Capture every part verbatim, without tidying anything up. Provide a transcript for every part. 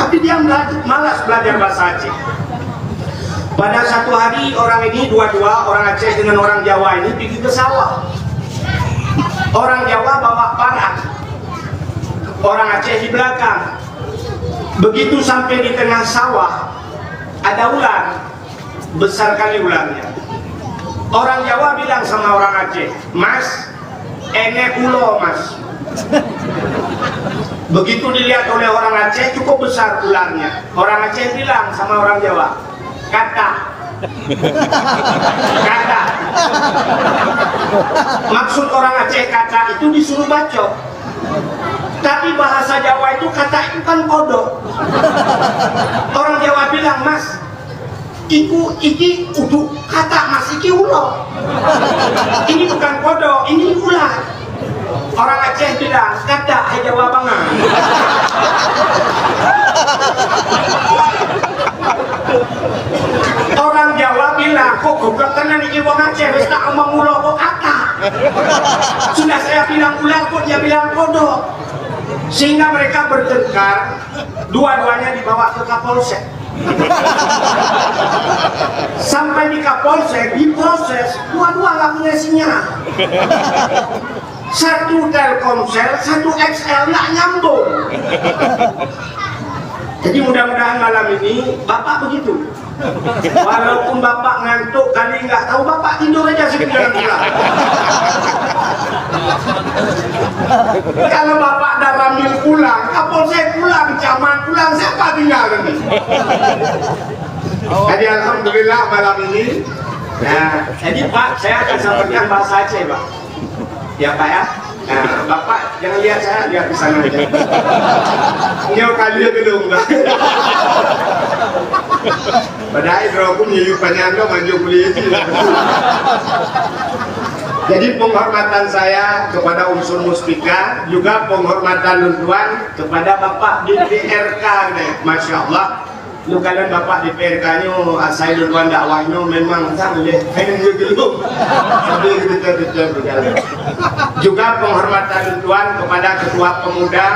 Tapi dia bela-, malas belajar bahasa Aceh. Pada satu hari, orang ini dua-dua, orang Aceh dengan orang Jawa ini, pergi ke sawah. Orang Jawa bawa parang, orang Aceh di belakang. Begitu sampai di tengah sawah, ada ular. Besar kali ularnya. Orang Jawa bilang sama orang Aceh, "Mas, enek ulo, Mas." Begitu dilihat oleh orang Aceh, cukup besar ularnya. Orang Aceh bilang sama orang Jawa, "Katak." Katak. Maksud orang Aceh katak itu disuruh bacok. Tapi bahasa Jawa itu katak itu kan kodok. Orang Jawa bilang, "Mas, iku, iki uduk katak, Mas, iki ulo. Ini bukan kodok, ini ular." Orang Aceh bilang, "Katak hai Jawa bangai." Orang Jawa bilang, "Kok goblok tenan iki wong Aceh, wis tak omong ulo kok katak." Sudah saya bilang ular, kok dia bilang kodok. Sehingga mereka bertengkar, dua-duanya dibawa ke Kapolsek. Sampai di Kapolsek, diproses, dua-dua nggak punya sinyal. Satu Telkomsel, satu X L nggak nyambung. Jadi mudah-mudahan malam ini Bapak begitu. Walaupun Bapak ngantuk, kali nggak tahu, Bapak tidur aja sini dalam pulang. Kalau Bapak dah Ramil pulang, Kapolsek pulang, camat pulang, siapa tinggal ini? Jadi alhamdulillah malam ini. Nah, jadi Pak, saya akan sampaikan bahasa Aceh, Pak. Ya, Pak, ya. Nah, Bapak jangan lihat saya, lihat di sana aja. Nyoe kali ya gedung, Pak. Padahal droe ku nyoe panyang dah maju kuliah sih. Jadi penghormatan saya kepada Unsur Muspika, juga penghormatan lôn tuan kepada Bapak D P R K deh. Masya Allah. Lôn kalon Bapak D P R K nyoe, asai lôn tuan dakwah nyoe memang sang leh. Sambil betul-betul berjalan. Juga penghormatan lôn tuan kepada ketua pemuda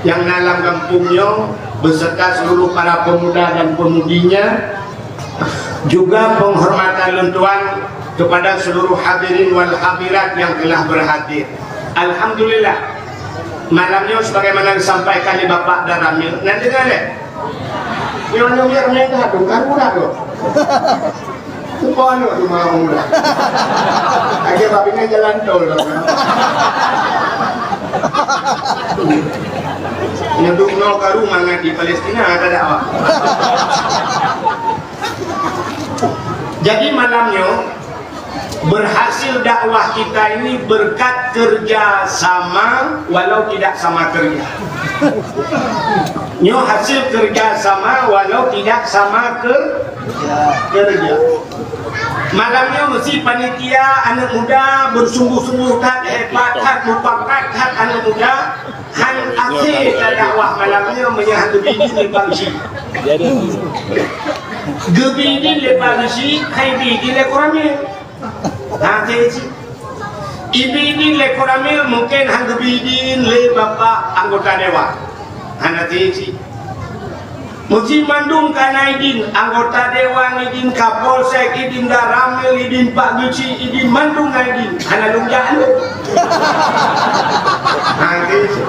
yang dalam kampung nyoe beserta seluruh para pemuda dan pemudinya. Juga penghormatan lôn tuan kepada seluruh hadirin wal hadirat yang telah berhadir. Alhamdulillah, malam nyoe sebagaimana disampaikan di Bapak dan Ramil, nanti dengar leh. Nyoe nyoe biar main dah dong, kan udah dong. Semua anak tu mau udah. Aja babi ni jalan tol dong. Nyeduk no karu mangat di Palestina ada dakwah. Jadi malam nyoe, berhasil dakwah kita ini berkat kerja sama walau tidak sama kerja. Nyoe hasil kerja sama walau tidak sama ker-, kerja. Malam nyoe mesti panitia anak muda bersungguh-sungguh that, hebat that, mupakat that anak muda. Han akhé dakwah malam nyoe meunyoe han geubri idin lé Pak Geuchik. Geubri idin lé Pak Geuchik, han ibi idin lé Koramil. Han akhé cit. Ibi idin lé Koramil mungken han geubri idin lé Bapak anggota dewan. Han akhé cit. Meusi mandum ka na idin, anggota dewan idin, Kapolsek idin, Danramil idin, Pak Geuchik idin, mandum na idin. Hana lôn jak lôn. Ha, gitu.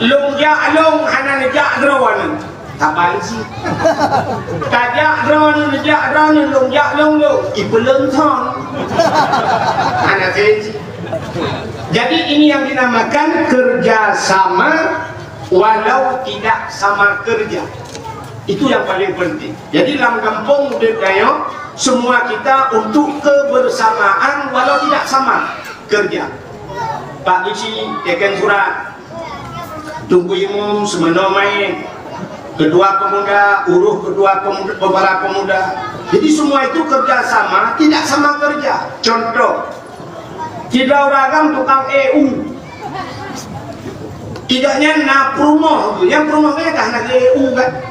Lôn jak lôn, hana neujak droeneuh. Saban cit. Tajak droeneuh, neujak droeneuh, lôn jak lôn lôn. Ipeuleueng thon. Hana sensi. Jadi ini yang dinamakan kerja sama walau tidak sama kerja. Itu yang paling penting. Jadi lam gampông udép tanyoe, semua kita untuk kebersamaan walau tidak sama kerja. Pak Geuchik, teken surat. Teungku Imum, seumeunoe maén. Ketua pemuda, urus ketua pemuda, para pemuda. Jadi semua itu kerja sama, tidak sama kerja. Contoh, sidroe ureueng agam tukang E U. Idaknya na peurumoh tu, nyang peurumoh nyan ka hana E U kan?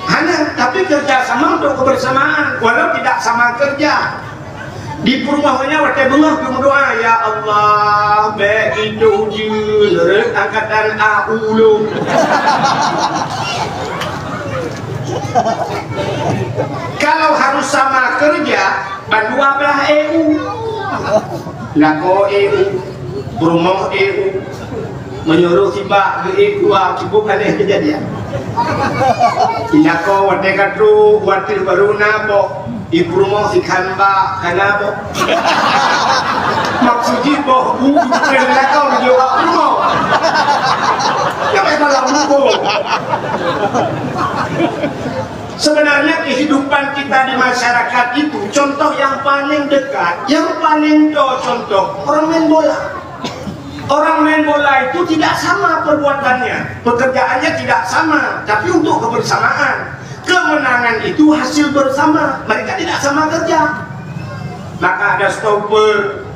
Hana, tapi kerja sama untuk kebersamaan, walau tidak sama kerja. Di peurumoh nyan watèe beungoh geumeudoa, "Ya Allah, bèk geudoh ujeuen rot angkatan A U lôn." Kalau harus sama kerja, bandua blah E U. Lakoe E U, peurumoh E U, meunyoe roh sibak geu-E dua, cukup aneh keujadian. Lakoe watèe ka trok, watèe barô na boh, di peurumoh sikhan bak kana boh. Maksud jih boh bu, bukan lakoe meunyoe bak peurumoh. Jangan salah hukum. Sebenarnya kehidupan kita di masyarakat itu, contoh yang paling dekat, yang paling do contoh, orang main bola. Orang main bola itu tidak sama perbuatannya, pekerjaannya tidak sama, tapi untuk kebersamaan. Kemenangan itu hasil bersama, mereka tidak sama kerja. Maka ada stopper,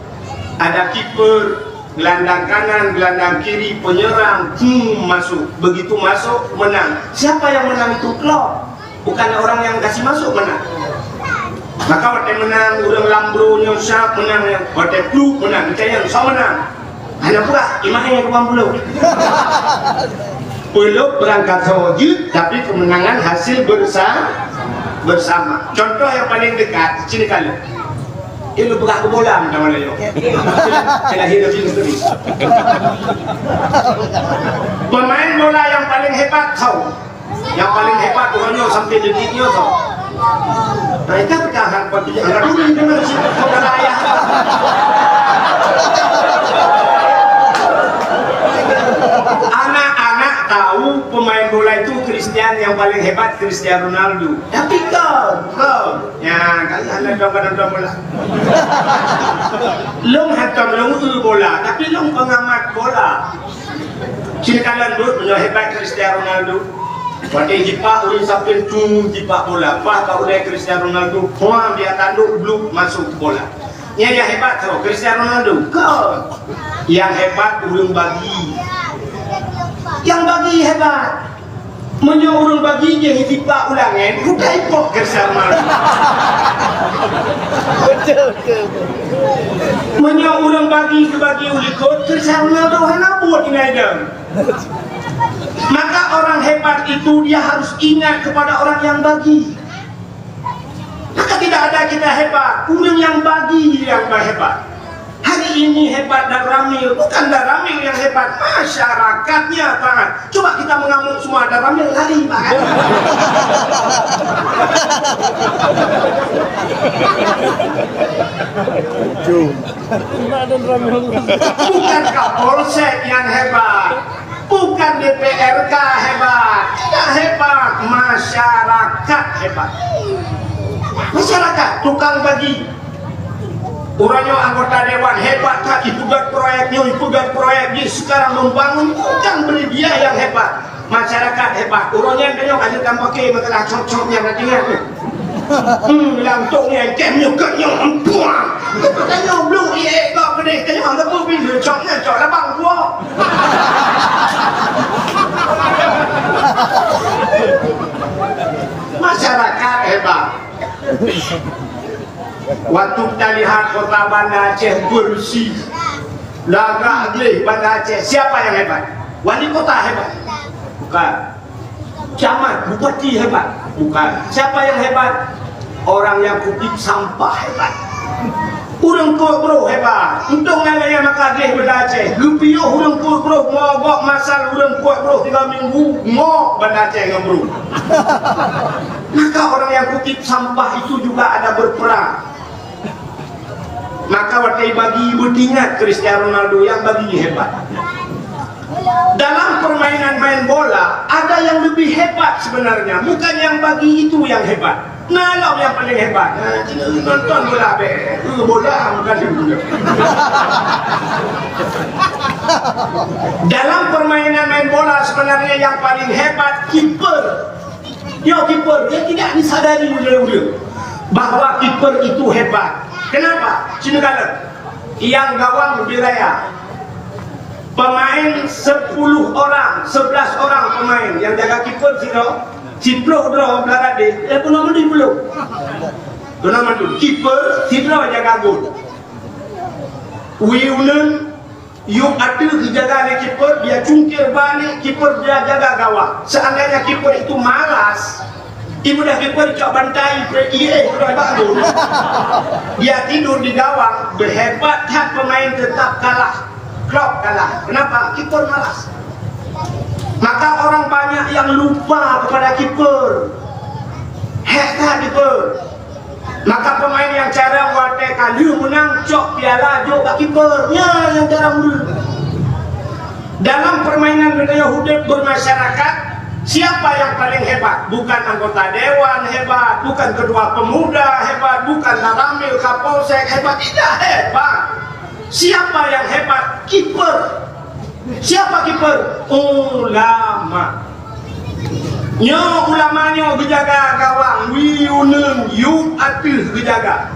ada kiper, gelandang kanan, gelandang kiri, penyerang, hmm, masuk. Begitu masuk, menang. Siapa yang menang itu? Klub. Bukan orang yang kasih masuk menang. Maka watèe menang, ureueng lam bro nyoe siap menang, watèe klub menang, kita yang sama menang. Hana pula, imah yang ruang bro. Peluk berangkat saja, tapi kemenangan hasil bersa-, bersama. Contoh yang paling dekat, sini kali. Ini bergerak ke bola, macam mana, yo? Saya lahir dari sini. Pemain bola yang paling hebat, tahu? Nyang paleng hebat uroe nyoe sampoe detik nyoe, toh. Nah, itu peudahan bagi anak dulu deungon si saudara ayah. Anak-anak tahu pemain bola itu Cristiano yang paling hebat, Cristiano Ronaldo. Tapi kau, kau, ya, kalian ada dong-dong bola. Lôn hantom lôn eu bola, tapi lôn pengamat bola. Sini kalian buet meunyoe hebat Cristiano Ronaldo. Watèe jipak ureueng sampéng, tung, jipak bola. Bah ka ulèe Cristiano Ronaldo, puang, dia tanduk, bluk, masuk bola. Nyan nyang hebat tu, Cristiano Ronaldo. Kon. Nyang hebat ureueng bagi. Nyang bagi hebat. Meunyoe ureueng bagi jih jipak u langèt, udah ipok Cristiano Ronaldo. Betul, betul. Meunyoe ureueng bagi geubagi u likot, Cristiano Ronaldo hana buet tinggai dong. Maka orang hebat itu dia harus ingat kepada orang yang bagi. Maka tidak ada kita hebat, ureueng nyang bagi nyang hebat. Hari ini hebat Danramil, bukan Danramil yang hebat, masyarakatnya taat. Coba kita mengamuk semua, Danramil lari, Pak. Bukan Kapolsek yang hebat. Bukan D P R K hebat, tidak hebat, masyarakat hebat. Masyarakat, tukang bagi. Uroe nyoe anggota dewan hebat that, ipeugöt proyek nyoe, ipeugöt proyek jih, sekarang membangun, bukan beli dia yang hebat. Masyarakat hebat. Uroe nyan tanyoe ka jeuet kamoe paké meukalah cok-cok nyang na tinggai. Hmm, lam tok nyan, kem nyoe, kem nyoe, empuang. Tanyoe blok ie kok keudeh, tanyoe leupah pintoe cok nyan, cok labang buah. Masyarakat hebat. Waktu kita lihat kota Banda Aceh bersih, lagak gleh Banda Aceh, siapa yang hebat? Wali kota hebat? Bukan. Camat, bupati hebat? Bukan. Siapa yang hebat? Orang yang kutip sampah hebat. Ureueng kuek broh hebat. Untông nyan lagèe maka gleh Banda Aceh. Geupiôh ureueng kuek broh, mogok masal ureueng kuek broh tiga minggu, ngok Banda Aceh ngon broh. Maka orang yang kutip sampah itu juga ada berperang. Maka watèe bagi, beuingat Cristiano Ronaldo nyang bagi hebat. Dalam permainan main bola, ada yang lebih hebat sebenarnya. Bukan yang bagi itu yang hebat. Nah, lom yang paling hebat. Nah, nonton bola be. Eh, bola bukan bola. Dalam permainan main bola sebenarnya yang paling hebat kiper. Nyoe kiper, dia tidak disadari oleh ureueng bahwa kiper itu hebat. Kenapa? Sini kalian. Yang gawang lebih raya. Pemain sepuluh orang, sebelas orang pemain yang jaga kiper sini, siplôh droe blah radeh, eh, pun nama di belum. Dona mandum, kiper sidroe jaga gol. Wee Uneun yub ateueh geujaga lé kiper, dia cungkir baliek, kiper dia jaga gawang. Seandainya kiper itu malas, ibudah kiper cok bantai, pre-, ié, udah bak gol. Dia tidur di gawang, berhebat that pemain tetap kalah. Klopp kalah. Kenapa? Kiper malas. Maka orang banyak yang lupa kepada kiper. Hék that kiper. Maka pemain nyang carông watée ka lheueh meunang cok piala jok bak kiper. Nyan nyang carông deuh. Dalam permainan geutanyoe udeb bermasyarakat, siapa yang paling hebat? Bukan anggota dewan hebat, bukan ketua pemuda hebat, bukan Danramil, Kapolsek hebat, tidak hebat. Siapa yang hebat? Kiper. Siapa kiper? Ulama. Nyoe ulama nyoe geujaga gawang, Wee Uneun yub ateueh geujaga.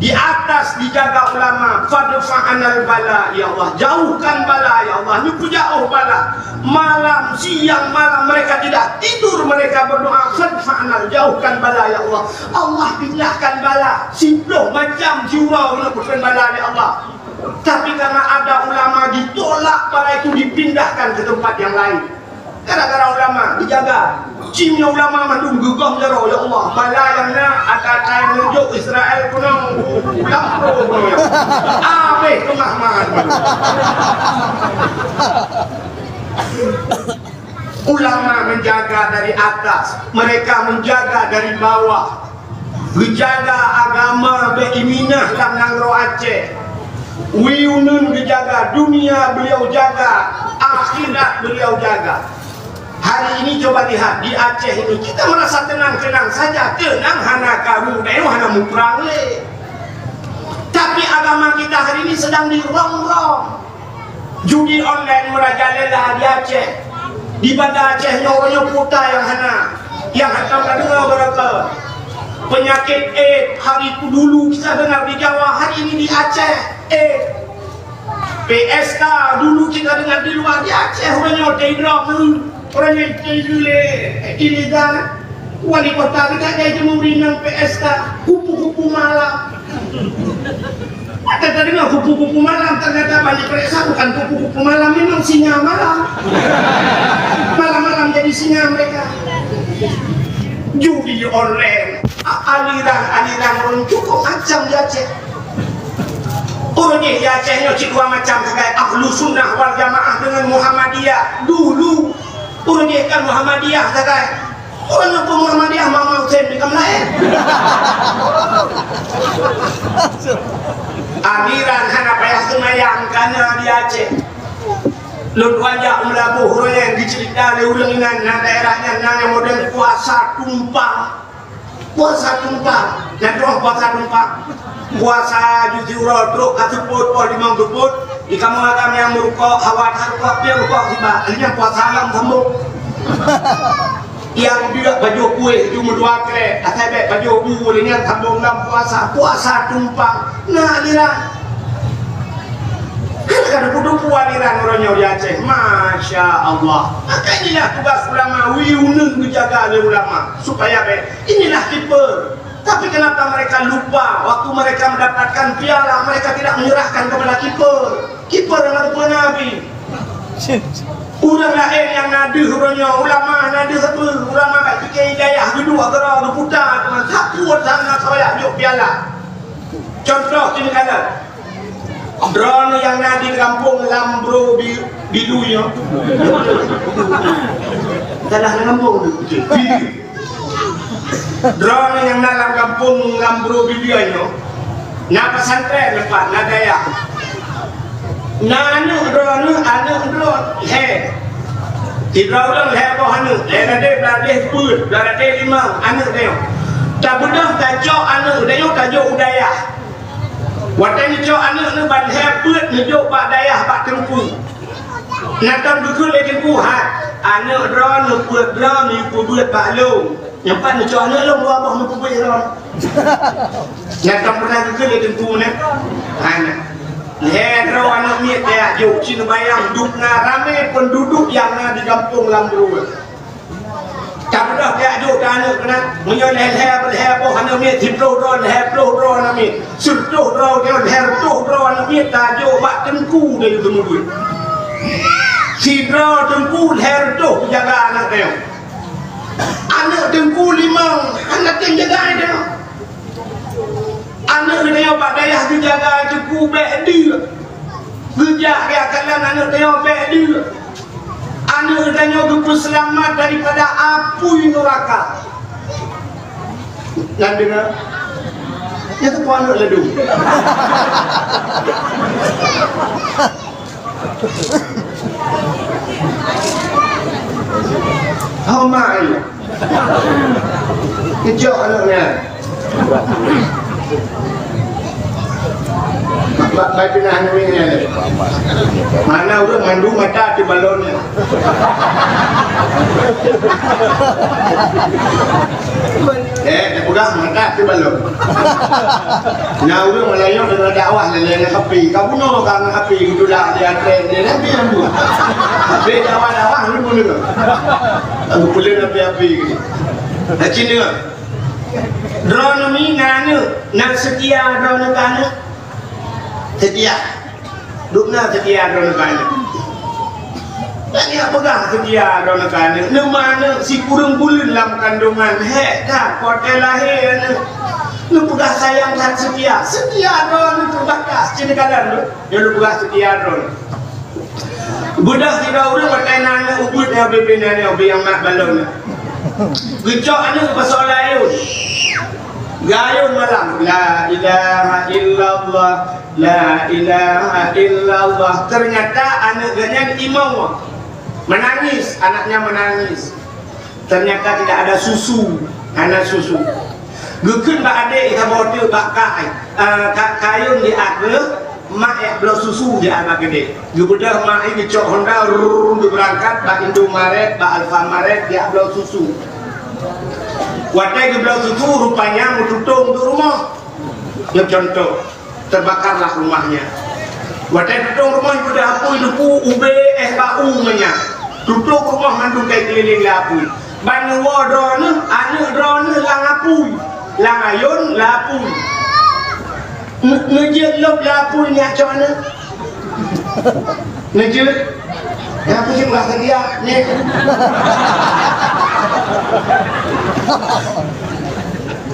Di atas dijaga ulama, fadfa anal bala, ya Allah, jauhkan bala, ya Allah, neupeujauh bala. Malam, siang, malam mereka tidak tidur, mereka berdoa, fadfa anal, jauhkan bala, ya Allah. Allah pindahkan bala, siploh macam siuroe keuneuk peutrön bala lé Allah. Tapi karena ada ulama ditolak, bala itu dipindahkan ke tempat yang lain. Gara-gara ulama dijaga. Cimnya ulama mandum geugah meunyoe, ya Allah, bala nyang na ata-ata nyang neujok Israel keunong lam pro keunong. Abéh keumah-mahan. Ulama menjaga dari atas, mereka menjaga dari bawah. Geujaga agama beuiminah lam nanggroe Aceh. Wee Uneun geujaga, dunia beliau jaga, akhirat beliau jaga. Hari ini coba lihat di Aceh ini, kita merasa tenang-tenang saja, tenang hana karu, hana muprang lé. Tapi agama kita hari ini sedang dirongrong. Judi online merajalela di Aceh. Di Banda Aceh nyoe, uroe nyoe peue nyang hana, nyang hantom tadeungoe barokon. Penyakit AIDS hari dulu kita dengar di Jawa, hari ini di Aceh. AIDS. P S K dulu kita dengar di luar, di Aceh uroe nyoe teidrop tu. Uroe nyoe teidrop lé ilegal. Wali kota kita jadi jemuri nang P S K, kupu-kupu malam. Mata tadeungoe kupu-kupu malam, ternyata bak diperiksa bukan kupu-kupu malam, memang singa malam. Malam-malam jadi singa mereka. Judi online, a-, aliran-aliran ureueng cukup macam di Aceh. Ureueng di Aceh nyoe cit dua macam sagai, Ahlu Sunnah wal Jamaah dengan Muhammadiyah. Dulu ureueng di kan Muhammadiyah sagai. Ureueng nyang peumuh Ahmadiyah Mama Hussein di Kamlaen. Aliran hana payah seumayang kana di Aceh. Lôn tuan jak u Meulaboh, ureueng nyang geuceurita lé ureueng inan na daerah nyan na nyang model puasa tumpang. Puasa tumpang, nyang troh puasa tumpang. Puasa jih siuroe trok ka seupôt, poh limong seupôt, di kamoe agam nyang meurukok, hawa that rukok, piep rukok siba, lheueh nyan puasa lam sambông. Nyang duek pajoh kueh, ju meudua krek, asai bèk pajoh bu, lheueh nyan sambông lam puasa, puasa tumpang. Na aliran. Kan ka dupu-dupu aliran uroe nyoe di Aceh. Masya Allah. Maka inilah tugas ulama, Wee Uneun geujaga lé ulama. Supaya bèk. Inilah kiper. Tapi kenapa mereka lupa waktu mereka mendapatkan piala, mereka tidak menyerahkan kepada kiper? Kiper dalam peue nabi. Ureueng laén nyang na deuh uroe nyoe, ulama na deuh sapeue, ulama bak pike hidayah geuduek keudroe geuputa teuma sapeue sana soyak jok piala. Contoh sini kana. Droeneuh nyang na di gampông Lambro Bi-, Bilu nyoe. Salah gampông tu. Bilu. Droeneuh nyang na lam gampông Lambro Bilu nyoe. Na pesantren leupah, na dayah. Na aneuk droeneuh, aneuk droe lhèe. Sidroe ureueng lhèe boh aneuk, lhèe gadeh, blah gadeh peuet, blah gadeh limong, aneuk nyoe. Tabeudôh tacok aneuk nyoe tajok u dayah. Watèe neucok aneuk nyoe ban lhèe peuet neujok bak dayah bak teungku. Na tom geukheun lé teungku, "Hai, aneuk droeneuh peuet droeneuh peubuet bak lôn." Nyoe pat neucok aneuk lôn dua boh neupeubuet lôn. Nyan ka pernah geukheun lé teungku nyan. Hana. Lhèe droe aneuk miet tajak jok, ci neubayang duek na ramè penduduk nyang na di gampông Lambro. Tapi Dah tajok keu aneuk keunan, meunyoe lhèe-lhèe, lhèe boh aneuk miet, siplôh droe, lhèe plôh droe aneuk miet, sireutôh droe, lhèe reutôh droe aneuk miet, tajok bak teungku dan teumeuduek. Sidroe teungku lhèe reutôh jaga aneuk tanyoe. Aneuk teungku limong, hana tem jaga aneuk tanyoe. Aneuk tanyoe bak dayah geujaga teungku bèk deuh. Geujak geukalon aneuk tanyoe bèk deuh. Aneuk tanyoe geupeuseulamat daripada apui nuraka. Nyan deungoe. Nyan teupeu aneuk ladôm. Ho mai. Keucok aneuk nyan. Ba-, bai pinah aneuk nyan. Mana ureueng mandum mata ateueh balon nyan. Eh, dah peugah mata ateueh balon. Na ureueng meulayeue deungon dakwah lé-lé ngon api. Ka bunoe ka ngon api geutulak di atrek ni, nabi yang buat. Habis dakwah-dakwah, lu pun dengar. Aku pulih api-api gitu. Hacin dengar. Droeneuh mi na aneuk, na seutia droeneuh keu aneuk? Seutia. Dum na seutia droeneuh keu aneuk. Nyan peugah seutia droeneuh keu aneuk. Neuma aneuk sikureueng buleuen lam kandungan, hék that watèe lahé aneuk. Neupeugah sayang that seutia. Seutia droeneuh teubatas. Cit neukalon lôn. Nyoe lôn peugah seutia droeneuh. Beudôh sidroe ureueng watèe na aneuk ubit nyoe, bibina nyoe, bi nyang mat balon nyoe. Geucok aneuk bak soe layôn. Geuayôn malam, "La ilaha illallah, la ilaha illallah." Ternyata aneuk geuh nyan imong. Menangis, anaknya menangis. Ternyata tidak ada susu, hana susu. Geukheun bak adék saboh teuk bak kak, eh, ka-, kayôn di ateueh, mak jak bloe susu di anak geude. Geubeudôh mak nyan geucok Honda, rrrr, geubeurangkat bak Indomaret, bak Alfamaret, jak bloe susu. Watèe geubloe susu, rupanya meututông teuk rumoh. Nyoe contoh. Terbakarlah rumahnya. Watèe tutông rumoh geudah apui, lupu, ubé, éh bak u meunan. Tutông rumoh mandum, kai keulileng lé apui. Ban neuwoe droeneuh, aneuk droeneuh lam apui. Lam ayôn, lam apui. Ne-, neujeuet lom lam apui nyak cok aneuk. Neujeuet. Nyang peucit bah sedia, nih.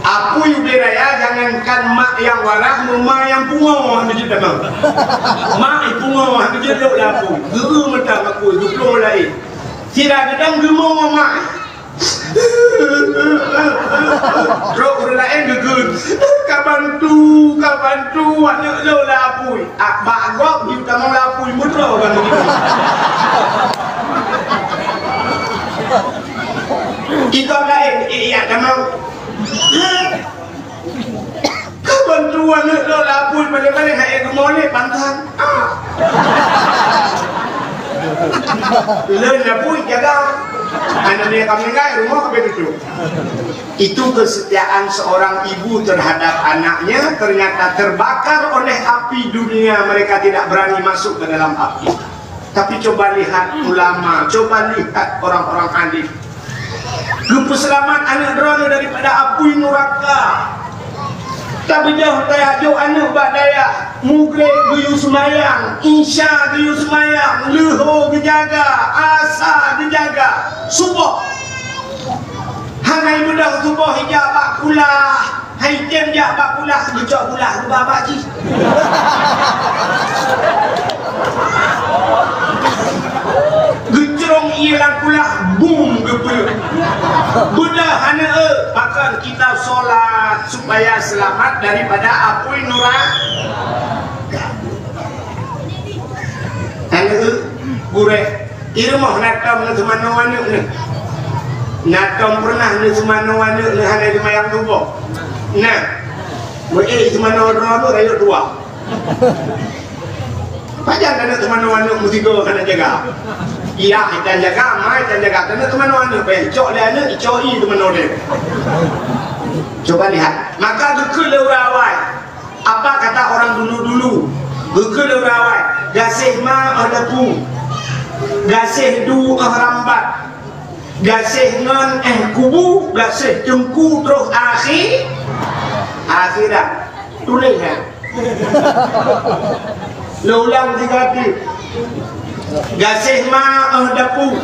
Apui ubé raya, jangankan mak nyang waras, meuma nyang pungo hana jeuet tamong. Mak pungo hana jeuet lok lam apui. Geu meuta apui, geuplueng laén. Sira geudong geumo mak. Trok ureueng laén geukheun, "Ka bantu, ka bantu, aneuk lôn lam apui." Ah, bak gob jitamong lam apui, meudroe ban begitu. Di gob laén, eh, ya tamong. Ka bantu aneuk lôn lam apui, paléng-paléng hai geumo lé pantang. Ah. Lôn lam apui jaga. Aneuk lé ka meuninggai, rumoh habéh tutup. Itu kesetiaan seorang ibu terhadap anaknya ternyata terbakar oleh api dunia, mereka tidak berani masuk ke dalam api. Tapi coba lihat ulama, coba lihat orang-orang alim. Geupeuseulamat aneuk droeneuh daripada apui nuraka. Tabeudôh tajok aneuk bak dayah, mugreb geuyue seumayang, isya geuyue seumayang, leuhô geujaga, asa geujaga, suboh. Hana ibeudôh suboh ijak bak kulah. Hai tem jak bak kulah, geucok kulah geuba bak jih. Geucrong ié lam kulah, bum, geupeuleuk. Beudôh aneuk, pakon kita sholat supaya selamat daripada apui nuraka. Aneuk, gurèe. Di rumoh na tom neuseumanoe aneuk neuh. Na tom pernah neuseumanoe aneuk neuh hana seumayang suboh? Na. Meu'ék seumanoe droe neuh rayeuk dua. Pajan aneuk seumanoe aneuk meusigoe hana jaga. Iya, itan jaga, ma itan jaga. Aneuk seumanoe aneuk, bèk icok lé aneuk, icok ie seumanoe deh. Coba lihat. Maka geukheun lé ureueng awai. Apa kata orang dulu-dulu? Geukheun lé ureueng awai, "Gaséh ma 'oh lapu, gaséh du 'oh rambat, Gaséh ngon éh kubu, gaséh teungku troh akhi-, akhirat. Tuléh nyan. Lôn ulang tiga kali. Gaséh ma óh dapu.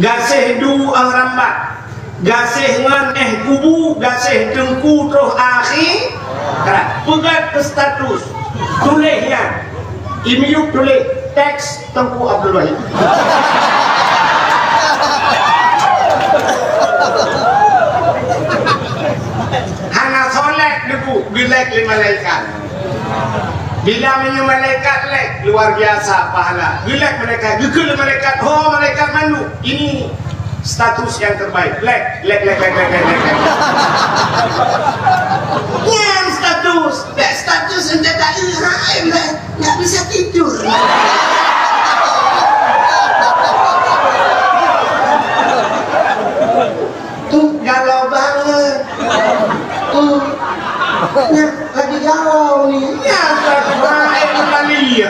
Gaséh du óh rambat. Gaséh ngon éh kubu, gaséh teungku troh akhirat. Peugah keu status. Tuléh nyan. Imiyup tuléh teks Teungku Abdul Wahid. Hana solat debu, geulek lé malaikat. Bila meunyoe malaikat lek, luar biasa pahala. Geulek malaikat, geukheun lé malaikat, "Ho malaikat mandum, ini status yang terbaik." Lek, lek, lek. Nyan status, lek status ente tak lihai lek. Nggak bisa tidur. Tuh galau banget. Tuh. Nah, lagi galau nih. Ya, tak baik kali ya.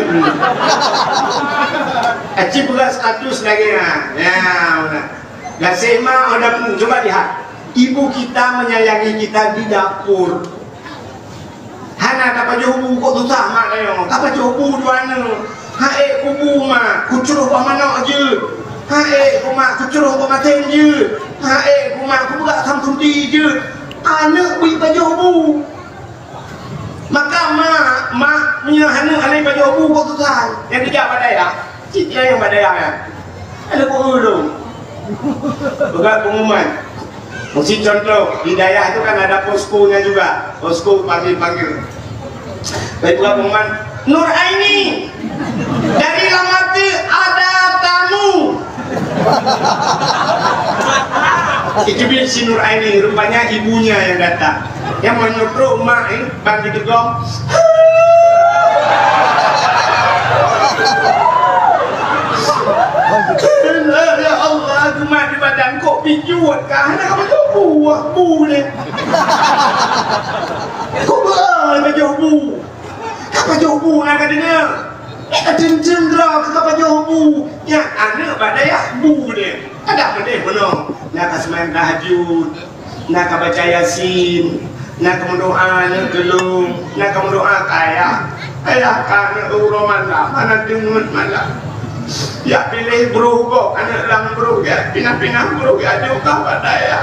Aci peugah status lagi ya. Ya, udah. Gaséh ma óh dapu. Coba lihat. Ibu kita menyayangi kita di dapur. Hana tapajoh bu kok susah mak tanyoe. Tapajoh bu dua aneuk. Hai kubu mak, kucroh bak manok jeuet. Hai ku mak, kucroh bak maten jeuet. Hai ku mak, kubuka samsunti jeuet. Aneuk bri pajoh bu. Maka mak, mak meunyoe aneuk hana pajoh bu kok susah. Nyang keujak bak dayah. Cit nyang bak dayah nyan. Ada buku tu. Peugah pengumuman. Mesti contoh, di dayah tu kan ada poskonya juga. Posko panggil-panggil. Baik, peugah pengumuman. Nur Aini, dari Lamati ada tamu. Itu dia si Nur Aini, rupanya ibunya yang datang. Yang menurut mak ni, Bang ditegong. Ya Allah, aku mak di badan kok bijut kah? Hana ka pajoh bu, bu ni. Kok ba pajoh bu? Ka pajoh bu na ka deungoe. Eh, ka teunteueng droe ka pajoh bu. Nyan aneuk bak dayah bu ni. Adak peudeh bunoe. Na ka seumayang tahajud. Na ka baca Yasin, na ka meudoa aneuk geulong, na ka meudoa keu ayah. Ayah ka aneuk uroe malam, hana deungon malam. Jak piléh broh gob aneuk lam broh, jak pinah-pinah broh, jak jok ka bak dayah.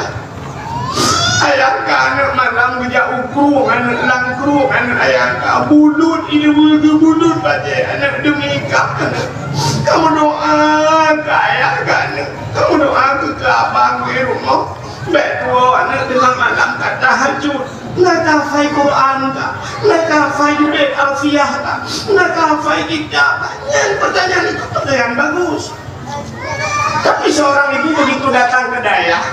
Ayah ka aneuk malam geujak u krueng aneuk lam krueng aneuk ayah ka bulut ileue geubulut bajée aneuk demi ka aneuk. Ka meudoa keu ayah ka aneuk, ka meudoa keu abang di rumoh. Bèk tuwoe aneuk teungoh malam ka tahajud, na ka hafai Quran ka, na ka hafai judeb Alfiah ka, na ka hafai kitab ka. Nyan pertanyaan itu pertanyaan bagus. Tapi seorang ibu begitu datang ke dayah,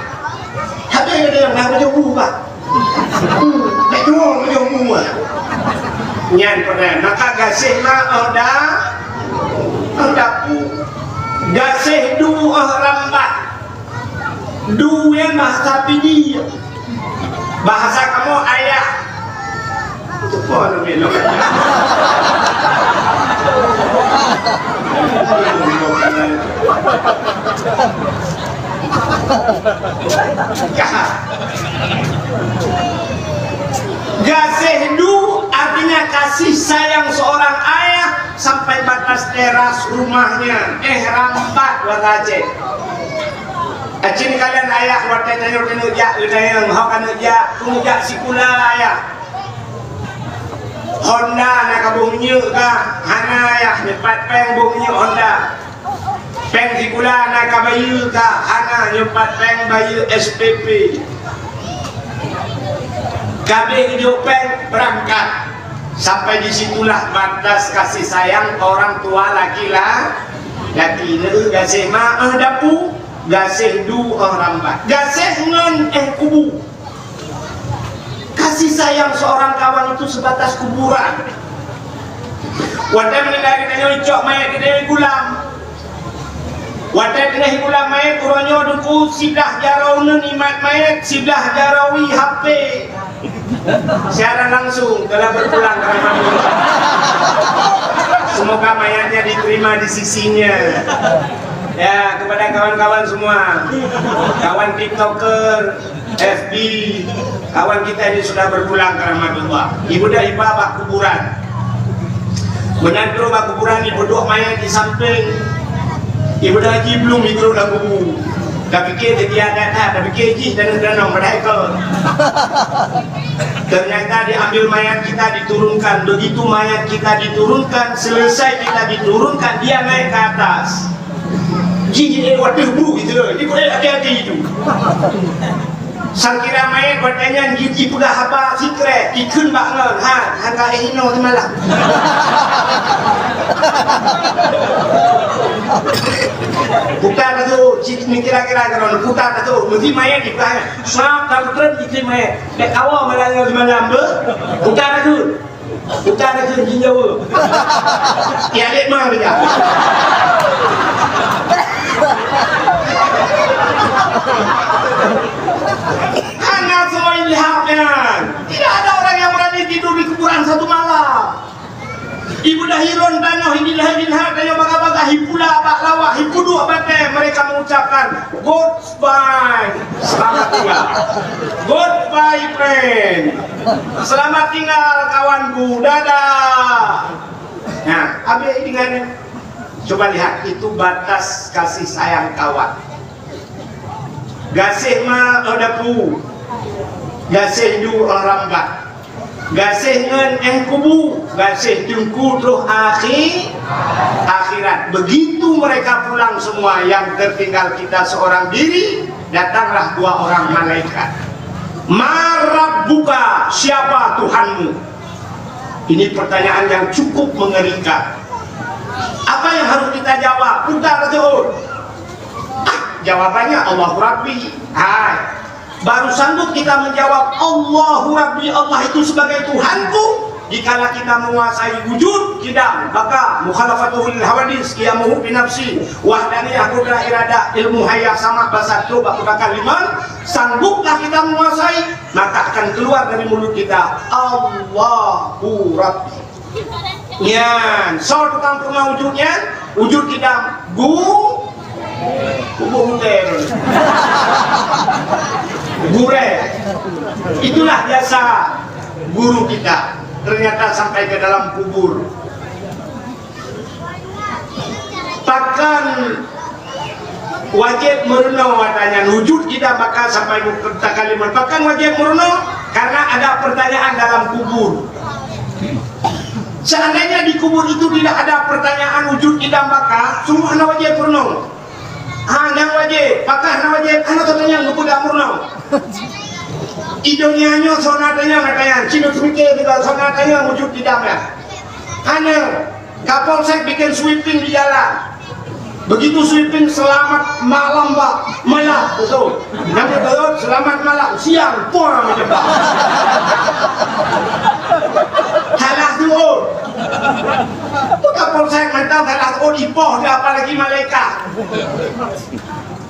hana ada yang dah berjumpa. Hmm, bèk tuwoe berjumpa. Nyan pertanyaan. Maka gaséh ma óh da-, óh dapu. Gaséh du óh rambat. Du nyan bahasa Pidie. Bahasa kamoe ayah. Itu pun lebih longgar. Gaséh du artinya kasih sayang seorang ayah sampai batas teras rumahnya. Eh, rambat bahasa Aceh. Acin kalian ayah watèe tanyoe keuneuk jak geutanyong, ho keuneuk jak, keuneuk jak sikula ayah. Honda na ka boh minyeuk kah? Hana ayah, nyoe pat péng boh minyeuk Honda. Péng sikula na ka bayeue kah? Hana, nyoe pat péng bayeue S P P. Ka abéh geujok péng, beurangkat. Sampai di situlah batas kasih sayang orang tua laki-la-, laki. Neu gaséh ma óh dapu, gaséh du óh rambat. Gaséh ngon éh kubu. Kasih sayang seorang kawan itu sebatas kuburan. Watèe meuninggai geutanyoe icok manyét geutanyoe gulam. Watèe teungoh gulam manyét, uroe nyoe Teungku siblah jaroe uneuen imat manyét, siblah jaroe wie H P. Siaran langsung telah berpulang ke rahmat Allah. Semoga mayatnya diterima di sisinya. Ya, kepada kawan-kawan semua, kawan TikToker, F B, kawan kita ini sudah berpulang ke rahmatullah. Ibadah iba bak kuburan. Meunan trok bak kuburan, ibadah mayat di samping. Ibadah haji belum itrok dalam kubu. Tapi ke jadi ada, tapi ke jih dan danau mereka. Ternyata diambil mayat kita, diturunkan. Begitu mayat kita diturunkan, selesai kita diturunkan, dia naik ke atas. Ji, ji, eh, waduh, bu, gitu loh. Ini kok, eh, hati-hati itu. Sangkira mayat watèe nyan ji, ji peugah haba sikrek, ikheun bak ngon, ha, hana eh inoe seumalam. Putar tu, ji, ni kira-kira kalau putar tu, mesti mayat dipeugah. Sab, kalau terus ikheun mayat. Dek kawa malam ngon seumalam, beuh? Putar tu. Bukan aku jin Jawa. Ya, lek ma dia. Hana soe ilham nyan. Tidak ada orang yang berani tidur di kuburan satu malam. Ibu dah hiron tanoh, ini dah ilham, tanoh bagah-bagah, hipula bak lawah, hipuduek batèe, mereka mengucapkan, "Good Bye. Selamat tinggal. Goodbye, friend. Selamat tinggal, kawanku. Dadah." Nah, habis dengan, coba lihat, itu batas kasih sayang kawan. Gaséh ma, oh, dapu. Gaséh du, oh, rambat. Gaséh ngon éh kubu, gaséh teungku troh akhi-, akhirat. Begitu mereka pulang semua, yang tertinggal kita seorang diri, datanglah dua orang malaikat. "Ma rabbuka, siapa Tuhanmu?" Ini pertanyaan yang cukup mengerikan. Apa yang harus kita jawab? Putar jawab. Ah, jawabannya, "Allahu Rabbi." Hai. Baru sanggup kita menjawab, "Allahu Rabbi, Allah itu sebagai Tuhanku." Dikala kita menguasai wujud, qidam, baqa, mukhalafatuhu lil hawadits, qiyamuhu bi nafsi, wahdaniyah, qudrah, iradah, ilmu, hayah, sama, basar, troh bak mutakalliman, sangguplah kita menguasai, maka akan keluar dari mulut kita, "Allahu Rabbi." Nyan, soe tukang peurunoe wujud nyan? Wujud qidam. Gu-, kubur gurèe. Gurèe. Itulah jasa guru kita. Ternyata sampai ke dalam kubur. Pakon wajéb meurunoe, watèe nyan wujud qidam, baqa, sampai mutakalliman. Pakon wajéb meurunoe? Karena ada pertanyaan dalam kubur. Seandainya di kubur itu tidak ada pertanyaan wujud qidam, baqa, sungguh hana wajéb meurunoe. Ha, nyang wajéb, pakon hana wajéb, hana tatanyong, geupeugah meurunoe. Di dônya nyoe soe na tanyong, tanyong, cit teumikir juga soe na tanyong wujud qidam nyan. Hana. Kapolsek bikin sweeping di jalan. Begitu sweeping, "Selamat malam, Pak." Malam, betul. Nanti betul, "Selamat malam." Siang, puang, macam tu. Salah tu'un. Kapolsek mantong salah tu'un, ipoh dia, apalagi malaikat.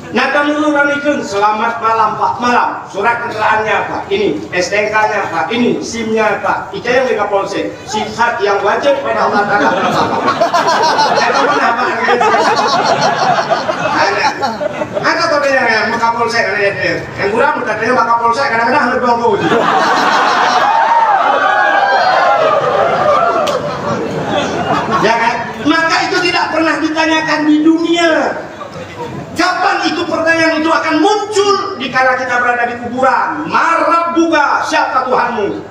Nah, kamu orang ikut, "Selamat malam, Pak." Malam. Surat keterangannya apa? Ini. S T N K-nya apa? Ini. SIM-nya apa? Itu yang mereka polsek. Sifat yang wajib pada Allah Taala. Itu mana apa? Ada. Ada tak yang, yang mereka polsek, ada yang, yang kurang, kita tanya mereka polsek, kadang-kadang ada dua puluh. Ya kan? Maka itu tidak pernah ditanyakan di dunia. Kapan itu pertanyaan itu akan muncul? Dikala kita berada di kuburan. "Ma rabbuka, siapa Tuhanmu?"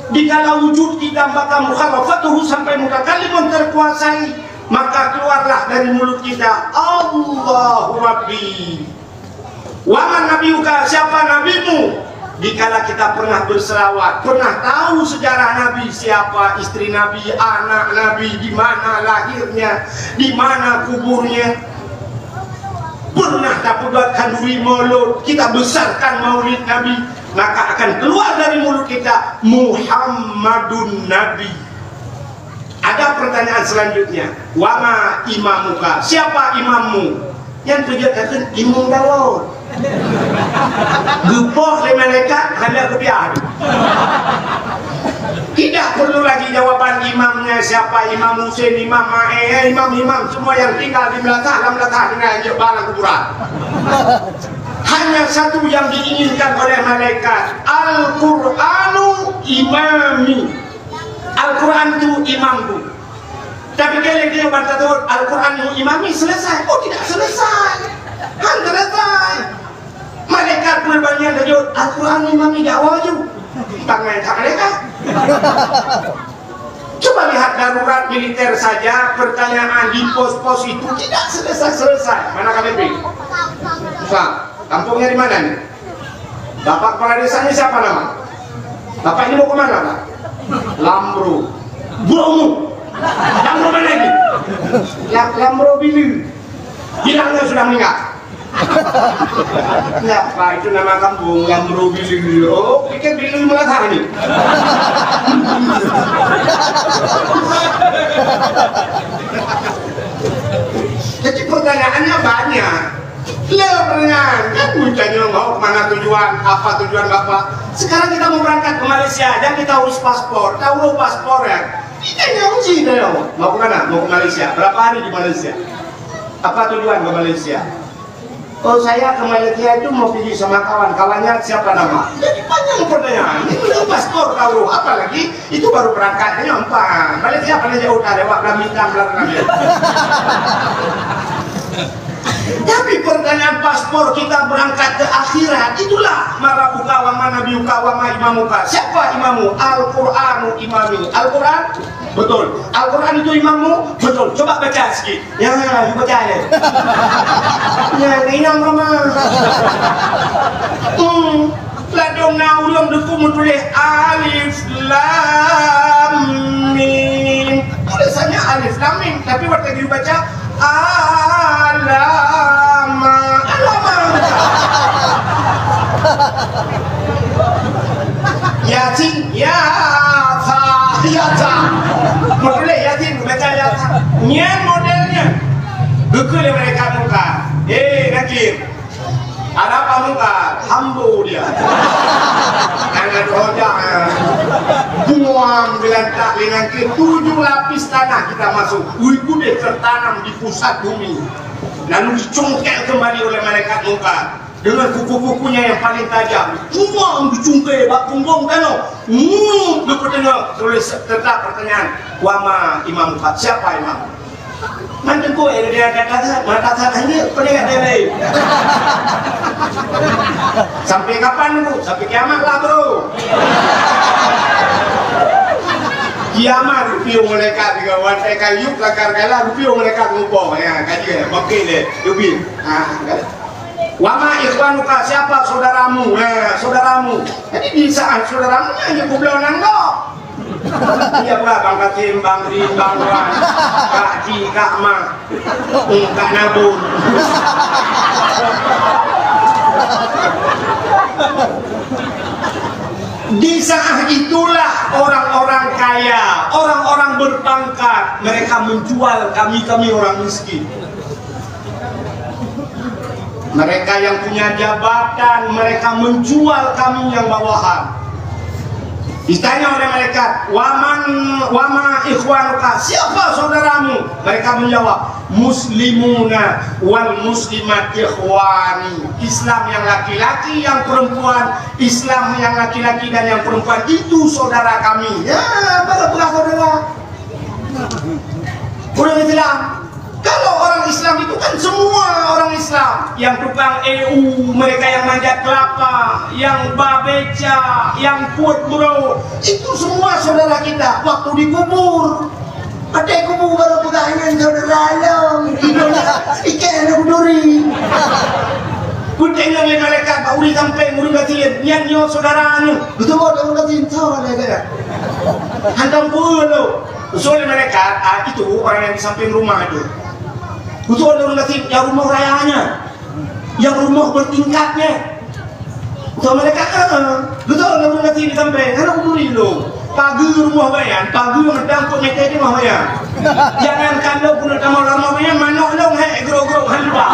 Dikala wujud kita, maka mukhalafatuhu sampai mutakallimun terkuasai, maka keluarlah dari mulut kita, "Allahu Rabbi." "Wa man nabiyuka, siapa nabimu?" Dikala kita pernah berselawat, pernah tahu sejarah Nabi, siapa istri Nabi, anak Nabi, di mana lahirnya, di mana kuburnya. Pernah tapeugöt khanduri maulud, kita besarkan maulid Nabi, maka akan keluar dari mulut kita, "Muhammadun Nabi." Ada pertanyaan selanjutnya, "Wa ma imamuka?" Siapa imammu? Yang tujuan kata imam Daud. Geupoh lé malaikat, hana geubiar. Tidak perlu lagi jawaban imamnya siapa, Imam Husain, Imam Ma'e, eh, imam-imam semua yang tinggal di Meulasan, lam Meulasan tinggal jeuet bak lam kuburan. Hanya satu yang diinginkan oleh malaikat, "Al-Qur'anu imami." Al-Quran tu imamku. Tapi kalau dia bantah tu, "Al-Quran imami," selesai. Oh, tidak selesai. Han selesai. Malaikat pun banyak kejut, "Al-Quran imami dakwah tu." Tangan tak malaikat. Coba lihat darurat militer saja, pertanyaan di pos-pos itu tidak selesai-selesai. Mana K B P? Usah. Kampungnya di mana ni? Bapak kepala desanya siapa nama? Bapak ini mau ke mana, Pak? Lamro. Bromo. Lamro mana ini? La-, Lamro Bilu. Bilangnya sudah meninggal. Ya, Pak, itu nama kampung, Lamro Bilu. Oh, pikir Bilu Meulasan ni. Jadi pertanyaannya banyak. Lé pertanyaan, kan, mau tanya, mau ke mana tujuan, apa tujuan Bapak? Sekarang kita mau berangkat ke Malaysia, dan kita urus paspor. Kita urus paspor, ya. Kita yang uji, dah, ya. Mau ke mana? Mau ke Malaysia. Berapa hari di Malaysia? Apa tujuan ke Malaysia? Oh, saya ke Malaysia itu mau pergi sama kawan. Kawannya siapa nama? Jadi panjang pertanyaan. Ini belum paspor kau, apalagi itu baru berangkat, ini empat. Malaysia paling jauh dah lewat Belamitang, Belamitang. Tapi pertanyaan paspor kita berangkat ke akhirat, itulah ma rabbuka wa ma nabiyuka wa ma imamuka. Siapa imamu? Al-Quranu imami. Al-Quran? Betul. Al-Quran itu imammu? Betul. Coba baca sikit. Ya, you baca ya. Ya, inang mama. Hmm. Ladom na ureueng deuku meutuléh alif lam mim. Tulisannya alif lam mim, tapi waktu dibaca alama. Alama. Yasin, yasa, yasa. Meutuléh Yasin, baca yasa. Nyan modelnya. Geukheun lé malaikat Munkar. Eh, Nakir. Ada apa Munkar? Hambo dia. Anak roja. Buang gelantak dengan ke tujuh lapis tanah kita masuk. Ui kudeh tertanam di pusat bumi. Lalu dicongkel kembali oleh malaikat Munkar. Dengan kuku-kukunya yang paling tajam. Buang dicungkai bak punggong tanoh. Ngum, geupeudeungoe. Tulis tetap pertanyaan. Wama imam Munkar. Siapa imam? Mantong kok, eh, dia kata, mata tak tanya, peringkat dia lain. Sampai kapan, Bu? Sampai kiamat lah, Bro. Kiamat, rupiah malaikat juga. Wan saya kayu, lakar kalah, rupiah malaikat ngumpul. Ya, kaji, ya, makin deh, rupiah. Ah, kan? Wama ikhwanuka, siapa saudaramu? Eh, saudaramu. Jadi, di saat saudaramu, hanya goblok nangkok. Iya, Pak, Bang Kasim, Bang Rin, Bang Wan, Kak Ji, Kak Ma, hmm, Kak Nabun. Di saat itulah orang-orang kaya, orang-orang berpangkat, mereka menjual kami-kami orang miskin. Mereka yang punya jabatan, mereka menjual kami yang bawahan. Ditanya oleh malaikat, "Waman, wama ikhwanuka?" Siapa saudaramu? Mereka menjawab, "Muslimuna wal muslimat ikhwani." Islam yang laki-laki, yang perempuan, Islam yang laki-laki dan yang perempuan itu saudara kami. Ya, berapa saudara? Orang Islam. Kalau orang Islam itu kan semua orang Islam. Yang tukang E U, mereka yang manjat kelapa, yang ba beca, yang puet bro, itu semua saudara kita. Waktu dikubur, ada kubur baru pegangan saudara long. Ikan ada duri. Kutengok lé malaikat, bak uri sampai uri batin. Nyan nyoe saudara nyoe. Betul, betul, betul, betul, betul. Hantam pun lo. Usul malaikat, ah, itu orang yang di samping rumah itu. Usul orang kecil, yang rumah rayanya, yang rumah bertingkatnya. Usul malaikat, ah, ah. Usul orang kecil di samping, karena umur itu. Pagar rumah bayan, pagar mendang pun meter di rumah bayan. Jangan kalau guna tamu rumah bayan, manok long hek gero-gero halupa.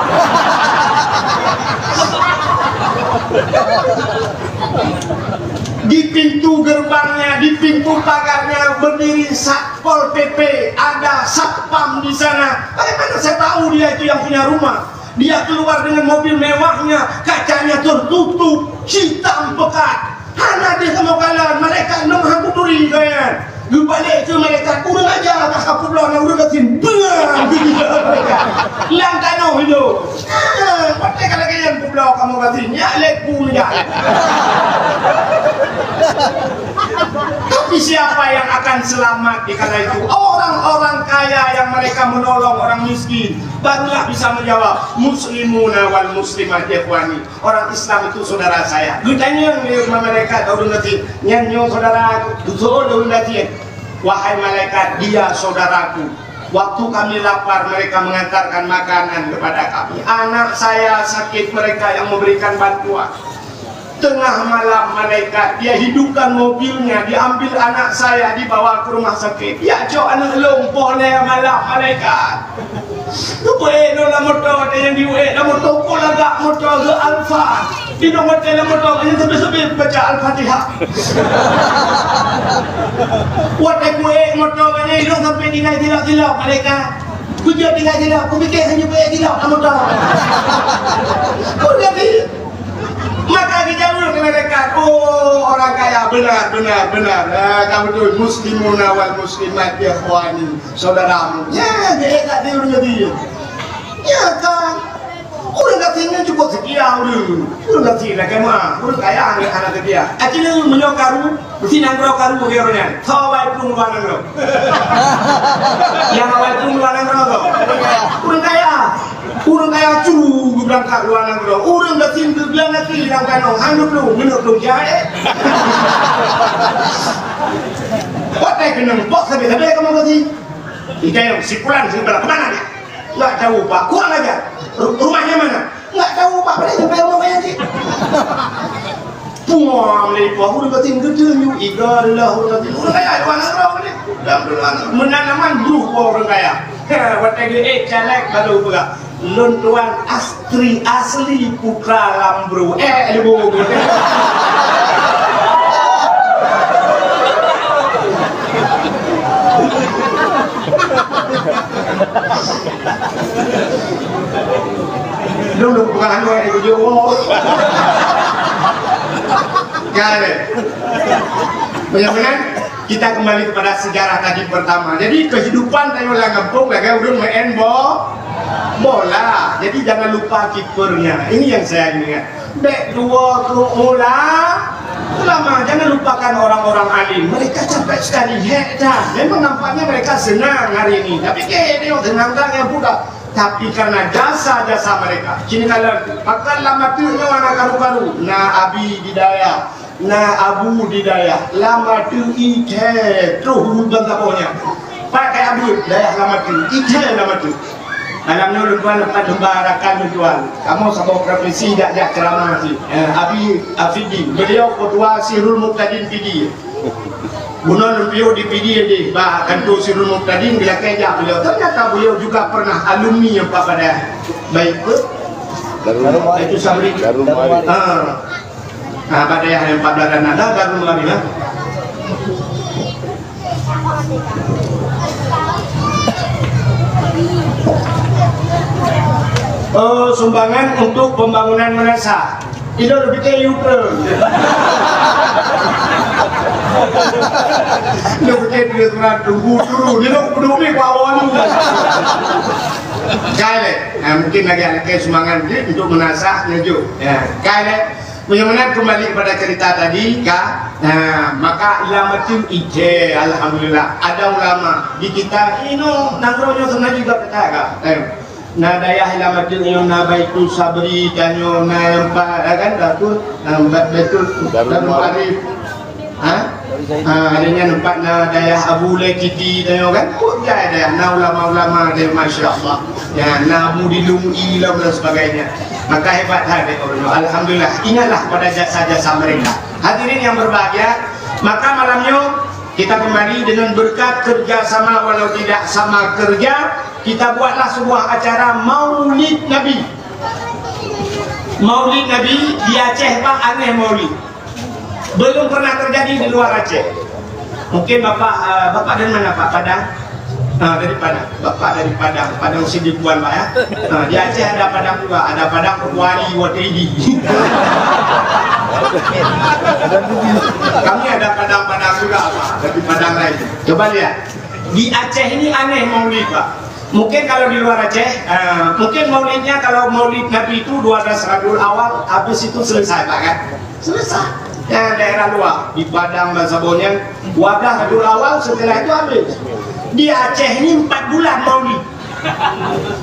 Di Pintu gerbangnya, di pintu pagarnya berdiri Satpol P P, ada satpam di sana. Bagaimana saya tahu dia itu yang punya rumah? Dia keluar dengan mobil mewahnya, kacanya tertutup, hitam pekat. Hana deh kamoe kalon, malaikat lom han kuturi kalian. Geubalek keu malaikat, ureueng aja ka kapubloe na ureueng gasien. Bang! Lam tanoh hidup. Ah, watèe ka lagèe nyan kubloe kamoe gasien, nyak lé ku nyan. Tapi siapa yang akan selamat di kala itu? Orang-orang kaya yang mereka menolong orang miskin, barulah bisa menjawab, "Muslimuna wal muslimat, ikhwani." Orang Islam itu saudara saya. Geutanyong lé malaikat bak ureueng gasien, "Nyan nyoe saudara aku?" Geujaweueb lé ureueng gasien, "Wahai malaikat, dia saudaraku. Waktu kami lapar, mereka mengantarkan makanan kepada kami. Anak saya sakit, mereka yang memberikan bantuan. Tengah malam, malaikat, dia hidupkan mobilnya, diambil anak saya, dibawa ke rumah sakit. Dia cok aneuk lôn poh lhèe malam, malaikat." Geuék lôn lam moto, watèe nyan geuék lam moto, kon lagak moto geuh Alfa. Di lôn watèe lam moto, nyan sabé-sabé baca Al-Fatihah. Watèe geuék moto nyan, di lôn sampai tinggai silap-silap, malaikat. Kujak tinggai silap, kupikir hana geuék silap lam moto. Kujak di-, maka dijaweueb lé malaikat, "Oh, orang kaya, benar, benar, benar. Ah, ka beutôi, muslimuna wal muslimat, ikhwani." Saudaramu. Nyan, dia tak ada ureueng gasien. Nyan kan. Ureueng gasien nyan cukup seutia ureueng. Ureueng gasien lah kemah. Ureueng kaya nyan hana seutia. Akhirnya meunyoe karu, meusti nanggroe karu bagi ureueng nyan. Tho awai plueng luwa nanggroe. Nyang awai plueng luwa nanggroe tu. Ureueng kaya. Ureueng kaya cu geubeurangkat luwa nanggroe. Ureueng gasien geugeulan hati lam kanoe. Hana plueng, meunyoe plueng jahe. Watèe keunong bos sabé-sabé kamoe gasien. Ikayong, si pulan, si pulan, kemana dia? Nggak tahu, Pak. Kurang ajar. Ru-, rumahnya mana? Nggak tahu, Pak. Pada sampai rumah saya sih. Puang lé, Pak. Ureueng gasien geudeunyoe, iga adalah ureueng gasien. Ureueng kaya, dua nanggroe ni. Dalam dua nanggroe. Meunan aman, bruh, ureueng kaya. Watèe geuék caleg baru peugah. Lôn tuan Astri asli putra Lambru. Eh, ilmu. Dulu bukan anu, eh, tujuh. Kan? Benar-benar? Kita kembali kepada sejarah tadi pertama. Jadi, kehidupan tanyoe lam gampông lagèe ureueng main bo-, bola. Jadi, jangan lupa kipernya. Ini yang saya ingat. Bèk luwa keu ula-, ulama. Jangan lupakan orang-orang alim. Mereka capek sekali. Hek dah. Memang nampaknya mereka senang hari ini. Tapi kayaknya senang dah yang budak. Tapi karena jasa-jasa mereka. Kini kalau pakai lama tu nyawa nak karu-karu. Nah, Abi di dayah. Na Abu di dayah, lam ateueh ithèe troh u ban saboh nyan. Pat kayèe Abu, dayah lam ateueh, ithèe lam ateueh. Malam nyoe lôn tuan dapat lomba rakan lôn tuan. Kamoe saboh profesi jak-jak ceramah cit. Eh, Abi Afidi, beliau ketua Sirul Muqtadin Pidie. Bunoe lôn piôh di Pidie deh, bak kantor Sirul Muqtadin, geulakèe jak beliau. Ternyata beliau juga pernah alumni nyang pat padahai. Baik, Darul Ma'arif. Itu Sabri. Darul Ma'arif. Ha. Nah, pada yang empat belas dan ada baru lari lah. Oh, sumbangan untuk pembangunan madrasah. Itu lebih ke U-turn. Lebih ke dia surat tunggu dulu. Dia nak duduk ni bawa ni. Kali, nah, mungkin lagi ada semangat ni untuk menasah ngejuk. Ya, kali. Meunyoe meunan kembali kepada cerita tadi, ka, nah, maka lam ateueh ijé, alhamdulillah, ada ulama di kita inoe, nanggroe nyoe seunang juga kata ka. Eh, na dayah lam ateueh nyoe na Baitul Sabri, tanyoe na empat, ya kan, Datul, na empat Baitul Darul Darul Ma'arif. Ma'arif. Ha? Ha, ada nyan empat na dayah Abu Lekiti tanyoe kan. Kok jai dayah na ulama-ulama dia, masya Allah. Ya, na Abu di Lung I lom dan sebagainya. Maka hebat hai dek orang. Alhamdulillah, ingatlah pada jasa-jasa mereka. Hadirin yang berbahagia, maka malam nyoe kita kembali dengan berkat kerja sama walau tidak sama kerja, kita buatlah sebuah acara Maulid Nabi. Maulid Nabi di Aceh bah aneh maulid. Belum pernah terjadi di luar Aceh. Mungkin Bapak, eh, Bapak dari mana, Pak? Padang? Ah, dari Padang. Bapak dari Padang. Padang Sidikuan, Pak, ya. Ah, di Aceh ada Padang juga. Ada Padang Kuali Watridi. Kami ada Padang-Padang juga, Pak. Tapi Padang lain. Coba lihat. Di Aceh ini aneh maulid, Pak. Mungkin kalau di luar Aceh, eh, mungkin maulidnya, kalau maulid Nabi itu dua belas Rabiul Awal, habis itu selesai, Pak, kan? Selesai. Yang daerah luar, di Padang dan sebagainya, dua belas Rabiul Awal, setelah itu habis. Di Aceh ini empat bulan maulid.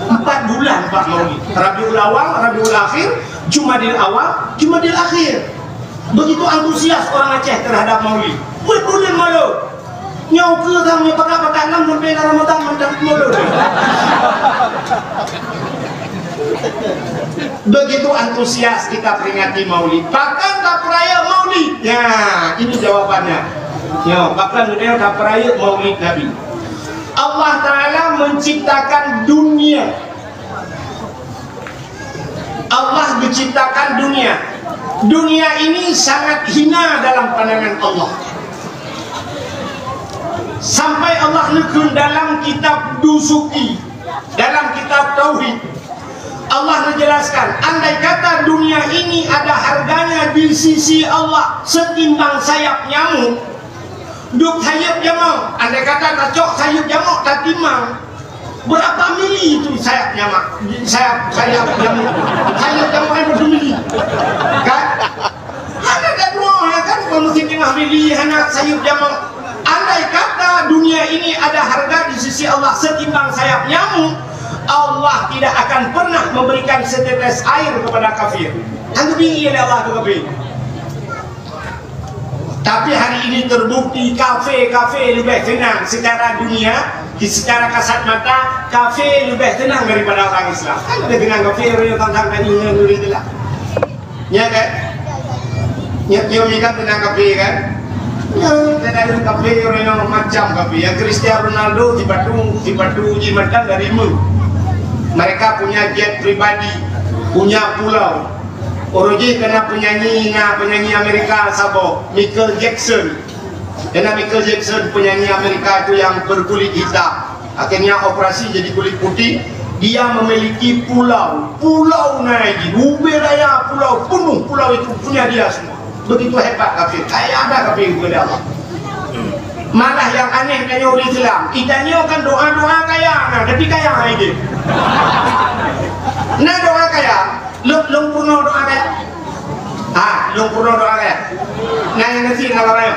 Empat bulan, Pak, maulid. Rabiul Awal, Rabiul Akhir, Jumadil Awal, Jumadil Akhir. Begitu antusias orang Aceh terhadap maulid. Buet buleuen maulid. Nyoe keu sang nyoe pakat-pakat ngon sampai lam Ramadan mantap maulid. Begitu antusias kita peringati maulid. Bahkan ka peuraya maulid. Ya, ini jawabannya. Ya, bahkan dunia ka peuraya maulid Nabi. Allah Ta'ala menciptakan dunia. Allah menciptakan dunia. Dunia ini sangat hina dalam pandangan Allah. Sampai Allah neukheun dalam kitab Dusuki, dalam kitab Tauhid, Allah menjelaskan, andai kata dunia ini ada harganya di sisi Allah setimbang sayap nyamuk, duk sayap nyamuk, andai kata tacok sayap nyamuk, tatimang, berapa mili itu sayap nyamuk? Sayap, sayap nyamuk. Sayap nyamuk kan berapa mili? Kan? Hana ka dua, ya kan? Mesti tengah mili, hana sayap nyamuk. Andai kata dunia ini ada harga di sisi Allah setimbang sayap nyamuk, Allah tidak akan pernah memberikan setetes air kepada kafir. Hana bingit oleh Allah tu kafir. Tapi hari ini terbukti kafe-kafe lebih tenang secara dunia, di secara kasat mata, kafe lebih tenang daripada orang Islam. Kan lebih tenang kafe, orang yang tantang tadi yang dulu itulah. Ya kan? Ya, ya, ya kan tenang kafe kan? Ya, dan ada kafe orang yang macam kafe. Yang Cristiano Ronaldo, sipatu, sipatu uji mantap dari mu. Mereka punya jet pribadi, punya pulau. Uroe jih kena penyanyi, na penyanyi Amerika saboh, Michael Jackson. Kena Michael Jackson, penyanyi Amerika itu yang berkulit hitam. Akhirnya operasi jadi kulit putih. Dia memiliki pulau. Pulau naik di Dubai Raya, pulau penuh pulau itu punya dia semua. Begitu hebat kafir. Kaya ada kafir kepada Allah. Malah yang aneh tanya orang Islam. Itanya kan doa-doa kaya, nah, tapi kaya aja. Nah, doa kaya. Lôn, lôn peurunoe doa kaya. Ha, lôn peurunoe doa kaya. Nah, yang nasi nak kaya.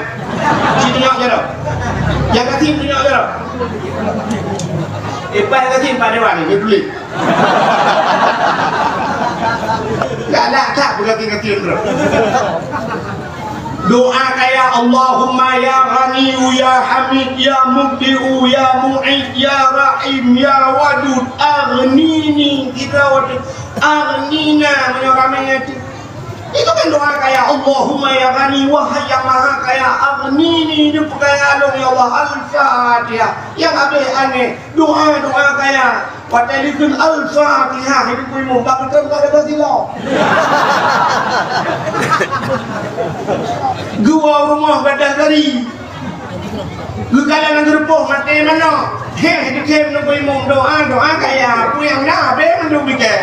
Sini nyok jalan. Yang nasi sini nyok jalan. Eh, pas nasi empat dewan ni, dia tulis. Tak ada, tak berarti ngerti, bro. Doa kaya, Allahumma ya Ghaniyu ya Hamid ya Mubdi'u ya Mu'id ya Rahim ya Wadud, aghnini, kita Wadud, aghnina, meunyoe ramé nyan tu. Itu kan doa kaya, Allahumma ya Ghani, wahai yang maha kaya, aghnini, deuh peukaya lôn ya Allah. Al-Fatihah. Nyang habéh aneh, doa-doa kaya. Watée dikheun Al-Fatihah, hidup ilmu, bak beutôi bak dada sila. Geuwoe rumoh gadah gari. Geukalon geureupoh maté manok. Heh, dikhem neubui mum doa, doa kaya. Peue nyang na, abéh mandum bike.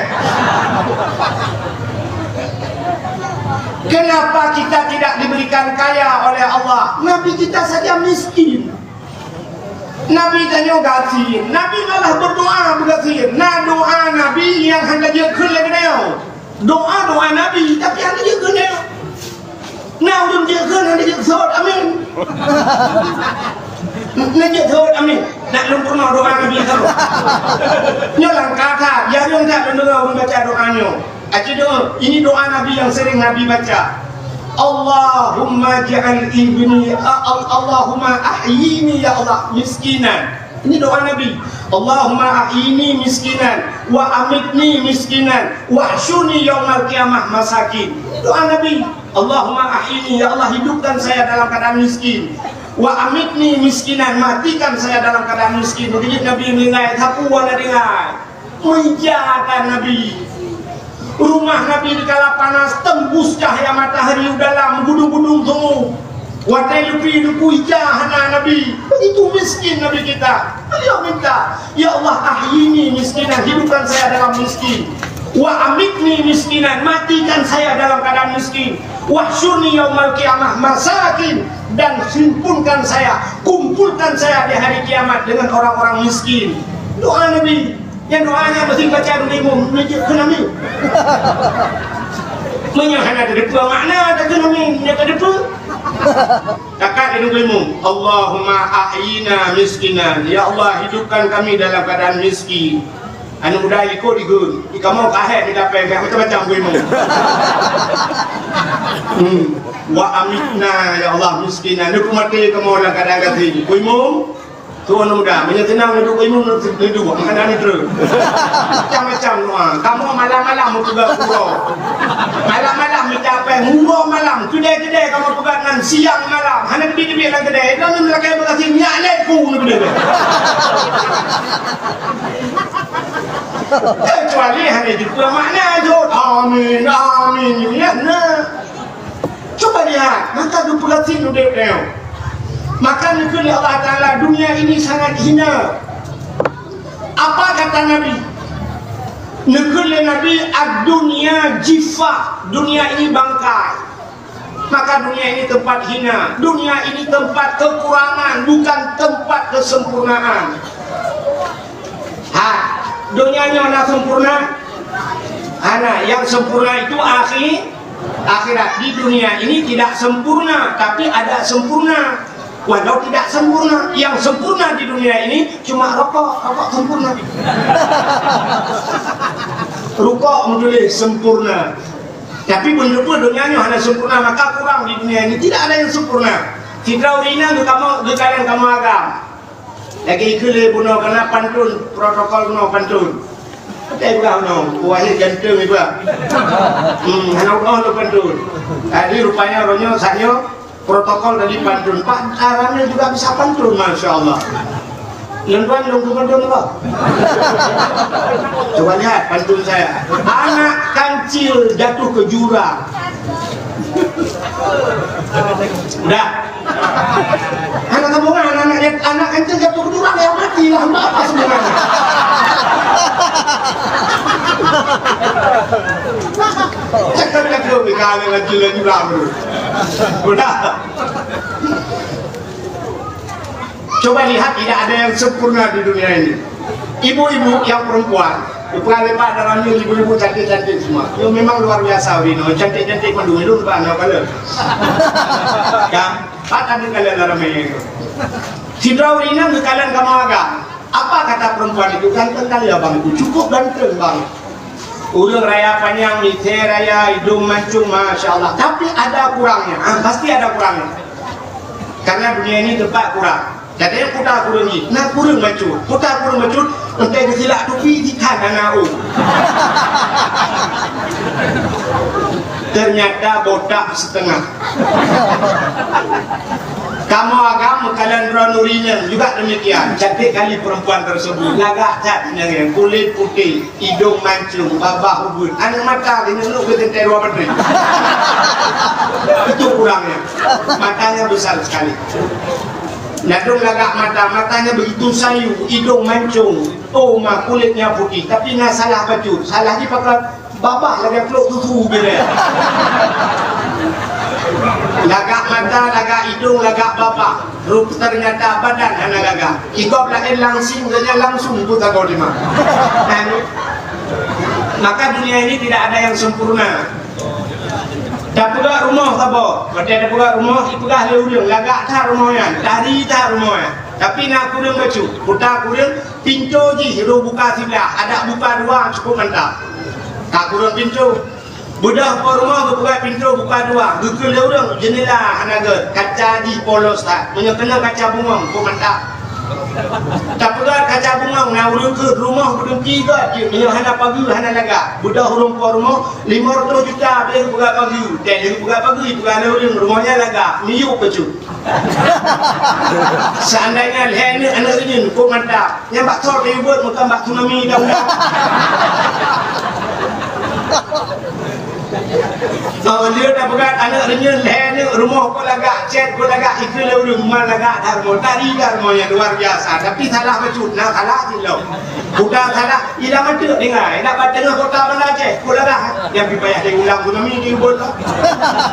Kenapa kita tidak diberikan kaya oleh Allah? Nabi kita saja miskin. Nabi tanyoe gasien. Nabi malah berdoa beugasien. Na doa Nabi nyang hana jeuet kheun lagée nyoe. Doa-doa Nabi, tapi hana jeuet kheun nyoe. Na ureuëng jeuet kheun, hana jeuet seuôt amin. Na jeuet seuôt amin. Nak lôn peurunoe doa Nabi seuôt. Nyoe langkah that, jareueng that lôn deungoe ureuëng baca doa nyoe. Aci doa, ini doa Nabi yang sering Nabi baca. Allahumma ja'al ibni, a-, al-, Allahumma ahyini ya Allah miskinan. Ini doa Nabi. Allahumma ahyini miskinan, wa amitni miskinan, wa ahsyurni yaumal qiyamah masakin. Ini doa Nabi. Allahumma ahyini, ya Allah, hidupkan saya dalam keadaan miskin. Wa amitni miskinan, matikan saya dalam keadaan miskin. Begitu Nabi meninggal, sapu wana dengar. Meuja that Nabi. Rumah Nabi dikala panas, tembus cahya matahari u dalam, gudong-gudong sungu. Watée leupie Teungku ija hana Nabi. Begitu miskin Nabi kita. Beliau minta, "Ya Allah, ahyini miskinan, hidupkan saya dalam miskin. Wa amitni miskinan, matikan saya dalam keadaan miskin. Wahsyurni yaumal qiyamah masakin, dan himpunkan saya, kumpulkan saya di hari kiamat dengan orang-orang miskin." Doa Nabi. Nyang doa nyan meusti baca dulu imum, meunyoe jeuet keu Nabi. Meunyoe hana teudeupeu makna, tak keu Nabi, meunyoe teudeupeu. Takat di dulu imum, "Allahumma ahyina miskinan." Ya Allah, hidupkan kami dalam keadaan miskin. Aneuk muda ikot ikot, di kamoe kahé mita péng, macam-macam keu imum. Hmm. "Wa amitna, ya Allah, miskinan." Neupeumaté kamoe dalam keadaan gasien. Keu imum, Tuan muda, meunyoe teunang neuduek imum, neuduek, meuhana neutreun. Macam-macam doa. Kamoe malam-malam meupeugah uroe. Malam-malam mita péng, uroe malam. Keudè-keudè kamoe peugah nan siang malam. Hana teubiet-teubiet lam keudè. Itu nan lakèe beugasien, nyak lé ku neukeudè. Kecuali hana jeuet makna jeuet. Amin, amin. Ya, nah. Cuba lihat, maka geupeugasien udép tanyoe. Maka neukheun lé Allah Taala, dunia ini sangat hina. Apa kata Nabi? Neukheun lé Nabi, "Ad-dunya jifah." Dunia ini bangkai. Maka dunia ini tempat hina. Dunia ini tempat kekurangan, bukan tempat kesempurnaan. Ha, dunia nyoe na sempurna? Hana. Yang sempurna itu akhi-, akhirat. Di dunia ini tidak sempurna, tapi ada sempurna. Walau tidak sempurna, yang sempurna di dunia ini cuma rokok, rokok sempurna. Rukok meutuléh sempurna. Tapi beuneupeue donya nyoe hana sempurna, maka kurang di dunia ini. Tidak ada yang sempurna. Sidroe ureueng inong geukamoe, geukalon kamoe agam. Lagèe ikheun lé bunoe keunan pantôn, protokol bunoe pantôn. Pakai peugah bunoe, wahé ganteng iba. Hmm, hana uroe lôn pantôn. Jadi rupanya uroe nyoe, saat nyoe, protokol tadi pantun. Pak, ramé juga bisa pantun, Masya Allah. Lôn tuan lôn pantun apa? Coba lihat pantun saya. Anak kancil jatuh ke jurang. Dah. Anak kampung, anak, anak, anak kancil jatuh ke jurang, ya matilah, apa sebenarnya? Cakap-cakap, ikan yang kancil dan jurang tu. Udah. Coba lihat, tidak ada yang sempurna di dunia ini. Ibu-ibu yang perempuan, bukan lepas dalam ni, ibu-ibu cantik-cantik semua. Yo, memang luar biasa, Wino. Cantik-cantik mandum, itu lepas nak kala. Kan? Pak tadi kala dalam ni. Sidroe ureueng inong geukalon kamoe agam. Apa kata perempuan itu? Ganteng kali abang itu. Cukup ganteng, Bang. Ureueng raya panyang, misé raya, idong mancung, Masya Allah. Tapi ada kurangnya. Ah, pasti ada kurangnya. Karena dunia ini tempat kurang. Jadi kuta kureueng jih, na kureueng bacut. Kuta kureueng bacut, entah geusilak tupi, ikan na na u. Ternyata botak setengah. Kamoe agam meukalon droeneuh ureueng inong juga demikian. Cantik kali perempuan tersebut. Lagak that inong nyan, kulit putih, idong mancung, babah ubeut. Aneuk mata lheueh neuk geuteuntèe dua batri. Itu kurangnya. Matanya besar sekali. Nadong lagak mata, matanya begitu sayu, idong mancung. Oh, ma kulitnya putih, tapi na salah bacut. Salah jih pakon? Babah lagèe plôk susu bile. Lagak mata, lagak idong, lagak babah. Rup-, ternyata badan hana gagah. Igob laén langsing, geuhnyan langsung pun sagoe teuma. Dan maka dunia ini tidak ada yang sempurna. Tapeugah rumoh saboh, watèe tapeugah rumoh, ipeugah lé ureueng, lagak that rumoh nyan, tari that rumoh nyan. Tapi na kureueng bacut, kuta kureueng, pintoe jih rôh buka siblah, adak buka dua cukup mantap. Ka kureueng pintoe. Beudôh po rumoh geupeugah pintoe buka dua, geukheun lé ureueng jeundela hana gèt, kaca jih polos that. Meunyoe keunong kaca bungong, kok mantap. Tapeugah kaca bungong, na ureueng kheun rumoh beudengki gèt jeuet, meunyoe hana pageue hana lagak. Beudôh ureueng po rumoh, limong reutôh juta bèk geupeugah pageue. Teuh lheueh geupeugah pageue, ipeugah lé ureueng rumoh nyan lagak, miyueb bacut. Seandainya lhèe aneuk, aneuk reujeueng, kok mantap. Nyang bak thôn kayue beuet, meukan bak tsunami dah udah. Oh, dia dah peugah aneuk reunyeun lhèe aneuk, rumoh kok lagak, cét kok lagak, ikeu lé ureueng, ma lagak, Darmo, tari Darmo nyang luar biasa. Tapi salah bacut, na salah cit lom. Bukan salah, idak bacut dengar, idak ba teungoh kota Banda Aceh, kok lagak. Nyang pih payah diulang tsunami di ubon tu.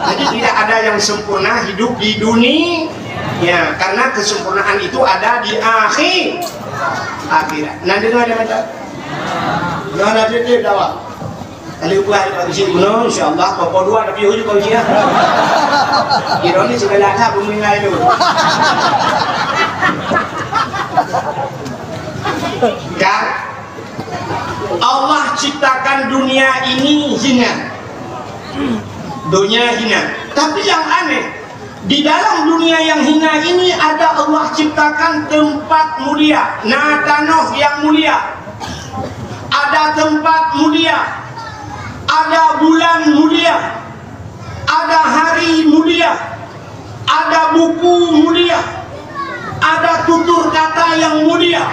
Jadi tidak ada yang sempurna hidup di dunia. Ya, karena kesempurnaan itu ada di akhir akhirat. Nah, dengar dia macam. Jangan ada dia dakwah. Kali upah di Pak Geuchik bunoe, insya-Allah, poh dua tapi uji Pak Geuchik, ya. Ironis segala ada peminat itu. Kan? Allah ciptakan dunia ini hina. Dunia hina. Tapi yang aneh, di dalam dunia yang hina ini ada Allah ciptakan tempat mulia. Na tanoh yang mulia. Ada tempat mulia. Ada bulan mulia. Ada hari mulia. Ada buku mulia. Ada tutur kata yang mulia.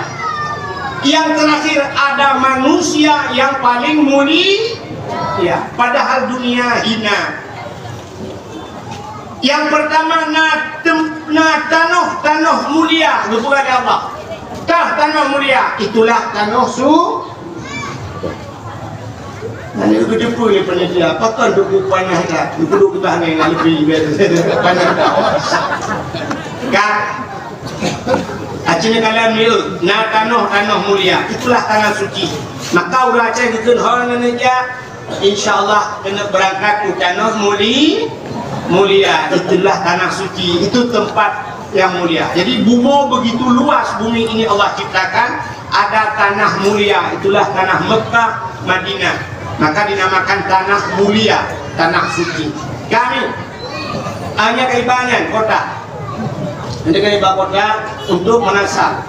Yang terakhir ada manusia yang paling mulia. Padahal dunia hina. Yang pertama na tem-, na tanoh-tanoh mulia geupeugah lé Allah. Tah tanoh mulia, itulah tanoh su-, Nyan geudeungoe lé panitia, pakon duku panas that? Duku-duku bah ngai ngon leubeh bèk panas that. Ka. Aci nyoe kalam yuk, na tanoh-tanoh mulia, itulah tanah suci. Maka ureueng Aceh geukheun ho ngon neujak, insya Allah keuneuk beurangkat u tanoh muli-, mulia, itulah tanah suci, itu tempat yang mulia. Jadi bumoe begitu luas bumi ini Allah ciptakan, ada tanah mulia, itulah tanah Mekah, Madinah. Maka dinamakan tanah mulia, tanah suci. Kami hanya kaibangan kota. Hanya kaiba kota untuk meunasah.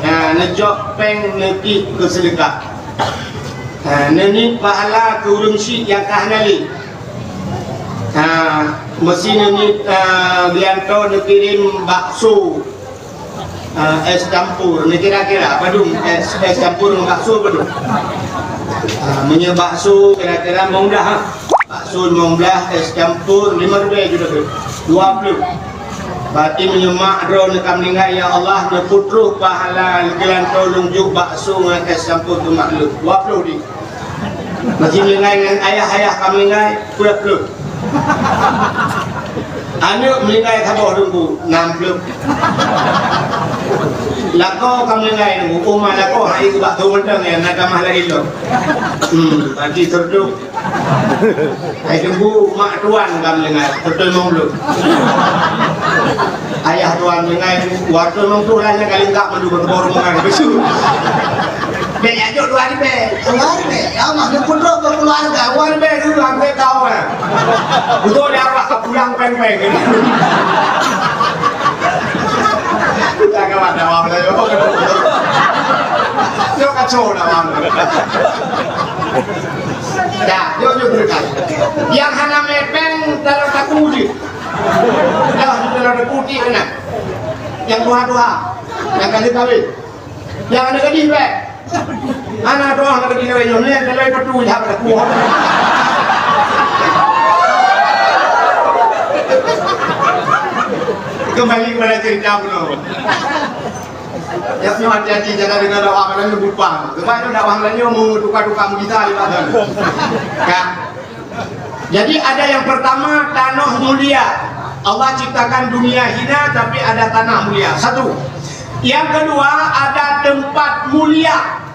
Nah, neujok péng neutip keu seudeukah. Nah, neuniet pahala keu ureueng syik nyang ka hana lé. Nah, meusi neuniet, ah, Bianto neukirém bakso. Ah, es campur ni kira-kira padum, es, es campur ngon bakso padum. Ah, meunyoe bakso kira-kira limong blah, ha. Bakso limong blah, es campur lima ribèe juta tu. Dua puluh. Berarti meunyoe mak droe neuka meuninggai, ya Allah, neupeutroh pahala geulantoe lôn jok bakso ngon es campur keu mak lôn. Dua puluh di. Masih meuninggai ngon ayah, ayah ka meuninggai, peuet ploh. Aneuk meuninggai saboh teungku, nam ploh. Lakoe ka meuninggai teungku, uma lakoe hai bak tu mantong ya, na tamah lagi lom. Hmm, bagi serduk. Hai teungku, mak tuan ka meuninggai, beutôi mong lôn. Ayah tuan meuninggai, waktu mong tuan hanya kali enggak mandum beutôi mong kan. Bèk jak jok dua ribèe. Dua ribèe. Ya Allah, dia pun roh keluarga. Dua ribèe dulu, hampir tahu lah. Betul dia apa pulang peng-peng. Kita kawan dakwah Melayu. Dia kacau dakwah Melayu. Dah, jok, jok, jok. Yang hana mepeng dalam satu wujud. Dah, dalam satu wujud anak. Yang dua-dua. Yang kali kawin. Nyang hana gadih bèk. Hana droe hana gadih lagèe nyoe, nyan lagèe peutu jak bak aku. Kembali kepada cerita bunoe. Ya, nyoe hati-hati jaga dengan dakwah Melayu bupan. Sebab nyoe dakwah Melayu meutuka-tuka meugitar di pasal. Kan? Jadi ada yang pertama, tanoh mulia. Allah ciptakan dunia hina, tapi ada tanah mulia. Satu. Yang kedua, ada tempat mulia.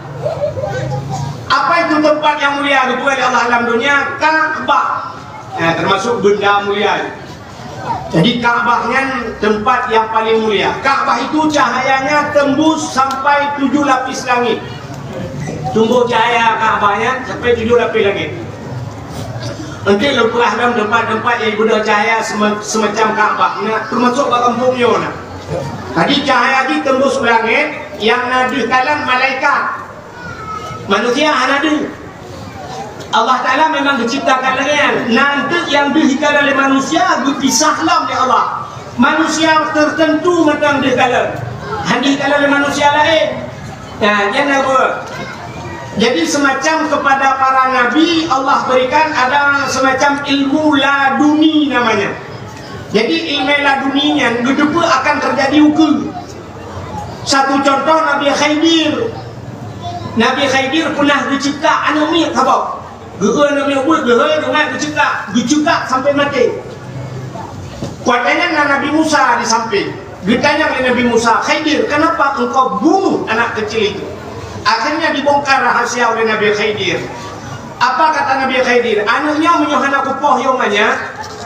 Apa itu tempat yang mulia? Geupeugah lé Allah alam dunia, Ka'bah. Eh, termasuk benda mulia. Jadi Ka'bah nyan tempat yang paling mulia. Ka'bah itu cahayanya tembus sampai tujuh lapis langit. Tembus cahaya Ka'bah nyan sampai tujuh lapis langit. Nanti lôn peugah lom tempat-tempat nyang ibeudôh cahaya sema-, semacam Ka'bah. Nah, termasuk bak gampông nyoe nah. Jadi cahaya jih tembus u langit, nyang na deuh kalon malaikat. Manusia hana deuh. Allah Taala memang geuciptakan lagèe nyan. Na eunteuk nyang deuh jikalon lé manusia geupisah lom lé Allah. Manusia tertentu mantong deuh kalon. Hana jikalon lé manusia laén. Nah, nyan na buet. Jadi, semacam kepada para nabi, Allah berikan ada semacam ilmu laduni namanya. Jadi, ilmu laduni nyan geuteupeue akan terjadi ukeue. Satu contoh, Nabi Khidir. Nabi Khidir pernah geucekak aneuk miet saboh. Geueu aneuk miet buet, geuhôi, geumat, geucekak. Geucekak sampai maté. Watée nyan na Nabi Musa di samping. Geutanyong lé Nabi Musa, "Khidir, kenapa engkau bunuh anak kecil itu?" Akhirnya dibongkar rahasia oleh Nabi Khidir. Apa kata Nabi Khidir? "Aneuk nyoe meunyoe hana kupoh yôh manyak,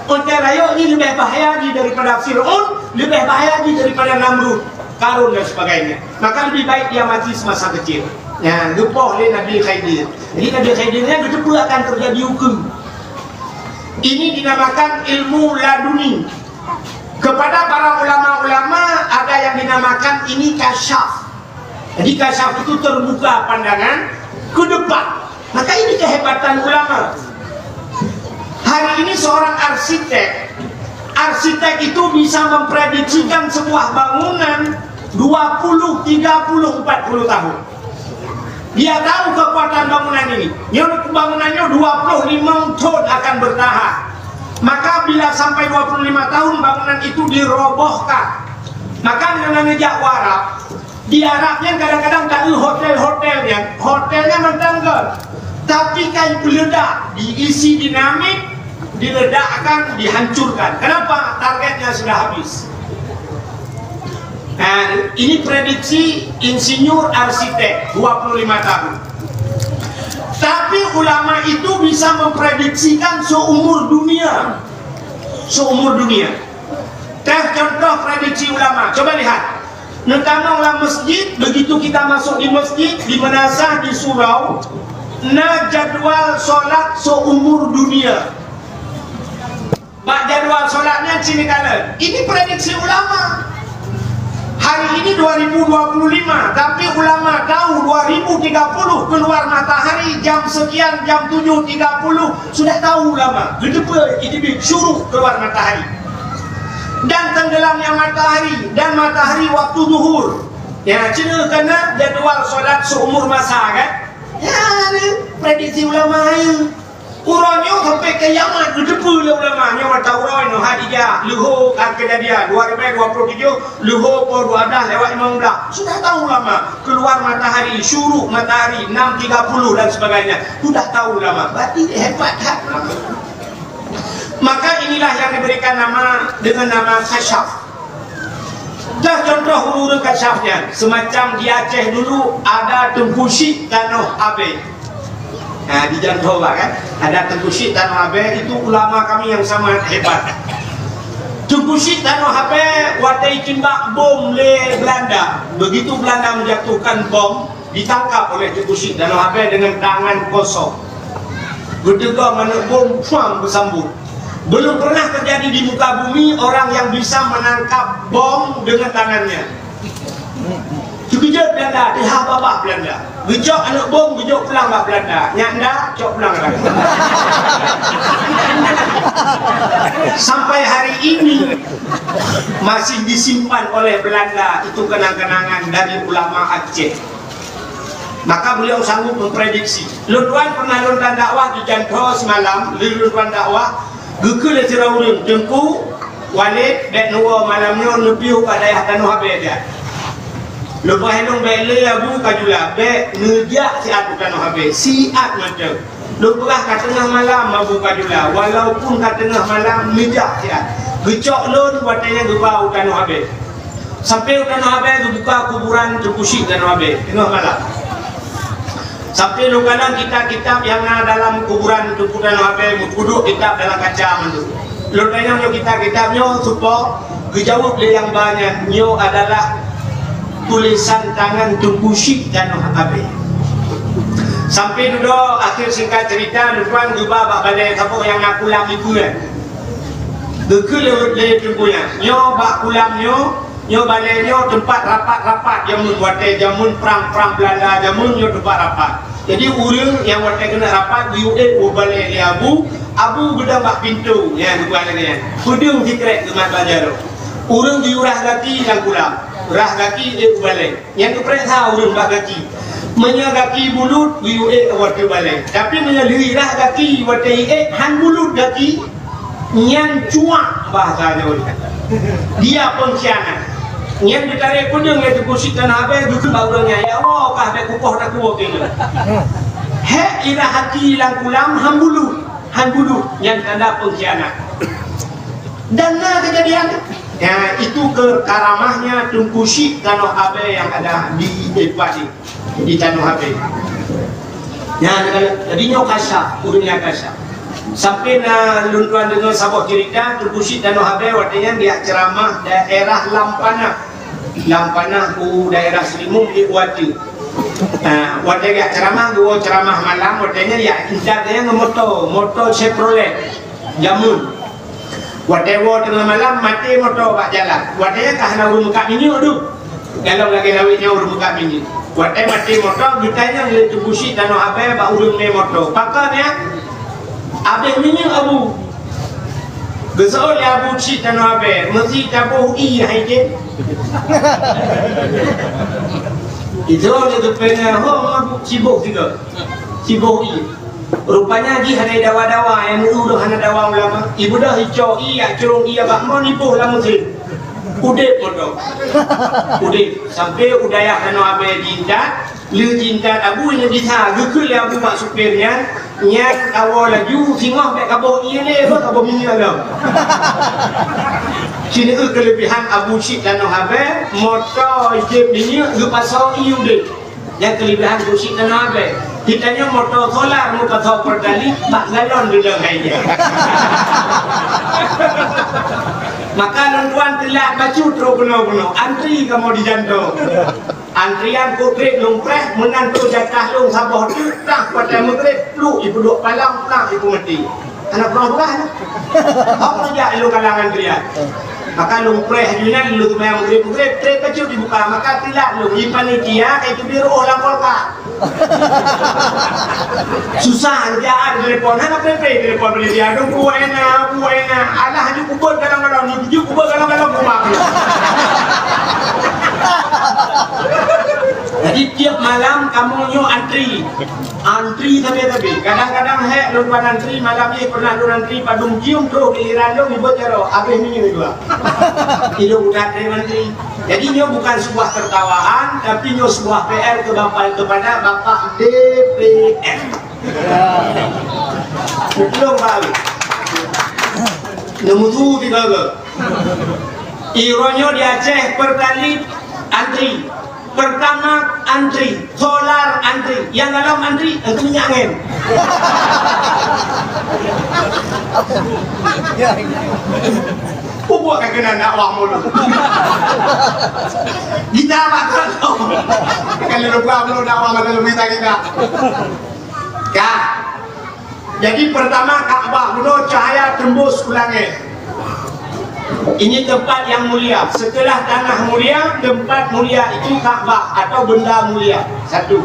untée rayeuk nyoe leubeh bahaya jih daripada Fir'aun, leubeh bahaya jih daripada Namrud, Karun dan sebagainya. Maka lebih baik dia mati semasa kecil." Nyan, geupoh lé Nabi Khidir. Jadi, Nabi Khidir nyan geuteupeue akan terjadi ukeue. Ini dinamakan ilmu laduni. Kepada para ulama-ulama, ada yang dinamakan ini kasyaf. Jadi, kasyaf itu terbuka pandangan ke depan. Maka, ini kehebatan ulama. Hari ini seorang arsitek, arsitek itu bisa memprediksikan sebuah bangunan dua puluh, tiga puluh, empat puluh tahun. Dia tahu kekuatan bangunan ini. Nyoe bangunan nyoe dua puluh lima thon akan bertahan. Maka bila sampai dua puluh lima tahun bangunan itu dirobohkan. Maka ngon neujak u Arab, di Arab nyan kadang-kadang taeu hotel-hotel nyan, hotel nyan mantong göt. Tapi ka ipeuleudak, diisi dinamit, diledakkan, dihancurkan. Kenapa? Targetnya sudah habis. Nah, ini prediksi insinyur arsitek dua puluh lima tahun. Tapi ulama itu bisa memprediksikan seumur dunia. Seumur dunia. Tah contoh prediksi ulama. Coba lihat. Neutamong lam masjid, begitu kita masuk di masjid, di meunasah, di surau, na jadwal solat seumur dunia. Bak jadwal solat nyan cit neukalon. Ini prediksi ulama. Hari ini dua ribu dua puluh lima, tapi ulama tahu dua ribu tiga puluh keluar matahari jam sekian, jam tujuh tiga puluh, sudah tahu ulama. Geuteupeue itibit syuruk keluar matahari. Dan tenggelamnya matahari dan matahari waktu zuhur. Ya, cina kana jadwal solat seumur masa, kan? Ya, ni prediksi ulama ni. Uroe nyoe sampai kiamat geuteupeue lé ulama nyoe mata uroe nyoe Khadijah, leuhô ka keujadian dua ribu dua puluh tujuh, leuhô poh dua belas lewat lima belas. Sudah tahu ulama, keluar matahari, syuruk matahari enam tiga puluh dan sebagainya. Sudah tahu ulama. Berarti hebat that ulama. Maka inilah yang diberikan nama dengan nama kasyaf. Dah contoh ureuëng kasyaf nyan, semacam di Aceh dulu ada Teungku Syik Tanoh Abee. Nah, di Janto lah kan, ada Teungku Syik Tanoh Abee, itu ulama kami yang sangat hebat. Teungku Syik Tanoh Abee watée itimbak bom lé Belanda. Begitu Belanda menjatuhkan bom, ditangkap oleh Teungku Syik Tanoh Abee dengan tangan kosong. Geuteugom aneuk bom, puang, beusambot. Belum pernah terjadi di muka bumi orang yang bisa menangkap bom dengan tangannya. Teukeujot Belanda, teuhah babah Belanda. Geucok aneuk bom, geujok pulang bak Belanda. Nyak nda, cok pulang dah. Sampai hari ini masih disimpan oleh Belanda itu kenang-kenangan dari ulama Aceh. Maka beliau sanggup memprediksi. Lôn tuan pernah lôn tan dakwah di Janto semalam, lôn tuan dakwah, geukheun lé sidroe ureuëng, "Teungku Walid, bék neuwoe malam nyoe neupiôh bak dayah Tanoh Abee." Leubeh lôn bék lé Abu Kajula, bék neujak siat u Tanoh Abee, siat mantong. Lôn peugah ka teungoh malam Abu Kajula, walaupun ka teungoh malam neujak siat. Geucok lôn watée nyan geuba u Tanoh Abee. Sampai u Tanoh Abee geubuka kuburan Teungku Syik Tanoh Abee teungoh malam. Sampai lôn kalon kitab-kitab nyang na dalam kuburan Teungku Tanoh Abee, meuduek kitab dalam kaca mandum. Lôn tanyong nyoe kitab-kitab nyoe, supo geujaweueb lé nyang ba nyan, nyoe adalah tulésan tangan Teungku Syik Tanoh Abee. Sampai dudoe akhé singkat cerita, lôn tuan geuba bak balée saboh nyang na kulam ipeue. Geukheun lé, lé Teungku nyan, nyoe bak kulam nyoe, nyoe balée nyoe teumpat rapat-rapat jameun, watée jameun prang-prang Belanda jameun nyoe teumpat rapat. Jadi ureuëng nyang watée keuneuk rapat geuyue ék u balée lé Abu, Abu geudong bak pintoe, nyan geuba lagée nyan. Peudeueng sikrek geumat bak jaroe. Ureuëng geuyue rhah gaki lam kulam, rhah gaki ék u balée. Nyang geupreh sa ureuëng bak gaki. Meunyoe gaki bulut, geuék watèe balèe. Tapi meunyoe lheueh rhah gaki watèe ék, han bulut gaki, nyan cuak bahasa nyoe. Dia pengkhianat. Nyan geutarek peudeueng lé Teungku Chik Tanoh Abee, geukheun bak ureueng nyan, "Ya Allah, kah bèk kupoh takue keu nyoe." Hék irhah gaki lam kulam, han bulut, han bulut, nyan tanda pengkhianat. Dan na kejadian. Ya, itu ke karamahnya Teungku Chik Tanoh Abee yang ada di Padi. Di Tanoh Abee. Nyan, jadi nyoe kasa, ureueng nyan kasa. Sampai na lôn tuan deungoe saboh cerita, Teungku Chik Tanoh Abee watèe nyan geujak ceuramah daerah Lampanah. Lampanah u daerah Seulimeum di Kuarti. Nah, watèe geujak ceuramah, geuwoe ceuramah malam, watèe nyan jak intat nyan ngon moto, moto Chevrolet. Jameun. Watèe woe teungoh malam, maté moto bak jalan. Watèe nyan ka hana ureueng meukat minyeuk dum. Galom lagèe lawét nyan ureueng meukat minyeuk. Watèe maté moto, geutanyong lé Teungku Chik Tanoh Abee bak ureueng mè moto, "Pakon nyan?" "Abéh minyeuk, Abu." Geuseuôt lé Abu Chik Tanoh Abee, "Meusi taboh ié hai jén?" Itu lé geupeugah, "Ho, Abu, siboh sigoe. Siboh ié." Rupanya jih hana dawa-dawa, nyang ureueng hana dawa ulama. Ibeudôh icok ié, icurong ié bak mon, iboh lam meusén. Udép moto. Udép. Sampai u dayah Tanoh Abee jiintat, lheueh jiintat Abu nyan bisa, geukheun lé Abu bak supir nyan, nyan kawoe laju, singoh bèk kaboh ié lé, bah kaboh minyeuk lom. Sineuk keulebihan Abu Chik Tanoh Abee, moto jép minyeuk geupasoe ié udép. Nyang keulebihan Teungku Chik Tanoh Abee. Geutanyoe moto solar meupasoe Pertalite bak galon deungon hai nyan. Maka lôn tuan teulat bacut trok bunoe-bunoe. Antri kamoe di jantong. Antrian kok trép lôn preh, meunan trok jatah lôn saboh teuk, tah watèe meugreb, pluk ipeuduek palang, plang ipeumeuti. Hana pernah peugah, nah. Hok meujak ilôn kalang antrian. Maka lôn preh aju nyan, lôn teumanyong meugreb-meugreb, trép bacut ibuka, maka teulat lôn, i panitia ka iteubiet reuôh lam kolka. Susah, jak telepon, hana preh-preh telepon panitia, "Aduh, Bu Ena, Bu Ena." Alah, aju kubeuet galon-galon, aju kubeuet galon-galon, Bu Ena. Jadi, tiep malam kamoe nyoe antri. Antri sabe-sabe. Kadang-kadang hék lôn tuan antri, malam nyoe pernah lôn antri padum jeuem trok giliran lôn, ibeut jaroe, abéh minyeuk dua. Ilôn udah antri. Jadi nyoe bukan sebuah tertawaan, tapi nyoe sebuah P R ke Bapak, kepada Bapak D P R. Betul, Pak. Neumusu tiga ke. Ironyo di Aceh Pertalite antri. Pertamax antri, solar antri, nyang galom antri, eh, keu minyeuk angén. Peue buet ka keunan dakwah mulod. Gita bakal. Kalau lupa belum dakwah, maka lebih tak kita. Ka. Jadi, pertama, Ka'bah bunoe cahaya tembus u langét. Ini tempat yang mulia. Setelah tanah mulia, tempat mulia itu Ka'bah atau benda mulia. Satu.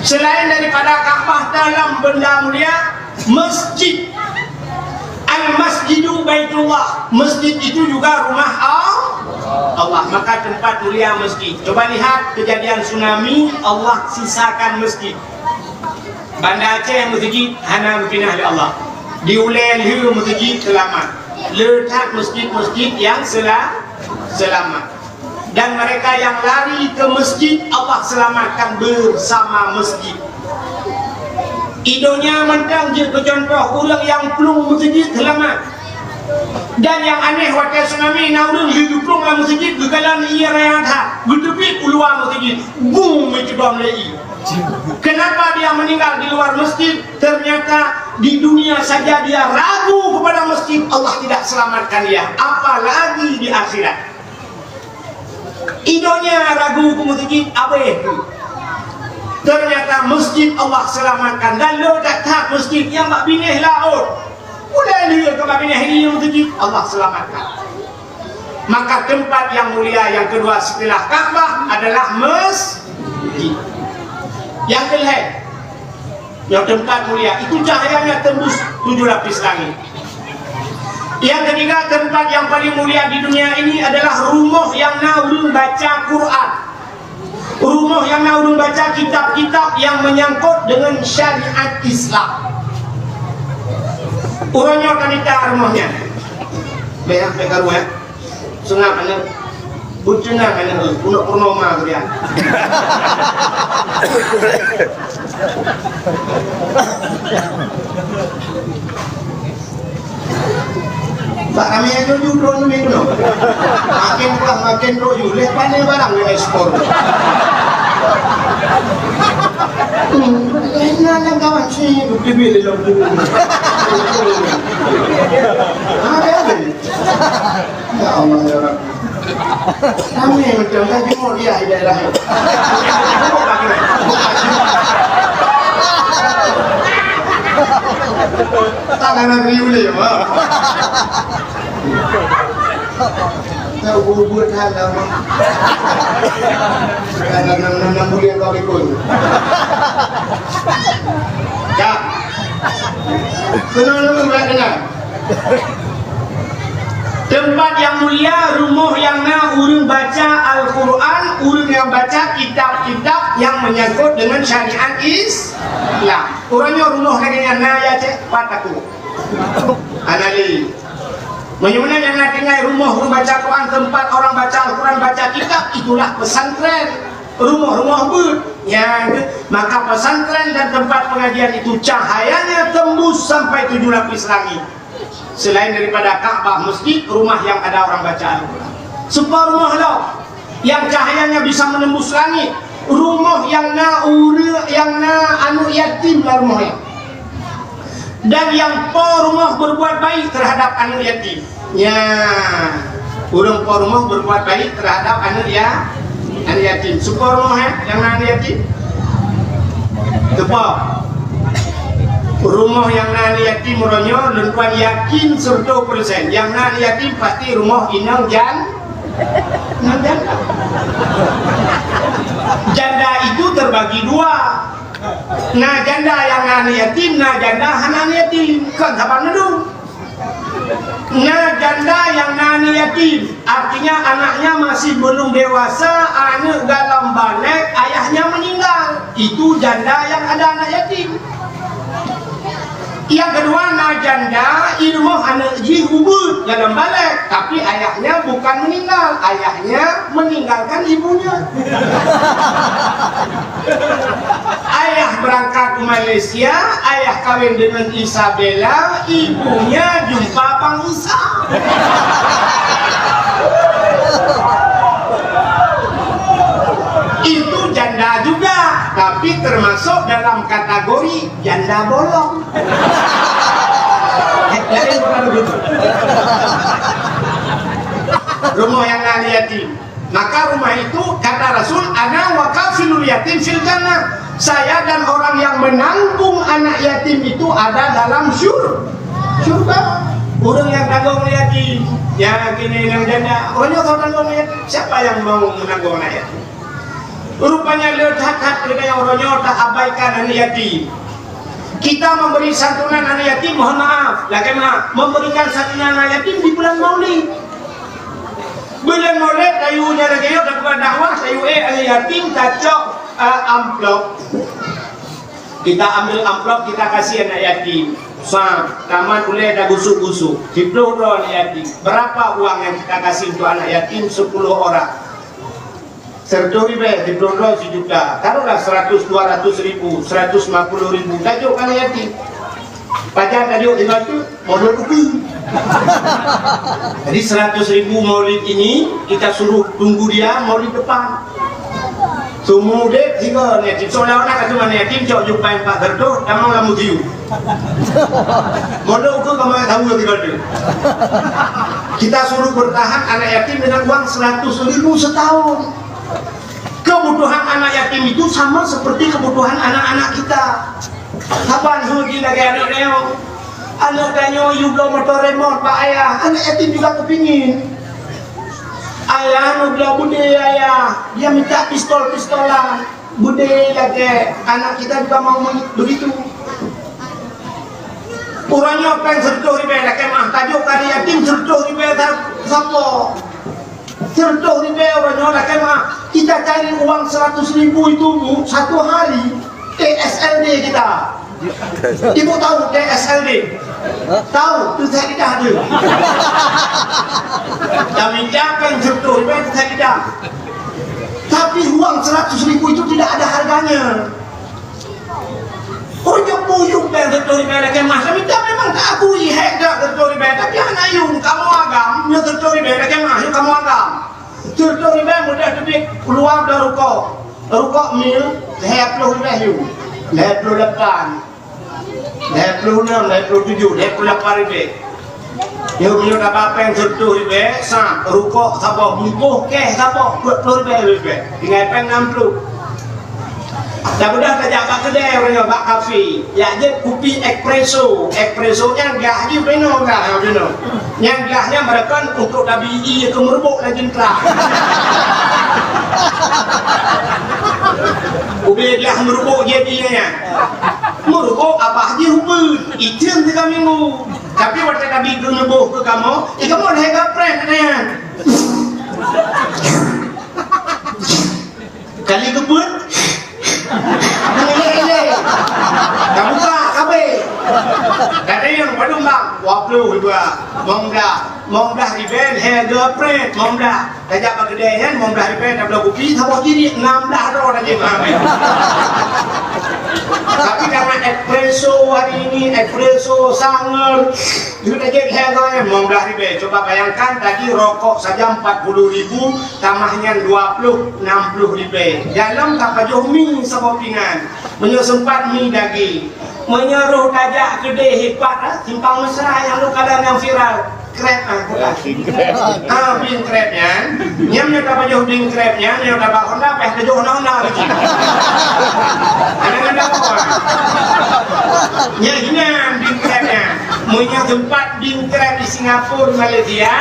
Selain daripada Ka'bah dalam benda mulia, masjid. Al-Masjidu Baitullah. Masjid itu juga rumah Al-, Allah. Maka tempat mulia masjid. Coba lihat kejadian tsunami, Allah sisakan masjid. Banda Aceh meuseujid hana geupinah lé Allah. Di ulèe lheueh meuseujid seulamat. Le that masjid-masjid nyang seula-, seulamat. Dan mereka yang lari ke masjid, Allah selamatkan bersama masjid. Di donya mantong jeuet keu cuntoh ureueng nyang plueng meuseujid seulamat. Dan nyang aneh, watèe tsunami na ureueng lheueh geuplueng lam meuseujid, geukalon ié raya that, geuteubiet u luwa meuseujid, bum, meucubom lé ié. Kenapa dia meninggal di luar masjid? Ternyata di dunia saja dia ragu kepada masjid, Allah tidak selamatkan dia, apalagi di akhirat. Di donya ragu keu meuseujid, abéh. Ternyata masjid Allah selamatkan. Dan le that-that masjid nyang bak binéh laôt. Ulèe lheueh ka bak binéh ié meuseujid, Allah selamatkan. Maka tempat yang mulia yang kedua setelah Ka'bah adalah masjid. Yang kelhèe, nyoe tempat mulia, itu cahayanya tembus tujuh lapis langit. Yang ketiga, tempat yang paling mulia di dunia ini adalah rumoh nyang na ureueng baca Quran. Rumoh nyang na ureuëng baca kitab-kitab nyang meunyangkot deungon syariat Islam. Uroe nyoe ka mita rumoh nyan. Bèk sampai karu, eh. Seungab aneuk. Beuteunang aneuk, eh. Pondok purnama keurian. Bak ramè nyoe ju droe nyoe keunoe. Makin pah makin droe ju, leh pané barang ngon ekspor. Hmm, leh na nyang kawan si, bukti bili lom tu. Ada apa ni? Ya Allah, ya Rabbi. Ramè macam dah jumur dia di daerah. Tak ada negeri uleh, Mak. Tak ubur-ubur dah lama. Dalam enam, enam, enam bulan kau ikut. Ya. Kena, kena, kena. Teumpat nyang mulia, rumoh nyang na ureuëng baca Al-Quran, ureuëng nyang baca kitab-kitab nyang meunyangkot deungon syariat Islam. Uroe nyoe rumoh lagèe nyan na ya, cek, pat aku. Anali. Meunyoe na nyang na tinggai rumoh ureuëng baca Quran, teumpat orang baca Al-Quran, baca kitab, itulah pesantren. Rumoh-rumoh beuet. Ya, maka pesantren dan tempat pengajian itu cahayanya tembus sampai tujuh lapis langit. Selain daripada Ka'bah, masjid, rumah yang ada orang baca Al-Quran. Sebuah rumah lah yang cahayanya bisa menembus langit. Rumoh nyang na ureuëng, nyang na aneuk yatim lam rumoh nyan. Dan nyang po rumoh berbuat baik terhadap aneuk yatim. Ya, ureuëng po rumoh berbuat baik terhadap aneuk ya, aneuk yatim. Soe po rumoh, eh, nyang na aneuk yatim? Soe po? Rumoh nyang na aneuk yatim uroe nyoe, lôn tuan yakin seratus persen. Nyang na aneuk yatim pasti rumoh inong jan-, inong janda. Janda itu terbagi dua. Na janda nyang na aneuk yatim, na janda hana aneuk yatim. Kon saban neudong. Na janda nyang na aneuk yatim, artinya anaknya masih belum dewasa, aneuk galom balek, ayahnya meninggal. Itu janda yang ada anak yatim. Yang kedua, na janda i rumoh aneuk jih ubit galom balek, tapi ayahnya bukan meninggal, ayahnya meninggalkan ibunya. Ayah berangkat ke Malaysia, ayah kawin dengan Isabella, ibunya jumpa Bang Isa. Itu janda juga, tapi termasuk dalam kategori janda bolong. Eh, lain bukan begitu. Rumoh nyang na aneuk yatim. Maka rumah itu, kata Rasul, "Ana wa kafilul yatim fil jannah." Saya dan orang yang menanggung anak yatim itu ada dalam syur-, syurga. Ureuëng nyang tanggong aneuk yatim, nyang keuneuk inong janda, ureuëng nyoe ka tanggong aneuk yatim. Siapa yang mau menanggung anak yatim? Rupanya le that-that keuneuk uroe nyoe taabaikan aneuk yatim. Kita memberi santunan aneuk yatim, mohon maaf, lakèe maaf, memberikan santunan aneuk yatim di bulan Maulid. Bulan Maulid, tayue nyan lagèe nyoe, tapeugah dakwah, tayue ék aneuk yatim, tacok, eh, amplop. Kita ambil amplop, kita kasih anak yatim. Sa, tamat ulèe dah gusuk-gusuk. Siplôh droe anak yatim. Berapa uang yang kita kasih untuk anak yatim sepuluh orang? Seratus ribèe, siplôh droe sijuta. Taruhlah seratus, dua ratus ribu, seratus lima puluh ribu. Tajok keu anak yatim. Pajan tajok tinggai tu, Maulid ukeue. Jadi seratus ribu Maulid ini kita suruh tunggu dia Maulid depan. Seumur udép tiga aneuk yatim. Seolah-olah ka teuma aneuk yatim cok jumpa empat ratus, tamong lam museum. Mondok ukeue ka meuet tahu lagi kali. Kita suruh bertahan anak yatim dengan uang seratus ribu setahun. Kebutuhan anak yatim itu sama seperti kebutuhan anak-anak kita. Kapan lagi lagèe aneuk tanyoe? Aneuk tanyoe yue bloe motor remot bak ayah, anak yatim juga kepingin. Ayah, neubloe beudé, ayah. Dia minta pistol-pistolan. Beudé lagèe anak kita juga mau men-, begitu. Uroe nyoe pèng seratus ribèe lakèe meu'ah, tajok keu aneuk yatim seratus ribèe sa-, sapo. Seratus ribèe uroe nyoe lakèe meu'ah. Kita cari uang seratus ribu itu, Bu, satu hari, T S L D kita. Ibu tahu T S L D? Tahu, tu saya tidak ada. Kami jangan jatuh, saya tidak. Tapi uang seratus ribu itu tidak ada harganya. Ureueng buyueng bèe sireutoh ribèe lakèe mah. Kami dah memang tak akui hèk dak sireutoh ribèe, tapi hana yum kamoe agam, nyoe sireutoh ribèe lakèe mah, yum kamoe agam. Sireutoh ribèe mudah teubiet keuluwa bak rukok. Rukok mil lhèe ploh ribèe yum. Lhèe ploh lapan. Lhèe ploh nam, lhèe ploh tujoh, lhèe ploh lapan ribèe. Nyoe meunyoe taba pèng sireutoh ribèe, sa rukok saboh, bungkôh kèh saboh, peuet ploh ribèe, ribèe. Tinggai pèng nam ploh. Dah mudah tajak bak keudè uroe nyoe bak kafe. Jak jép kupi espresso. Espresso nyan glah jih peunoh glah, peunoh. Nyan glah nyan meureukan untuk tabi ie keu meurubok lam jeuntra. Ubé glah meurubok jép ie nyan. Meurubok abah jih ubeut, iteun tiga minggu. Tapi watèe tabi keuneubôh keu kamoe, eh, kamoe lhèe gapreh nyan. Kali keubeuet, meulé-lé. Tabuka kabeh. Kadang padum bang, dua puluh ribu. Mong blah, mong blah ribèe, lhèe gapreh, mong blah. Tajak bak keudè nyan, mong blah ribèe, tabloe kupi, saboh jiriek, nam blah droe tajak makan. Tapi karena espresso hari ini, espresso sangat, itu tajak lhèe gapreh, mong blah ribèe. Coba bayangkan, tadi rokok saja empat puluh ribu, tamah nyan dua ploh, nam ploh ribèe. Dalam tapajoh mi saboh pingan. Meunyoe seumpat mi daging. Meunyoe roh tajak keudè hipat, ah, simpang mesra nyang lôn kalon nyang viral. Krèp, ah, bukan. Ah, bing krèp nyan. Nyan meunyoe tapajoh bing krèp nyan, meunyoe taba Honda, payah tajoh Honda-Honda lagi. Kadang-kadang apa? Nyan hinan bing krèp nyan. Meunyoe seumpat bing krèp di Singapura, Malaysia,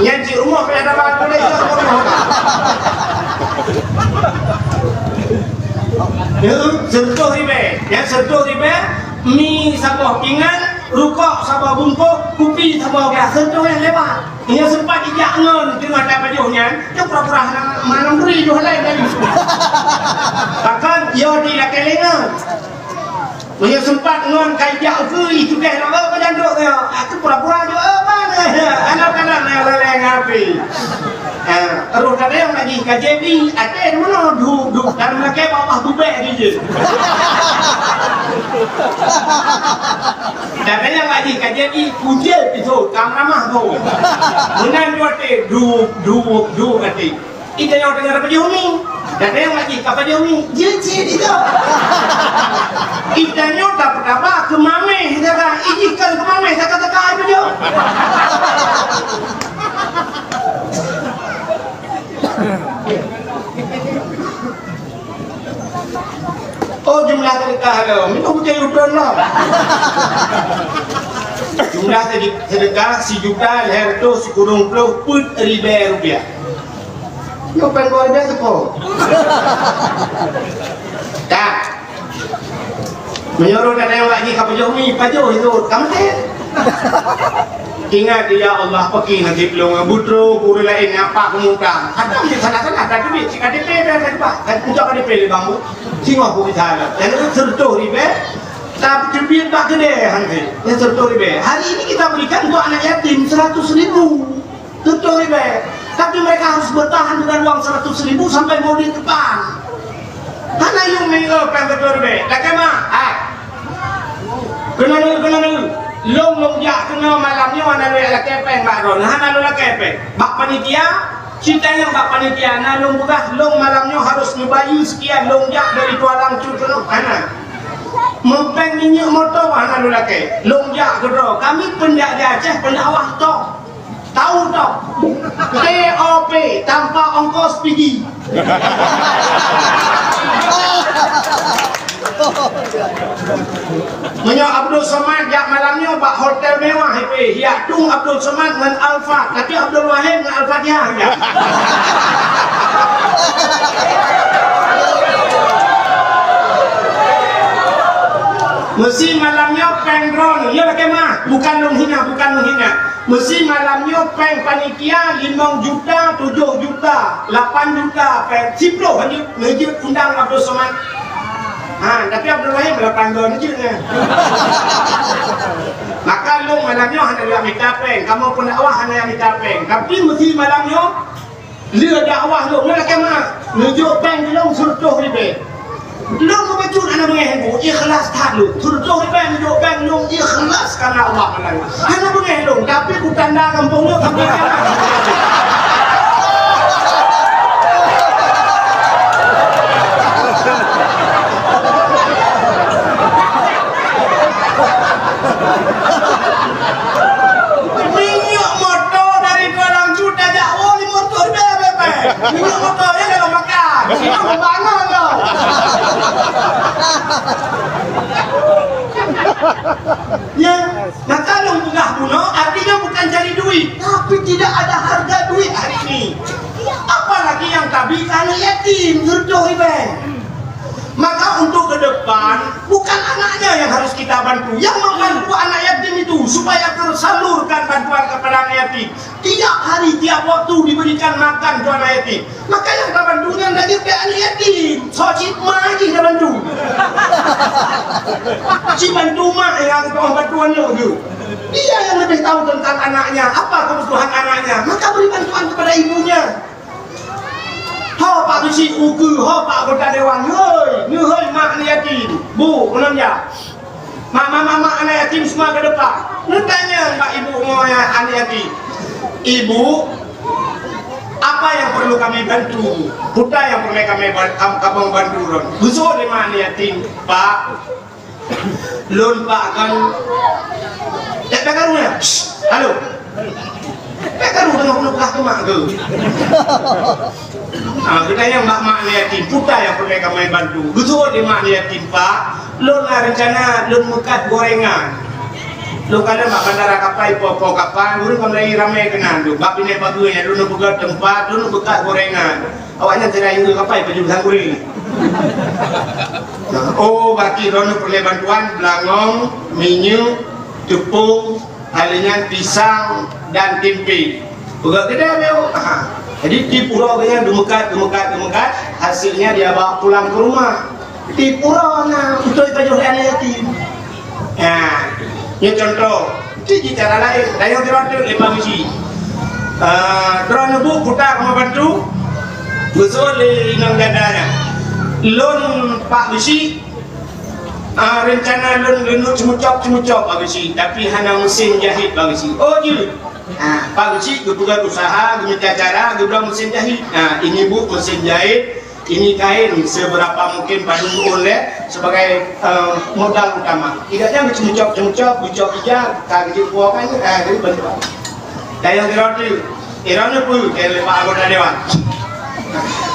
nyan cit rumoh payah taba Malaysia rumoh. Nyoe sireutoh ribèe. Nyan sireutoh ribèe, mi saboh pingan, rukok saboh bungkôh, kupi saboh glah. Sireutoh nyan lewat. Nyoe seumpat ijak ngon teungoh tapajoh nyan, nyoe pura-pura hana manong duri joh laén tadi. Bahkan, yo di lakèe lé ngon. Meunyoe seumpat ngon ka ijak ukeue, itukéh lom, "Oh, pajan duek nyoe?" Aku pura-pura duek, "Oh, ban." Anak-anak na lalai ngapi. Ha, roh tadayong lagi ka jadi, até meunoe du, du, dan lakèe bak bubèe lagi jih. Tadayong lagi ka jadi, kujé pisôh, ka meuramah bô. Meunan dua até, du, du, du até. Itanyoe teungoh tapajoh mi. Tadayong lagi ka pajoh mi. Jeuet cit itu. Itanyoe tapeutaba keu mamèh, ijih kon keu mamèh, teuka-teuka ipajoh. Oh, jumlah sedekah lo. Minong putih udon lo. Jumlah sedi-, sedekah sijuta lhèe reutôh sikureueng ploh peuet ribèe rupiah. Nyoe pèng dua ribèe seupôt. Tak. Meunyoe roh tadayong lagi ka pajoh mi, pajoh itu, ka maté. Ingat, ya Allah, paki nasib lôn, beutroh ureueng laén nyang pat keumutang. Kadang di sana-sana, ka teubiet cit K T P, dah, dah, dah, dah, ucap K T P lé bang, singoh ku bisa. Dan itu sireutoh ribèe, tapi teubiet bak keudè, han, ya, sireutoh ribèe. Hari ini kita berikan untuk anak yatim seratus ribu. Sireutoh ribèe. Tapi mereka harus bertahan dengan uang seratus ribu sampai maulid depan. Hana yum minggu pèng sireutoh ribèe. Lakèe mah, hai. Keunoe, keunoe. Lôn, lôn jak keunoe malam nyoe hana lôn lakèe pèng bak droeneuh. Hana lôn lakèe pèng. Bak panitia, cit tanyong bak panitia, na lôn peugah lôn malam nyoe harus neubayeue sekian lôn jak dari Tualang Cut keunoe. Hana. Meupèng minyeuk moto hana lôn lakèe. Lôn jak keudroe. Kami peundak di Aceh, pendakwah top. Tahu toh? T O P, tanpa ongkos pigi. Meunyoe Abdul Somad jak malam nyoe bak hotel mewah, eh, hiyak tueng Abdul Somad ngon Alfa, tapi Abdul Wahid ngon Al-Fatihah jak. Meusi malam nyoe péng droeneuh, ya lakée meu'ah, bukan lôn hina, bukan lôn hina. Meusi malam nyoe péng panitia limong juta, tujoh juta, lapan juta péng, siplôh hanjeuet neujeuet undang Abdul Somad. Ha, tapi Abdul Rahim lapan droe neujeuet nyan. Maka lôn malam nyoe hana jak mita péng, kamoe peundakwah hana jak mita péng. Tapi meusi malam nyoe, lheueh dakwah lôn, ngon lakée meu'ah, neujok péng keu lôn sireutoh ribée. Lôn meubacut hana beungéh lôn, ikhlas that lôn. Sireutoh ribée neujok péng lôn ikhlas karena Allah Taala. Hana beungéh lôn, tapi kutanda gampông nyoe sampoe kiamat. Minyeuk moto dari Kuala Lumpur tajak woe limong reutôh ribée bée-bée. Minyeuk moto nyan dalam makan. Minyeuk membangun tu. Ya, maka lôn peugah bunoe artinya bukan cari duit, tapi tidak ada harga duit hari ini. Apalagi yang tabri keu aneuk yatim, sireutoh ribée. Maka untuk ke depan, bukan anaknya yang harus kita bantu. Yang membantu anak yatim itu supaya tersalurkan bantuan kepada anak yatim. Tiap hari, tiap waktu diberikan makan tu anak yatim. Maka yang tabantu nyan lagée pih aneuk yatim. Soe cit ma jih tabantu. Cit bantu mak nyang bantu aneuk tu. Dia yang lebih tahu tentang anaknya, apa kebutuhan anaknya. Maka beri bantuan kepada ibunya. Ho Pak Beusi ukeue, ho Pak anggota dewan, hei, neuhôi mak aneuk yatim. Bu, ulôn jak. Mak, mak, mak, mak aneuk yatim semua ke depan. Neutanyong bak ibu ngon aneuk yatim. Ibu, apa yang perlu kami bantu? Peue nyang peureulée kami ban-, kam-, kamoe bantu lôn? Geuseuôt lé mak aneuk yatim, Pak, lôn Pak kan. Eh, péng karu nyan. Shh, halo. Péng karu teungoh keuneuk peugah keu mak keuh. Ah, geutanyong bak mak aneuk yatim, peue nyang peureulée kamoe bantu. Geuseuôt lé mak aneuk yatim, Pak, lôn na reuncana lôn meukat gorengan. Lôn kalon bak bandara kapai, po-po kapai, ureuëng ka mulai ramé keunan tu. Bak binéh bagoe nyan lôn neupeugöt teumpat, lôn neumeukat gorengan. Awaknyan sira inggeuh kapai pajoh sang ureuëng. Oh, berarti droeneuh peureulée bantuan beulangong, minyeuk, teupông, hai lheueh nyan pisang dan tempe. Peugah keudeh beu. Ha. Jadi tiep uroe geuh nyan geumeukat, geumeukat, geumeukat, hasilnya dia bawa pulang ke rumah. Tiep uroe na beutôi pajoh lé aneuk yatim. Nah, nyoe contoh. Cit jih cara laén. Dayang teuronteuek lé Pak Beusi. Ah, droeneuh bu puta kamoe bantu. Beuseuôt lé inong janda nyan. Lôn Pak Beusi, ah, reuncana lôn leunuek ceumucok-ceumucok Pak Beusi, tapi hana meusén jahét Pak Beusi. Oh jeuet. Ah, Pak Beusi geupeugöt usaha, geumita cara, geubloe meusén jahét. Ah, ini bu meusén jahét. Ini kain seberapa mungkin padum ulée sebagai, eh, modal utama. Tidak jangan ceumucok-ceumucok, bucok ija, ka geujeuet puwoe kan, eh, jadi bantuan. Dayang teuronteuek, iroe neupeue keu lé Pak anggota dewan.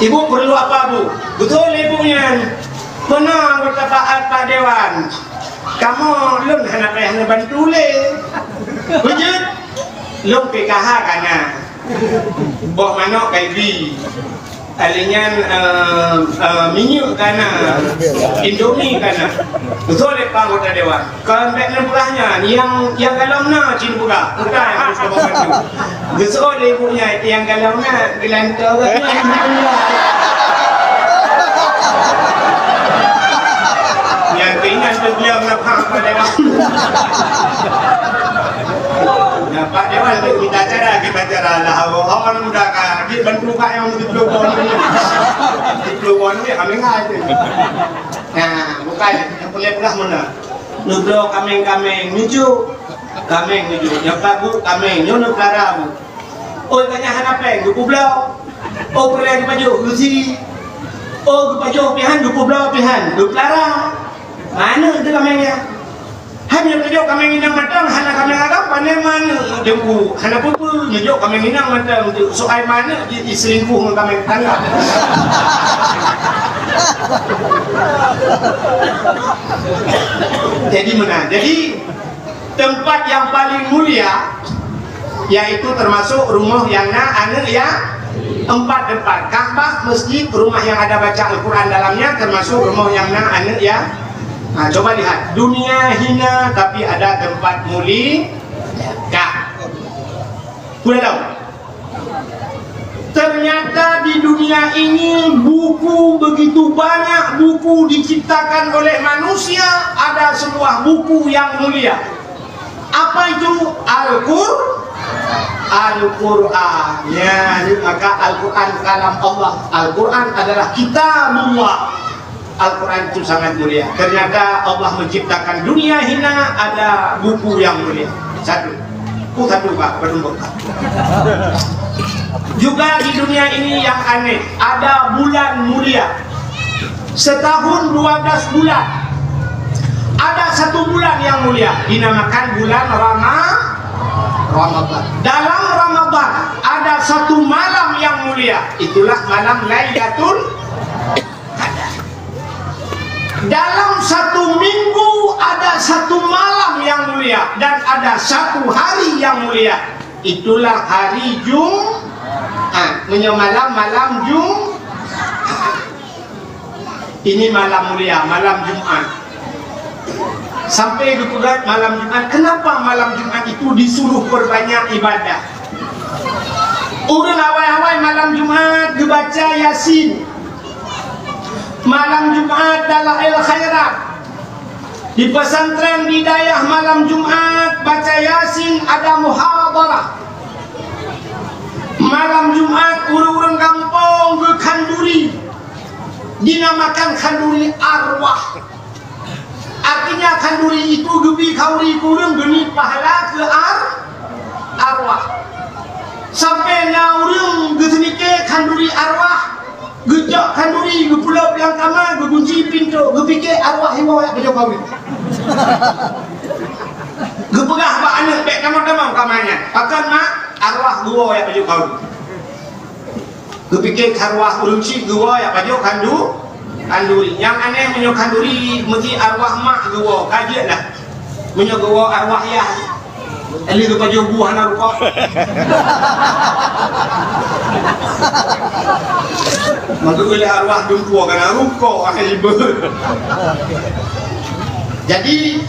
Ibu perlu apa, Bu? Beutôi lé Bu nyan. Peue na anggota taat Pak Dewan. Kamoe lôn hana payah neubantu lé. Beujeuet, lôn P K H ka na. Boh manok ka ibi. Alèh nyan, eh, eh, minyeuk ka na, Indomie ka na. Beutôi lé Pak anggota dewan. Kon bèk neupeugah nyan, nyang, nyang galom na cit neupeugah. Bukan, geuseuôt lé ibu nyan, nyang galom na, geulantoe geuh nyan. Nyang keuingat teubilang na Pak anggota dewan. Nah, Pak Dewan tu mita cara, kita cara lah. Awak orang muda ka, dia bantu Pak yang tujuh puluh tahun ni. Tujuh puluh tahun ni, kami ngai tu. Nah, bukan, yang boleh peugah mana. Neubloe kaméng-kaméng, nujok. Kaméng nujok. Nyang pabu kaméng, nyoe neupeulara bu. Oi, ka nyan hana péng, geupubloe. Oh, peureulèe geupajoh, geusi. Oh, geupajoh pihan, geupubloe pihan, geupeulara. Mana tu kaméng nyan? Hai meunyoe tajok kaméng inong mantong, hana kaméng agam, pane manok jeuet, hana peue-peue, neujok kaméng inong mantong, soai manok jeuet jiseulingkuh ngon kaméng tetangga. Jadi meunan. Jadi, tempat yang paling mulia yaitu termasuk rumoh nyang na aneuk nyang empat tempat. Ka'bah, masjid, rumah yang ada baca Al-Quran dalamnya, termasuk rumoh nyang na aneuk nyang Nah, coba lihat, dunia hina tapi ada tempat mulia. Kah? Pulang. Ternyata di dunia ini buku begitu banyak buku diciptakan oleh manusia, ada sebuah buku yang mulia. Apa itu? Al-Qur-, Al-Qur'an. Ya, maka Al-Qur'an kalam Allah. Al-Qur'an adalah kitabullah. Al-Quran itu sangat mulia. Ternyata Allah menciptakan dunia hina, ada buku yang mulia. Satu. Oh, satu, Pak. Belum, Pak. Juga di dunia ini yang aneh, ada bulan mulia. Setahun dua belas bulan. Ada satu bulan yang mulia, dinamakan bulan Rama-, Ramadan. Dalam Ramadan ada satu malam yang mulia, itulah malam Lailatul Qadar. Dalam satu minggu ada satu malam yang mulia dan ada satu hari yang mulia. Itulah hari Jumat. Meunyoe malam, malam Jumat. Ini malam mulia, malam Jumat. Sampai geupeugah malam Jumat. Kenapa malam Jumat itu disuruh perbanyak ibadah? Ureuëng awai-awai malam Jumat geubaca Yasin. Malam Jumat Dalail Khairat. Di pesantren di dayah malam Jumat baca Yasin, ada muhadharah. Malam Jumat ureuëng-ureuëng gampông geukhanduri, dinamakan khanduri arwah. Artinya khanduri itu geubi khanduri kureueng geuni pahala keu ar-, arwah. Sampai na ureuëng geuseumiké khanduri arwah, geucok khanduri, geupeulop lam kama, geugunci pintoe, geupike arwah iwoe jak pajoh kawin. Geupeugah bak aneuk, "Bék tamong-tamong kama nyan." Pakon, Mak? Arwah geuwoe jak pajoh kawin. Geupike arwah ureuëng chik geuwoe jak pajoh khandu-, khanduri. Nyang aneh meunyoe khanduri meusi arwah mak geuwoe, ka jeuet lah. Meunyoe geuwoe arwah yah, eli geupajoh buah hana rukok. Maka oleh arwah dumpeue kana rukok, ah, ibeut. Jadi,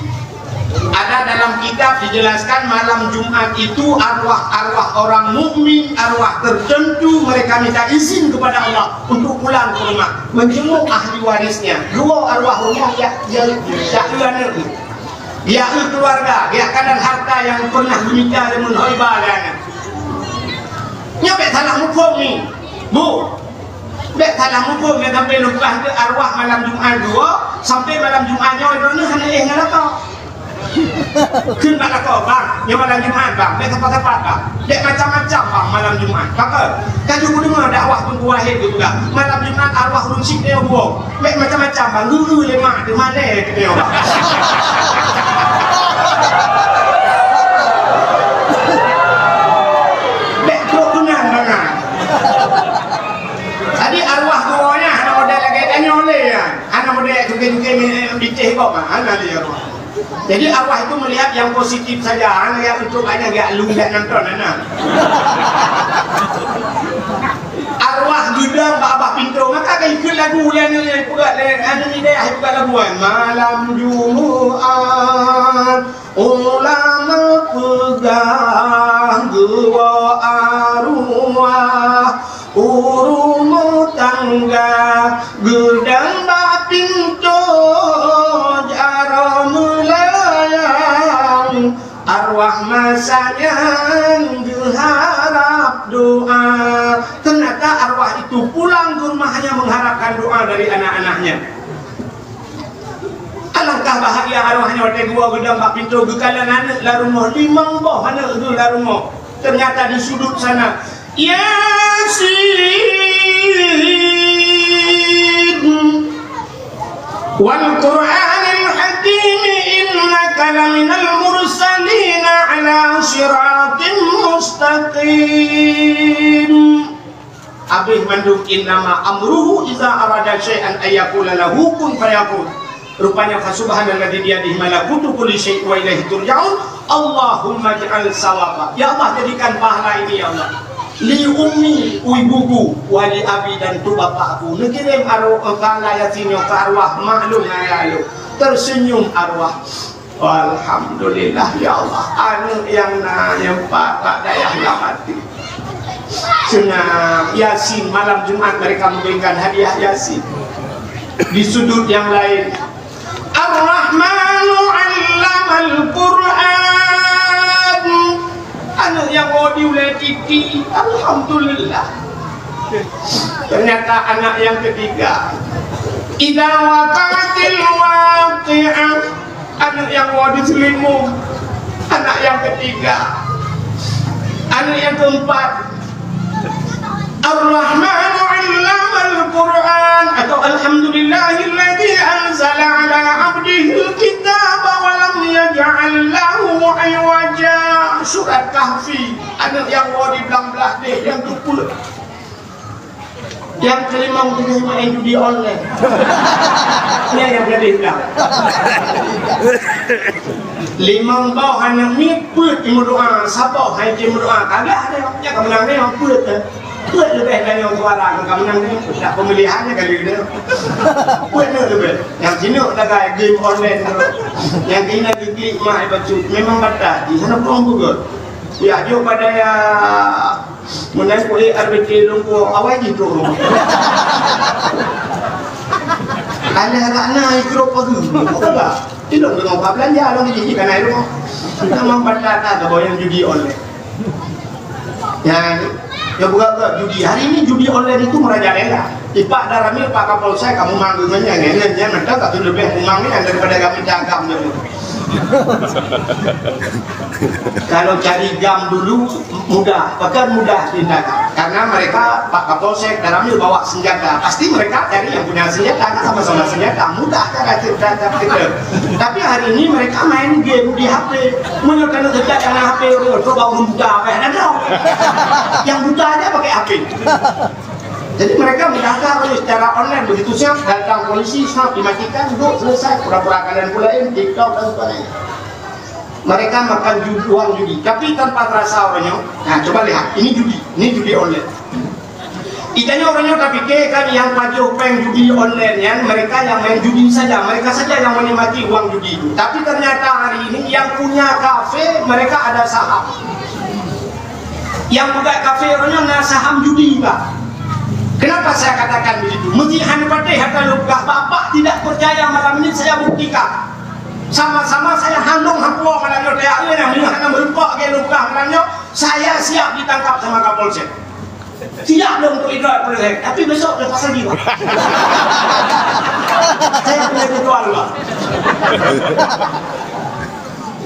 ada dalam kitab dijelaskan malam Jumat itu arwah-arwah orang mukmin, arwah tertentu mereka minta izin kepada Allah untuk pulang ke rumah, menjenguk ahli warisnya. Geuwoe arwah rumoh jak, jak, jak eu aneuk, jak eu keluarga, jak kadang harta yang pernah geumita lé meuhoi ba lé aneuk. Nyoe bék salah muphom ni, Bu. Bék salah muphom, nyan sampai leupah keu arwah malam Jumat dua, sampai malam Jumat nyoe droeneuh hana éh ngon lakoe. Kheun bak lakoe, "Bang, nyoe malam Jumat, Bang, bék sapat-sapat, Bang. Bék macam-macam, Bang, malam Jumat." Pakon? Ka jeuet kudeungoe dakwah Teungku Wahid geupeugah, malam Jumat arwah ureuëng chik nyoe buông. Bék macam-macam, Bang. Geuyue lé mak teuh malée teuh nyoe, Bang. Bék trok keunan, Bang. Jadi arwah geuwoe nyan hana model lagèe tanyoe lé nyan. Hana model cuke-cuke mi-, bitéh gob, hana lé arwah. Jadi arwah itu melihat yang positif saja, hana yang untuk banyak jak lu jak nonton, hana. Arwah geudong bak babah pintoe, maka ka ikheun lagu lé, lé, peugah lé, anu, idéh peugah lagu kan. Malam Jumat Ulama peugah geuwoe arwah u rumoh tangga, geudong bak pintoe jaroe meulayang, arwah masa nyan geuharab doa. Ternyata arwah itu pulang ke rumahnya mengharapkan doa dari anak-anaknya. Alangkah bahagia arwah nyoe watèe geuwoe geudong bak pintoe, geukalon aneuk lam rumoh, limong boh aneuk geuh lam rumoh. Ternyata di sudut sana, "Yasin, wal Qur'anil Hakim, innaka laminal mursalin ala siratim mustaqim." Abéh mandum, "Innama amruhu iza arada syai'an ayyakula lahu kun fayakun." Rupanya, "Fa subhanalladzi biyadihi malakutu kulli syai'in wa ilaihi turja'un. Allahumma ij'al sawaba." Ya Allah, jadikan pahala ini, ya Allah. "Li ummi," u ibuku, "wa li abi," dan untuk bapakku. Neukirém arwah, pahala Yasin nyoe keu arwah mak lôn ngon ayah lôn. Tersenyum arwah. Alhamdulillah, ya Allah. Aneuk nyang na nyang pat bak dayah lam até. Seunang Yasin, malam Jumat mereka memberikan hadiah Yasin. Di sudut yang lain, Ar-Rahmanu 'allamal Qur'an. Aneuk nyang woe di ulèe titi, alhamdulillah. Ternyata anak yang ketiga. Idza waqa'atil waqi'ah. Aneuk nyang woe di seulimueng. Anak yang ketiga. Aneuk yang keempat. Ar-Rahmanu 'allamal Qur'an atau Alhamdulillahilladzi anzala 'ala 'abdihil kitaba wa lam yaj'al lahu 'iwaja. Surat Kahfi, aneuk nyang woe di blang blah deh nyang keupeuet. Nyang keulimong teungoh main judi online. Nyan nyang gadeh blang. Limong boh aneuk miet peuet meudoa, saboh hai jimeudoa. Kagak ada nyang ka meunang nyoe peuet. Peuet leubeh ganyong suara ka meunang nyoe. Dah pemilihan nyoe kali ni. Peuet nyoe leubeh. Nyang sinoe dagai game online tu. Nyang keunan geuklik mah bacut. Memang batat. Di sana pun beugöt. Ya, jok pada ya. Meunan ku ék R B T Lungkong, awai jih trok rumoh. Alah rak na ikro pagi. Bukan bah. Ilong dengan buka belanja, long jih kana rumoh. Memang batat ka boh nyang judi online. Nyan, ya buka-buka judi. Hari ini judi online itu merajalela. Ipak dah ramé Pak Kapolsek, kamu manggil nyan, nyan, nyan, nyan, nyan, nyan, nyan, daripada kami cakap je. Kalau cari gam dulu mudah, bukan mudah tindakan. Karena mereka, Pak Kapolsek, dalamnya bawa senjata. Pasti mereka cari yang punya senjata, kan sama-sama senjata. Mudah kan kita. Tapi hari ini mereka main game di H P. Meunyoe kena sejak karena H P, orang tu baru buta apa yang ada. Yang buta aja pakai H P. Jadi mereka mendaftar secara online, begitu siap datang polisi, snap dimatikan, duduk selesai, pura-pura kalian pula in TikTok dan sebagainya. Mereka makan ju-, uang judi, tapi tanpa terasa orang nyoe. Nah, coba lihat, ini judi, ini judi online. Itanya orang nyoe tapi kan yang pajoh peng judi online nyan, mereka yang main judi saja, mereka saja yang menikmati uang judi itu. Tapi ternyata hari ini yang punya kafe, mereka ada saham. Yang peugah kafe orang nyoe na saham judi, Pak. Kenapa saya katakan begitu? Meusti hana patéh hata lôn peugah, Bapak tidak percaya, malam ini saya buktikan. Sama-sama saya handong hapo malam nyoe, teuyak lé nyang hana meureumpok lagèe lôn peugah malam nyoe, saya siap ditangkap sama Kapolsek. Siap lôn untuk idrak peuleuh, tapi besok lepas lagi, Pak. Saya punya jadwal, Pak.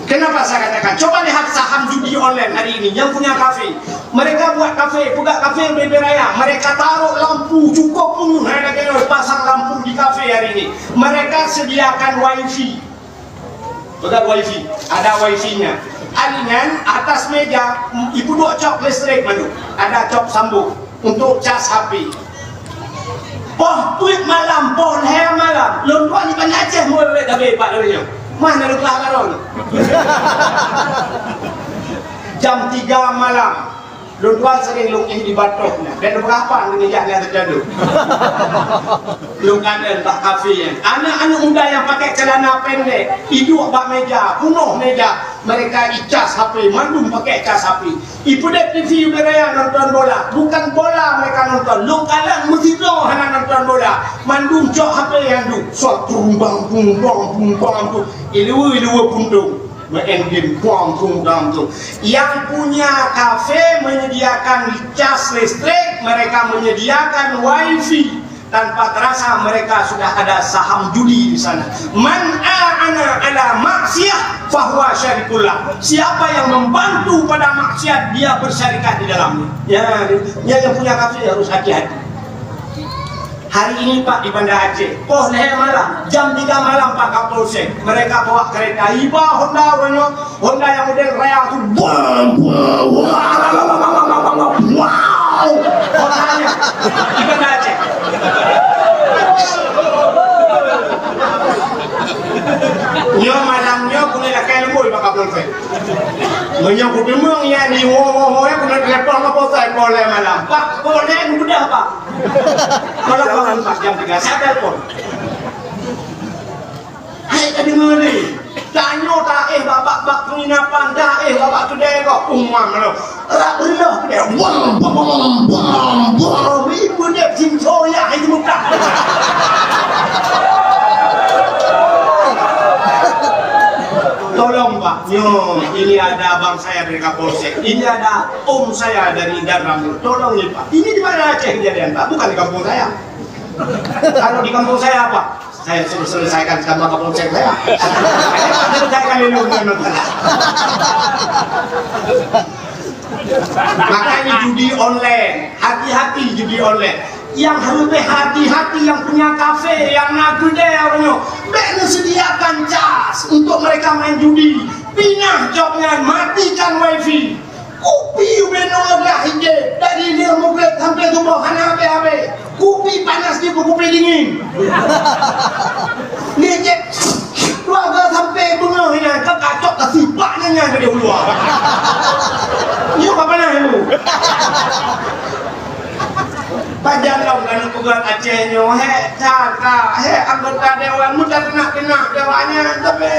Kenapa saya katakan? Coba lihat saham judi online hari ini yang punya kafe. Mereka buat kafe, peugah kafe bebe raya. Mereka taruh lampu cukup penuh, hai lagèe nyoe pasang lampu di kafe hari ini. Mereka sediakan wifi. Peugah wifi, ada wifi-nya. Alinyan atas meja, ibu dua cok listrik mandum. Ada cok sambung. Untuk cas H P. Poh peuet malam, poh lhèe malam, lôn tuan di Banda Aceh mulai gabe bak lôn nyoe. Mah na lôn peugah baroe nyoe. Jam tiga malam, lôn tuan sering lôn éh di batoh nyan. Dan beurapa lôn jak nyan teujadu. Lôn kangen bak kafe nyan. Anak-anak muda yang pakai celana pendek, iduek bak meja, peunoh meja. Mereka icas H P, mandum pakai cas H P. Ipeudép T V ubé raya nonton bola. Bukan bola mereka nonton. Lôn kalon meusidroe hana nonton bola. Mandum cok H P nyang duek. Suat tung bang tung bang tung bang tung. Ileue-ileue puntông. Main game bang tung bang tung. Yang punya kafe menyediakan cas listrik, mereka menyediakan wifi. Tanpa terasa mereka sudah ada saham judi di sana. Man a'ana ala maksiyah fahuwa syarikul lah. Siapa yang membantu pada maksiat, dia bersyarikat di dalamnya. Ya, ya, yang punya kafe harus hati-hati. Hari ini, Pak, di Banda Aceh, poh lhèe malam, jam tiga malam, Pak Kapolsek, mereka bawa kereta, iba Honda, orang Honda yang model raya tu, bam, bam, bam, wow. Kotanya, ikan aja. Nyoe malam nyoe keuneuk lakèe leumbôi bak Kapolsek. Meunyoe kuteumeung nyan di wo, wo, wo, ya keuneuk telepon Kapolsek poh lhèe malam. Pak, poh lhèe mudah, Pak. Kalau bangun, Pak, jam tiga, saya telepon. Saya tak dengar ni. Tanyoe taéh bak, bak, bak penginapan, taéh bak, bak kedai kok. Umam lo. Rak beureuloh kedai. Bom, bom, bom, bom, bom. Ibu dia cinta ya, itu muka. Tolong, Pak. Nyoe, ini ada abang saya dari Kapolsek. Ini ada om saya dari Danramil. Tolong nih, Pak. Ini di mana Aceh kejadian, Pak? Bukan di kampung saya. Kalau di kampung saya apa? Saya suruh selesaikan sama Kapolsek saya. Selesaikan dulu dengan masalah. Makanya judi online, hati-hati judi online. Yang harus hati-hati yang punya kafe, yang na kedai orang nyoe. Bèk neusediakan cas untuk mereka main judi. Pinah job nyan, matikan wifi. Kupi ubé noe glah ijép, dari dia mugreb sampai suboh hana habéh-habéh. Kupi panas di kupi dingin. Ijép keluarga sampai beungoh inan, ka kacok ka sipak nyan nyan dari uluwa. Nyoe ka panas ilmu. Pajan lom lalu peugah Aceh nyoe, hék that ka, hék anggota dewan, muda teunak-teunak dewan nyan, tapi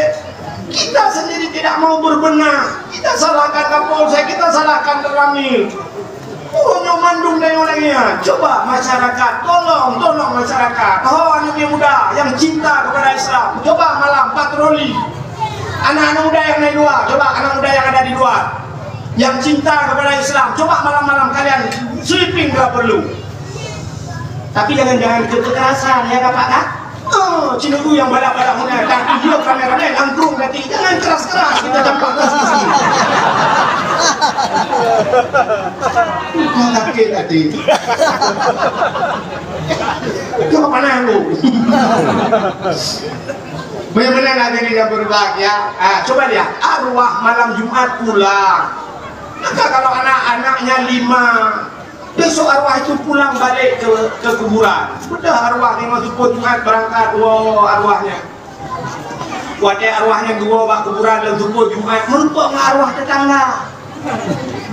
kita sendiri tidak mau berbenah. Kita salahkan Kapolsek, kita salahkan Danramil. Pokoknya mandum dan orang lainnya. Coba masyarakat, tolong, tolong masyarakat. Oh, anak yang muda yang cinta kepada Islam, coba malam patroli. Anak-anak muda yang di luar, coba anak muda yang ada di luar yang cinta kepada Islam, coba malam-malam kalian sweeping bila perlu. Tapi jangan-jangan ke kekerasan, ya, Bapak, kan? Oh, cina yang balak-balak huna, tapi dia kameramen angklung nanti. Jangan keras-keras kita campak ke sisi. Kau sakit hati. Kau panas lu. Benar-benar hadirin yang berbahagia. Ah, coba lihat, arwah malam Jumat pulang. Maka kalau anak-anaknya lima, besok arwah itu pulang balik ke, ke kuburan. Sudah arwah lima subuh Jumat berangkat, wow, arwahnya. Watèe arwahnya geuwoe bak kuburan lôn subuh Jumat, meureumpok ngon arwah tetangga.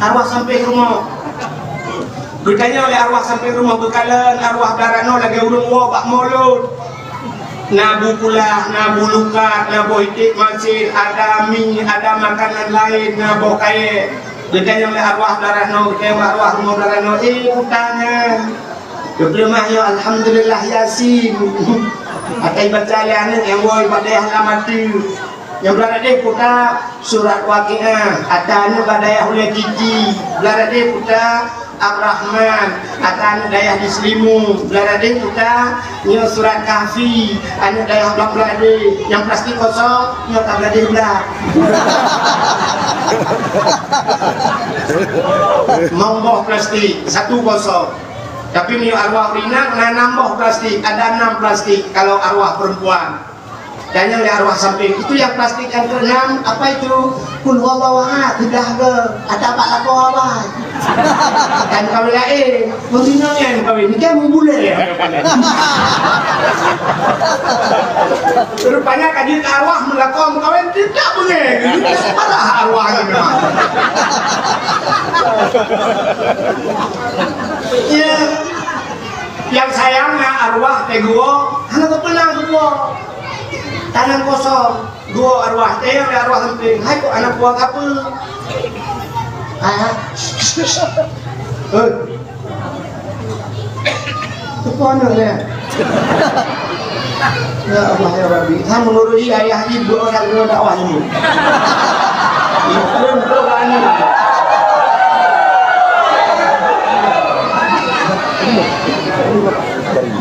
Arwah sampéng rumoh. Geutanyong lé arwah sampéng rumoh, geukalon arwah beularanoe lagèe ureueng woe bak mulod. Na bu kulah, na bu lukat, na boh iték masin, ada mi, ada makanan laén, na boh kayèe. Geutanyong lé arwah beularanoe, geutanyong bak arwah rumoh beularanoe, "Eh, puta nyan, geupeuleumah nyoe Alhamdulillah Yasin." Atai baca lé aneuk nyang woe bak dayah lam ateueh. Nyang beularanoe puta surat Waqiah, ata aneuk bak dayah Ulèe Titi. Beularanoe puta Ar-Rahman, ata aneuk dayah di Seulimu. Beularanoe puta nyoe surat Kahfi, aneuk dayah Blang Beuladé. Nyang plastik kosong, nyoe ka Beuladé Blang. Mong boh plastik, satu kosong. Tapi meunyoe arwah ureueng inong na nam boh plastik, ada enam plastik kalau arwah perempuan. Tanyong lé arwah sampéng, "Itu yang plastik yang keenam, apa itu?" "Qul huwallahu ahad, sudah ke? Ada bak lakoe awai." Kan kawin laén, meusinong nyan kawin, ni kan mubulé. Rupanya ka jeuet arwah meulakoe meukawin, tidak beungéh. Parah arwah nyan memang. Ya. Nyang sayang na arwah teuh geuwoe, hana geupeuna geuwoe. Tanam kosong, geuwoe arwah, teuh arwah sampéng, "Hai kok hana geuwoe kapeue?" Hai, hai. Hei. Teupeue aneuk nyan? Ya Allah, ya Rabbi. Hana meunurut ayah ibu orang kena dakwah ini. Itu berani.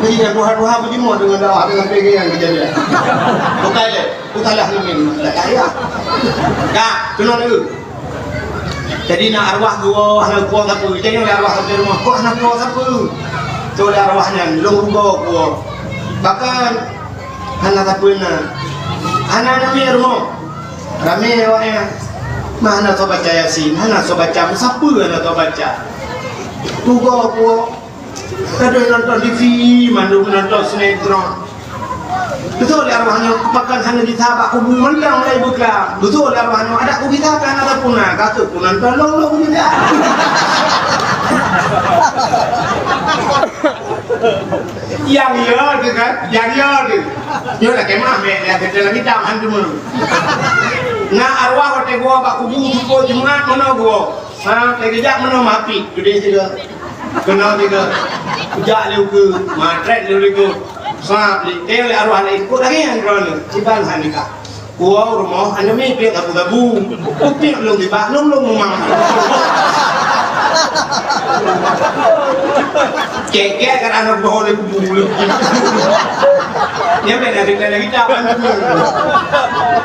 Jadi, yang tuha-tuha beujeumur deungon dakwah, deungon peugah nyang kejadian. Bukan lé, bukanlah ngemin, tak kaya. Dah, kena dulu. Jadi, na arwah geuwoe, hana geuwoe sapeue. Jadi, lé arwah sampai rumoh, "Kok hana geuwoe sapeue?" Cok lé arwah nyan, "Lôn rugoe geuwoe." Bahkan, hana sapeue na. Hana ramé rumoh. Ramé awaknyan. Mah hana soe baca Yasin, hana soe baca, sapeue hana soe baca. Rugoe geuwoe. Kadang nonton T V, mandum nonton sinetron. Beutôi lé arwah nyoe, pakon hana jiteubiet kubu mantong lé bukla. Beutôi lé arwah nyoe, adak kubu jiteubiet hana sapeue na, ka keuh kunonton lôn-lôn juga. Nyang yo tu kan, nyang yo tu. Nyoe lakèe meu'ah mè, ya, kita lagi tak hantu mulu. Na arwah watèe geuwoe bak kubu, teupeu Jumat meunoe geuwoe. Ha, lagèe jak meunoe mapit, geude siga. Keunoe siga. Jak lé ukeue, matrek lé ukeue. Sab lé, eh, lé arwah laén, kok lagèe nyan droeneuh, kiban han nikah. Woe u rumoh, aneuk miet piek gabu-gabu. Upiek lôn dibak, lôn lôn mumang. Cek-cek kan aneuk boh lé kubu lôn. Dia beda dengan lagi tak.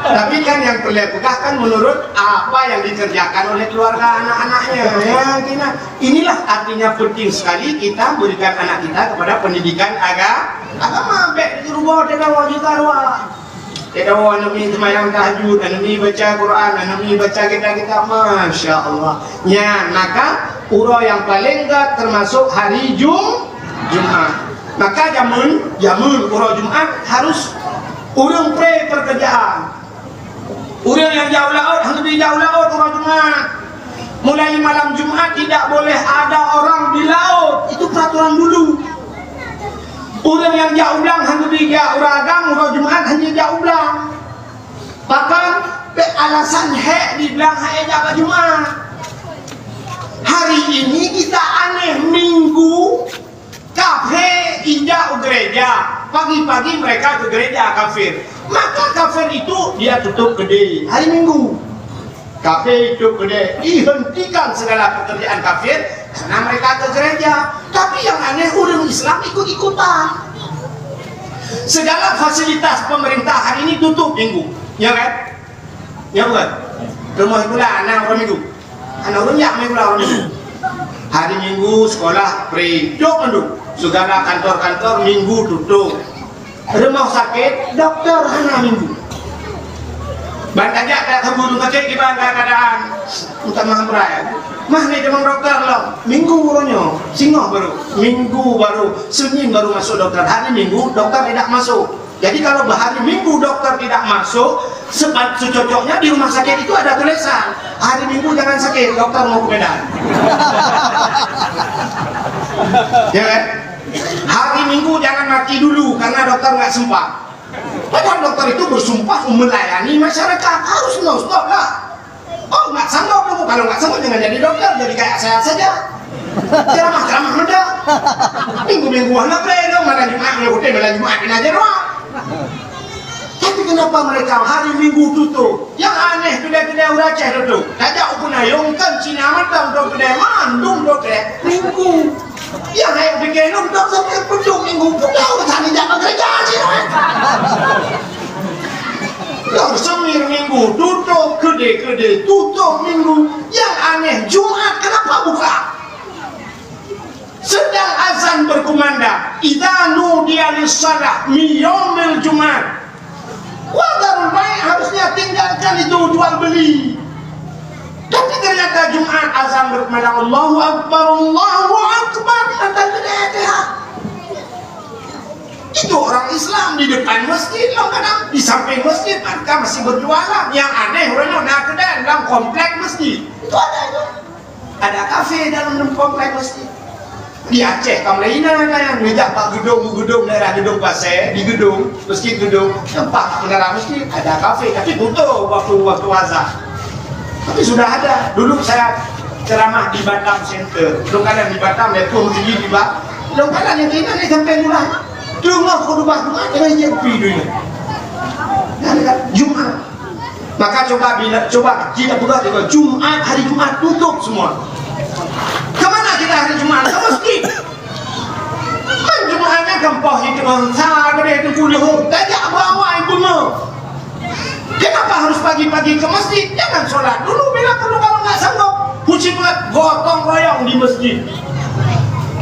Tapi kan yang perlu pegang kan menurut apa yang dikerjakan oleh keluarga anak-anaknya. Ya, kena. Inilah artinya penting sekali kita berikan anak kita kepada pendidikan aga-, agama. Bèk di rumoh dia dah wajib arwah. Kita bawa aneuk mi seumayang tahajud, aneuk mi baca Quran, aneuk mi baca kitab-kitab, masya Allah. Nyan, maka uroe nyang paleng gèt teumasok hari Jum-, Jumat. Maka jameun, jameun uroe Jumat harus ureueng pré peukeurjaan. Ureueng nyang jak u laôt, han geubri jak u laôt uroe Jumat. Mulai malam Jumat tidak boleh ada orang di laut. Itu peraturan dulu. Ureueng nyang jak u blang han geubri jak, ureueng agam uroe Jumat hana jak u blang. Bahkan, bèk alasan hèk di blang hana jak bak Jumat. Hari ini kita aneh, Minggu, kafé ijak u gereja. Pagi-pagi mereka ke gereja, kafir. Maka kafir itu dia tutup kedai hari Minggu. Kafé itu kedai, dihentikan segala pekerjaan kafir karena mereka ke gereja. Tapi yang aneh, ureueng Islam ikut-ikutan. Segala fasilitas pemerintah hari ini tutup Minggu, ya kan? Ya bukan? Rumoh sikula na uroe Minggu. Aneuk ureueng jak sikula uroe Minggu. Hari Minggu sekolah free, dok mandum. Segala kantor-kantor Minggu tutup. Rumoh sakét, doktor hana Minggu. Ban tajak ka gurèe sakét, kiban keadaan. Minta maaf berai. Mah ni teuma doktor lom. Minggu uroe nyoe, singoh baru. Minggu baru, Senin baru masuk doktor. Hari Minggu doktor tidak masuk. Jadi kalau hari Minggu doktor tidak masuk, sepa-, secocoknya di rumah sakit itu ada tulisan, "Hari Minggu jangan sakit, doktor mau ke Medan." Ya kan? "Hari Minggu jangan mati dulu karena dokter nggak sempat." Padahal dokter itu bersumpah melayani masyarakat, harus non-stop lah. Oh, nggak sanggup dulu. Kalau nggak sanggup, jangan jadi dokter, jadi kayak saya saja. Ceramah-ceramah muda. Minggu-minggu hana pleno, malam Jumat, malam Jumat, malam Jumat, kena jeruah. Tapi kenapa mereka hari Minggu tutup? Yang aneh, kedai-kedai ureueng Aceh tutup. Tajak u Peunayong kan Cina mantong tutup kedai, mandum tutup kedai. Minggu. Yang hai pikir, nonton sampai pundong Minggu, pundong, tadi jangan kerja, sih. Lor Semir Minggu tutup, kedai-kedai tutup Minggu. Yang aneh, Jumat kenapa buka? Sedang azan berkumandang, "Idza nudiya lis-shalah min yaumil Jumat." Wa dzarul bai', harusnya tinggalkan itu jual beli. Tapi ternyata Jumat azan berkumandang, "Allahu Akbar, Allahu Akbar," azan Al-Fatihah. Itu orang Islam di depan masjid, kadang di samping masjid mereka masih berjualan. Yang aneh, orang nyoe na kedai dalam komplek masjid. Itu ada itu. Ada kafe dalam komplek masjid. Di Aceh ka mulai inan, kan? Neujak bak gedong, gedong daerah Gedong Pasè, di gedong, masjid gedong, nampak menara masjid, ada kafe, tapi tutup waktu, waktu azan. Tapi sudah ada. Dulu saya ceramah di Batam Center. Lôn kalon di Batam, ya, tuh masjid di Ba-, lôn kalon yang inan ni sampai murah. Dengar khutbah Jumat, dengan dia kopi dunia. Nah, dekat Jumat. Maka coba bila, coba kita buka juga Jumat, hari Jumat tutup semua. Ke mana kita hari Jumat? Ke masjid. Kan Jumat ni kan poh itu bangsa gede itu puluh. Tajak bawa ibu. Kenapa harus pagi-pagi ke masjid? Jangan sholat dulu bila perlu, kalau nggak sanggup. Puji buat gotong royong di masjid.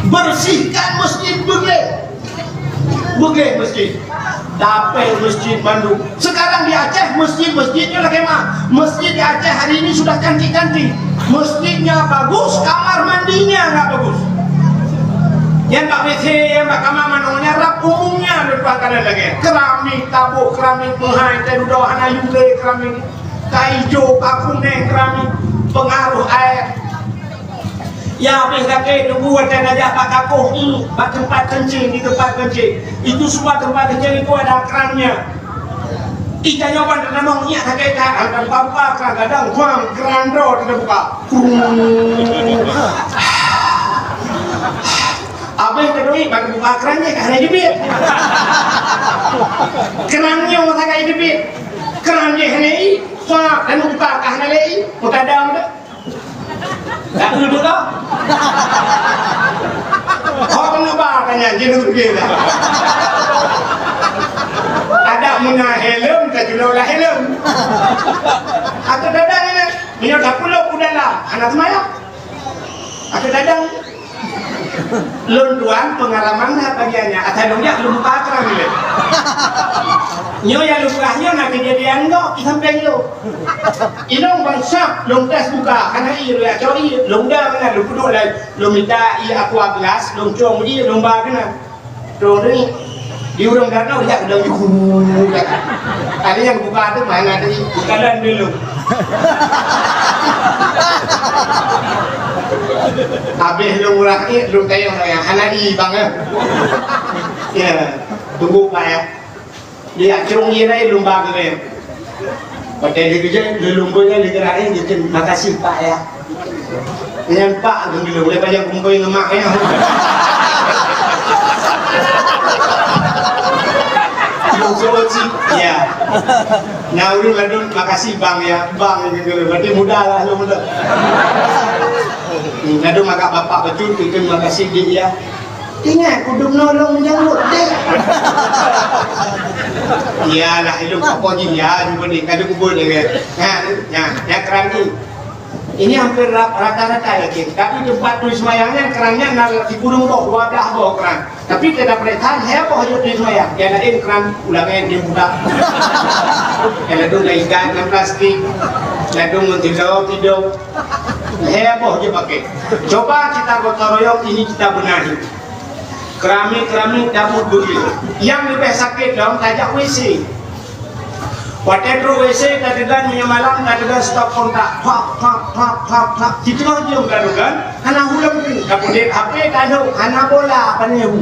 Bersihkan masjid begitu. Beugèh masjid. Tapèe masjid bandum. Sekarang di Aceh, masjid-masjidnya lagèe ma-, masjid di Aceh hari ini sudah cantik-cantik. Masjidnya bagus, kamar mandinya nggak bagus. Yang bak W C, yang bak kamar mandinya rab umumnya lebih keren lagi. Keramik, tabok keramik, meuhai, teh dudoe hana yue keramik. Ka ijo, ka kunèng keramik, pengaruh air. Ya, habéh sakét, tunggu watèe tajak bak kakoh, i, bak teumpat keuncing, di teumpat keuncing. Itu semua teumpat keuncing itu ada krannya. Ih, tanyoe ban teutamong, nyak sakét that, hantom buka-buka kran, kadang, buang, kran droe teubuka. Habéh teuduek, ban buka kran nyan, ka hana jeubiet. Kran nyoe masa ka jeubiet. Kran jih hana i, sa, dan buka ka hana lé i, meugadang dah. Dak keuneuk buka. Ho keuneuk ba ka nyan, jih neuk dah. Adak meuna helm, ka jinoe lah helm. Atau dadang ni, meunyoe dak pulop u dalam, hana seumayang. Atau dadang. Lôn tuan peungalaman that bagian nyan. Asai lôn jak lôn buka kran ilèe. Nyoe nyang lôn peugah nyoe na keujadian gob di sampéng lôn. Inong ban sab lôn tes buka, hana ie, lôn jak cok ie, lôn dang na lôn peuduek lé, lôn mita ie aqua gelas, lôn com ie, lôn ba keunan. Tuh ni, di ureueng danau jak keudong juhu. Ada nyang buka tu mana tadi? Bukan dulu. Habéh lôn murah ni, lôn tayang-tayang. Hana i bang, eh. Ya, tunggu, Pak, ya. Dia curung ie lain lôn ba keunan. Watèe lheuh geujak, lheuh lôn beuet nyan, lheuh geuraih, geukheun, "Makasih, Pak, ya." Nyan Pak geundeulong, lé pajan kumpôi ngon mak, ya. Lôn suruh cit, ya. Na ureueng ladôm, "Makasih, Bang, ya." Bang geundeulong, berarti muda lah lôn muda. Ladôm agak bapak betul, geukheun, "Makasih, Dik, ya." Ingat, udeb nolong nyang deh. Iyalah, ilong apa jih ya, cuba ni, kada kubur lagi. Nah, nah, ya kerani. Ini hampir ra-, rata-rata yakin. Tapi tempat tulis semayangnya, kerannya na di gunung boh, wadah boh keran. Tapi tidak perintah, saya boh je tulis semayang. Yang lain keran ulangan dia buka. Yang lalu dah ikan, yang plastik. Lalu mentilo, tidur. Heboh je pakai. Coba kita gotong royong ini kita benahi. Keramik-keramik dapur bugil. Yang lebih sakit dong tajak W C. Watèe trok W C, tadeungon meunyoe malam, tadeungon stop kontak. Pap, pap, pap, pap, pap. Di teungoh jeuem tadeungon, hana huleueng pu. Tapeudeh H P, taneuk, hana bola, pane hu.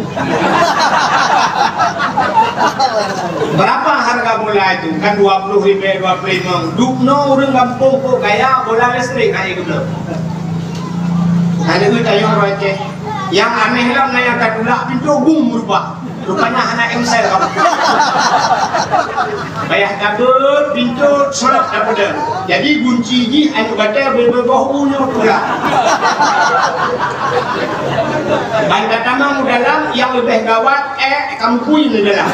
Berapa harga bola itu? Kan dua puluh ribu, dua puluh lima. Dubnoe ureueng gampông kok gaya bola listrik hana geubloe. Hana geutanyong ureueng Aceh. Nyang aneh lom na nyang tatulak pintoe bum beurubah. Rupanya hana M sel kamoe. Payah tabeuet pintoe seulat tapeudeueng. Jadi gunci jih aneuk batèe beuboh u nyoe pula. Ban tatamong u dalam nyang leubeh gawat, eh, kampui di dalam.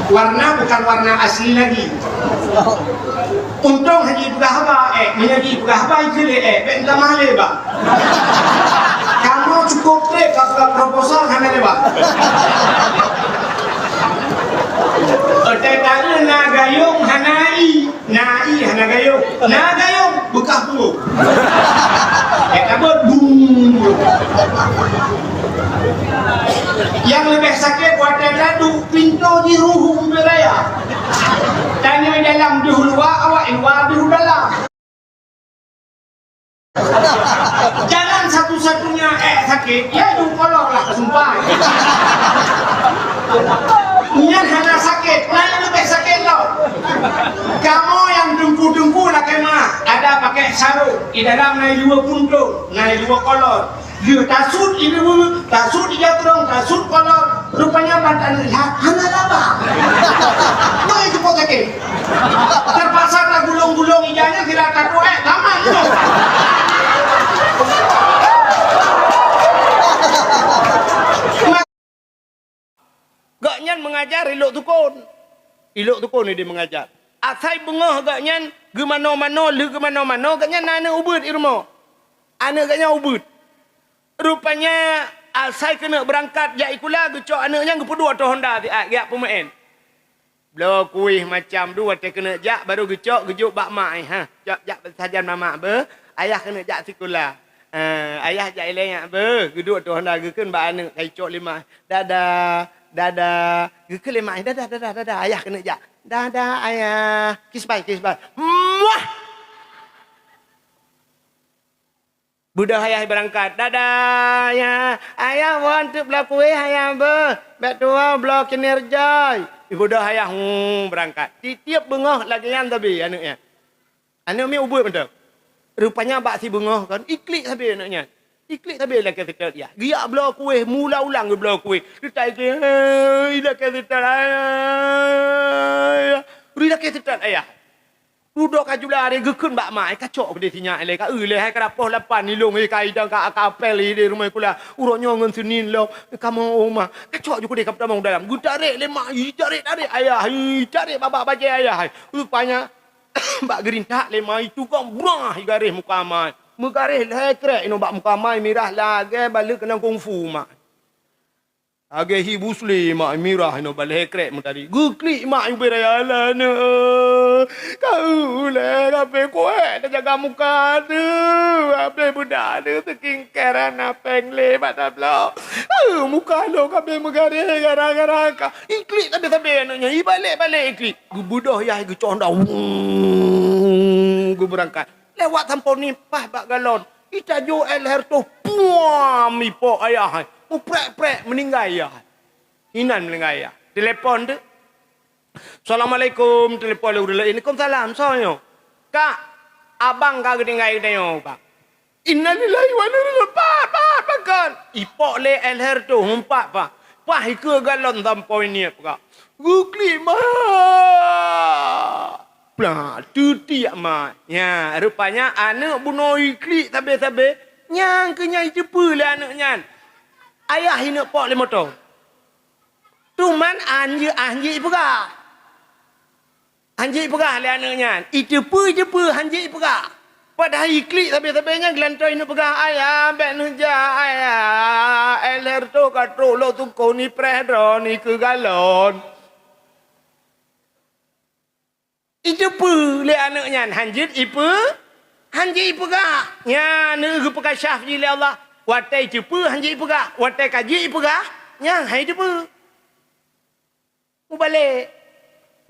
Warna bukan warna asli lagi. Untông hana jipeugah haba, eh, meunyoe jipeugah haba, ikheun lé, eh, bèk tamah lé, bah. Kamoe cukup trép ka peugah proposal hana lé, bah. Otai taeu na gayông hana i, na i hana gayông. Na gayông beukah punggung. Eh, tabeuet, bum. Nyang leubeh sakét watèe taduek pintoe jiruhu ubé raya. Tanyoe dalam deuh luwa, awak luwa deuh dalam. Jalan satu-satunya, eh, sakét, ya, deuh kolor lah, sumpah. Nyan hana sakét, laén leubeh sakét lom. Kamoe nyang teungku-teungku lakèe meu'ah, ada pakai sarung, di dalam na dua puntông, na dua kolor. Lheueh tasut ibu, tasut ija trong, tasut kolor, rupanya ban taneuk lhah hana laba. Boh itu pok sakét. Terpaksa tagulong-gulong ija nyan sira takoh, eh, tamat tu. Gobnyan meungajar i Lhoksukon. I Lhoksukon idéh meungajar. Asai beungoh gobnyan geumanoe-manoe, lheueh geumanoe-manoe, gobnyan na aneuk ubeuet i rumoh. Aneuk gobnyan ubeuet. Rupanya asai keuneuk beurangkat jak sikula, geucok aneuk nyan geupeuduek ateueh honda siat, geujak peumeu'en. Bloe kuéh macam dua watèe keuneuk jak, barô geucok, geujok bak mak, eh, ha. Cok jak sajan mamak beuh, ayah keuneuk jak sikula. Eh, ayah jak ilèe nyak beuh, geuduek ateueh honda geukheun bak aneuk, ka icok lé mak. Dadah, dadah. Geukheun lé mak, dadah, dadah, dadah. Ayah keuneuk jak. Dadah, ayah. Kiss bye, kiss bye. Muah! Beudôh ayah beurangkat, "Dadah, ayah! Ayah, woe teuk bloe kueh, ayah beuh! Bèk tuwoe bloe kinerja!" Beudôh ayah, hu, beurangkat. Tiep-tiep beungoh lagèe nyan sabe aneuk nyan. Aneuk miet ubeuet mantong. Rupanya bak sibeungoh kon, iklik sabe aneuk nyan. Iklik sabe lakèe seutôt yah. Geujak bloe kueh, mula ulang geubloe kueh. Teutai ke, "Hei, lakèe seutôt ayah! Ri lakèe seutôt ayah!" Dudoe ka jula lé geukheun bak ma, "Kacok keudéh sinyak ilèe, ka eu lé hai, ka poh lapan ilông, eh, ka idang ka, ka apel, eh, di rumoh sikula. Uroe nyoe ngon Seunin lom, kamoe oma. Kacok ju keudéh ka peutamong dalam." Geutarek lé ma, "Ih, tarek, tarek ayah, ih, tarek babah bajèe ayah." Rupanya bak geurintak lé ma, itugong brah, igaréh muka ma. Meugaréh lhèe krèk inoe bak muka ma, mirah lagèe baleuek keunong kungfu ma. Lagèe hi busli mak mirah inoe bak lhèe krèk meutari. Geuklik mak ubé raya lana. Ka ulèe, ka pé kuék teujaga muka teuh. Abéh beudak teuh skincare hana péng lé bak tabloe. Muka lôn ka pé meugaréh gara-gara ka. Iklik sabe-sabe aneuk nyan. Ibalek-balek iklik. Geubeudôh yah geucontoh. Wung, geubeurangkat. Lewat sampoe nipah bak galon. Itajô air lhèe reutôh, puam, ipok ayah hai. Muprek-prek, meuninggai ayah hai. Inan meuninggai ayah. Telepon teuh. "Assalamualaikum," telepon lé ureueng laén. "Waalaikumsalam, soe nyoe?" "Kak, abang ka geutinggai geutanyoe, Kak." "Innalillahi wa inna ilaihi raji'un." "Pat, pat, pakon?" Ipok lé air lhèe reutôh, umpat pat. Pah ikeue galon sampoe niet, Kak. Geuklik mak. Plah, teutiek mak. Nya, rupanya aneuk bunoe iklik sabe-sabe, nyang keu nyan iteupeue lé aneuk nyan. Ayah ineuk pok lé moto. Teuma han jeuet, han jeuet ipeugah. Han jeuet ipeugah lé aneuk nyan. Iteupeue, iteupeue, han jeuet ipeugah. Padahai iklik sabe-sabe nyan geulantoe ineuk peugah, "Ayah, bèk neujak, ayah. Air lhèe reutôh ka trôk lôn sukon ipreh droeneuh ikeue galon." Iteupeue lé aneuk nyan, han jeuet ipeu-, han jeuet ipeugah. Nyan geupeukashaf jih lé Allah. Watèe iteupeue han jeuet ipeugah, watèe ka jeuet ipeugah, nyan han iteupeue. Mubalek.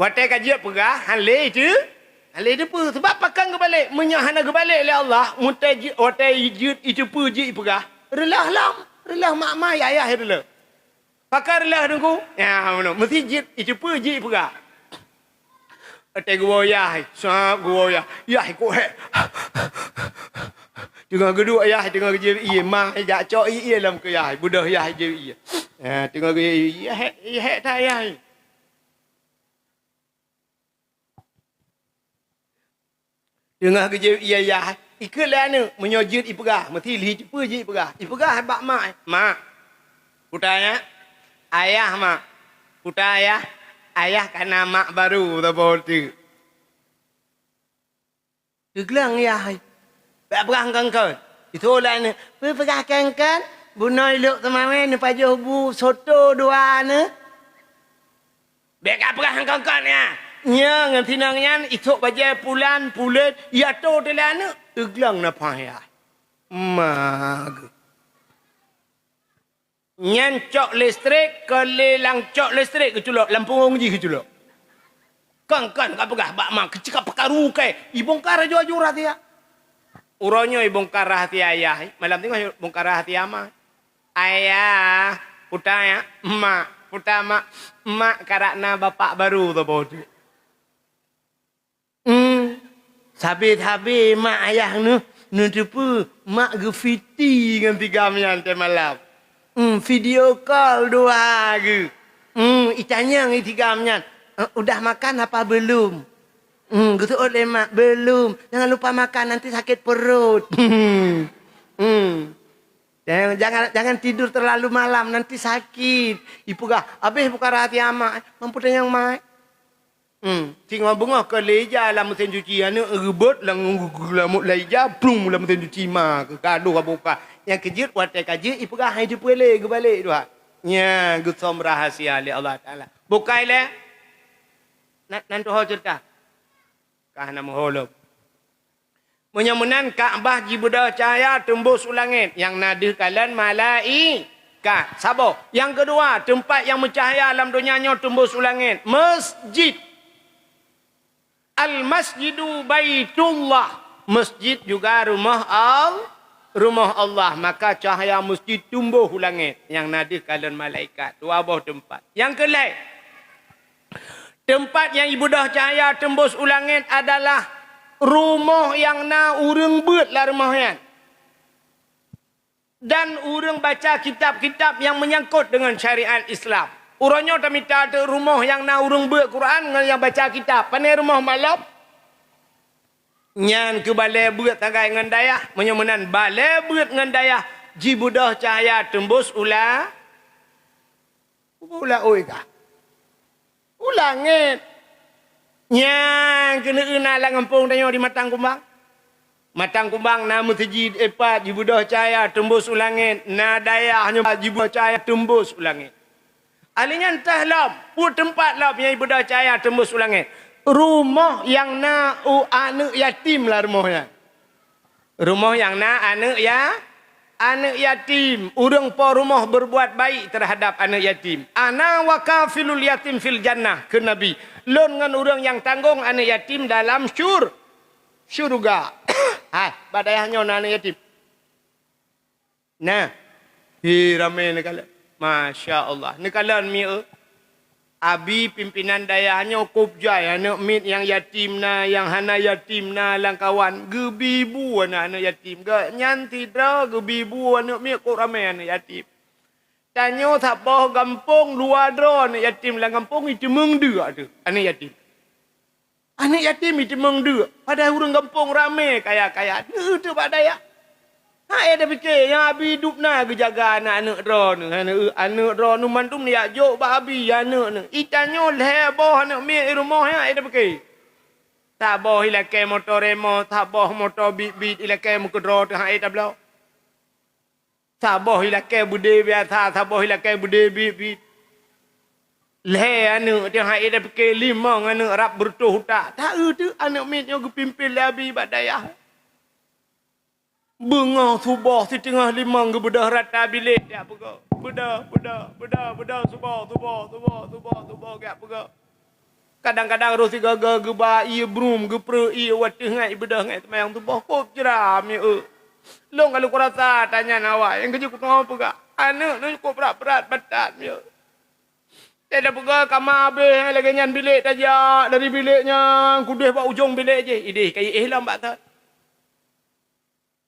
Watèe ka jeuet peugah, han lé iteu-, han lé iteupeue. Sabab pakon geubalek? Meunyoe hana geubalek lé Allah, mutèe jeuet, watèe jeuet iteupeue jeuet ipeugah, reuloh lom, reuloh mak-mak, ayah reuloh. Pakon reuloh Teungku? Nyan meunoe, meusti jeuet iteupeue jeuet ipeugah. Watèe geuwoe yah, sab geuwoe yah, yah ikôt hék. Teungoh geuduek yah, teungoh geujép ié, ma jak cok ié lam keu yah, beudôh yah jép ié. Ha, teungoh geujép ié, hék, ié hék that yah. Teungoh geujép ié yah, ikheun lé aneuk, meunyoe jeuet ipeugah, meusti lheueh iteupeue jeuet ipeugah. Ipeugah bak mak, "Mak, peue tanyong ayah, Mak? Peue tanyong ayah? Ayah ka na mak baru saboh teuk." Teugleng yah, "Bèk peugah kon-kon." Itulah nyan, "Peue peugah kon-kon? Bunoe lôn teumawén neupajoh bu soto dua neuh." "Bèk kapeugah kon-kon nyan." Nyan ngon sinong nyan, isôk bajèe pulan, pulet, iatô teuh lé aneuk, teugleng nafah yah. Ma geuh. Nyan cok listrik, keu lé lam cok listrik geuculok, lam punggong jih geuculok. Kon-kon kapeugah bak ma, keucika peukaru kèe, ibongkar laju-laju rahsia. Uroe nyoe ibongkar rahsia ayah, malam teungoh ibongkar rahsia ma. "Ayah, peue tanyong, Mak, peue tanyong, Mak, Mak karap na bapak baru saboh teuk." Hmm. Sabe-sabe mak ayah neuh, neuteupeue, mak geufiti ngon si Gam nyan watèe malam. Hmm, video call dua geuh. Hmm, itanyong si Gam nyan, "Eh, udah makan apa belum?" Hmm, geuseuôt lé mak, "Belum. Jangan lupa makan, nanti sakit perut." Hmm. Jangan, jangan, jangan tidur terlalu malam, nanti sakit. Ipeugah, habéh buka rahsia mak, "Man peue tanyong mak?" Hmm, singoh beungoh keu lé ija lam meusén cuci, aneuk reubot lam, lam ija, plung lam meusén cuci ma keuh, ka doh buka. Nyang keujeuet watèe ka jeuet ipeugah han jeuet peue lé, geubalek dua. Nyan geusöm rahsia lé Allah Taala. Bukai lé. Nan, nan tuho ceurita. Ka hana meuho lom. Meunyoe meunan, Ka'bah jibeudôh cahya teumbôh u langét, nyang na deuh kalon malaikat. Saboh. Nyang keudua, teumpat nyang meucahya lam donya nyoe teumbôh u langét, masjid. Al-masjidu baitullah. Masjid juga rumoh Al-, rumoh Allah, maka cahya meusti tumbôh u langét nyang na deuh kalon malaikat. Dua boh teumpat. Nyang keu lhèe, teumpat nyang jibeudôh cahya teumbôh u langét adalah rumoh nyang na ureuëng beuet lam rumoh nyan. Dan ureuëng baca kitab-kitab nyang meunyangkot deungon syariat Islam. Uroe nyoe tamita teuk rumoh nyang na ureuëng beuet Quran ngon nyang baca kitab. Pane rumoh malop? Nyan keuh balée beuet sagai ngon dayah. Meunyoe meunan balée beuet ngon dayah, jibeudôh cahya teumbôh u la-, u laôt ka. U langét. Nyang keuneuk na lam gampông tanyoe di Matang Kumbang. Matang Kumbang na meuseujid, eh, pat jibeudôh cahya teumbôh u langét, na dayah nyoe pat jibeudôh cahya teumbôh u langét. Ahli nyan teuh lom, peue teumpat lom nyang jibeudôh cahya teumbôh u langét? Rumoh nyang na u aneuëk yatim lam rumoh nyan. Rumoh nyang na aneuëk ya-, aneuëk yatim, ureuëng po rumoh berbuat baik terhadap aneuëk yatim. "Ana wa kafilul yatim fil jannah," kheun Nabi. "Lôn ngon ureuëng nyang tanggong aneuëk yatim dalam syur-, syurga." Hai, bak dayah nyoe na aneuëk yatim? Nah, hi ramé neukalon. Masya Allah. Neukalon mieu. Abi pimpinan dayah nyoe kôb jai aneuëk miet nyang yatim na, nyang hana yatim na lam kawan. Geubi bu aneuëk-aneuëk yatim. Gobnyan sidroe geubi bu aneuëk miet kôb ramé aneuëk yatim. Tanyoe saboh gampông dua droe aneuëk yatim lam gampông, iteumeung deuek teuh aneuëk yatim. Aneuëk yatim iteumeung deuek, padahai ureuëng gampông ramé kaya-kaya, neueu teuh bak dayah. Hana tapike, nyang abi dub na geujaga aneuëk-aneuëk droeneuh, aneuëk, aneuëk droeneuh mandum neujak jok bak abi aneuëk neuh. Itanyoe lhée boh aneuëk miet i rumoh, hana tapike. Saboh ilakée moto remo, saboh moto bit-bit ilakée meukeudroe teuh hana tabloe. Saboh ilakée beudé biasa, saboh ilakée beudé bit-bit. Lhée aneuëk teuh hana tapike, limong aneuëk rab beureutoh utak. Taeu teuh aneuëk miet nyoe geupimpén lé abi bak dayah. Beungoh suboh siteungoh limong geubeudôh rata bilék jak peugah. Beudôh, beudôh, beudôh, beudôh, suboh, suboh, suboh, suboh, suboh jak peugah. Kadang-kadang roh sigoe-goe geuba ié brum, geupreuek ié wateueh ngai beudôh ngai seumayang suboh kôb jra mieu. Lôn ka lôn kurasa tanyan awai, nyang keujeuet kuteungoh peugah, aneuëk nyoe cukôp brat-brat batat mieu. Teuka peugah kama abéh lagée nyan bilék tajak, dari bilék nyan kudeh bak ujong bilék jih, ideh ka iéh lom bak thon.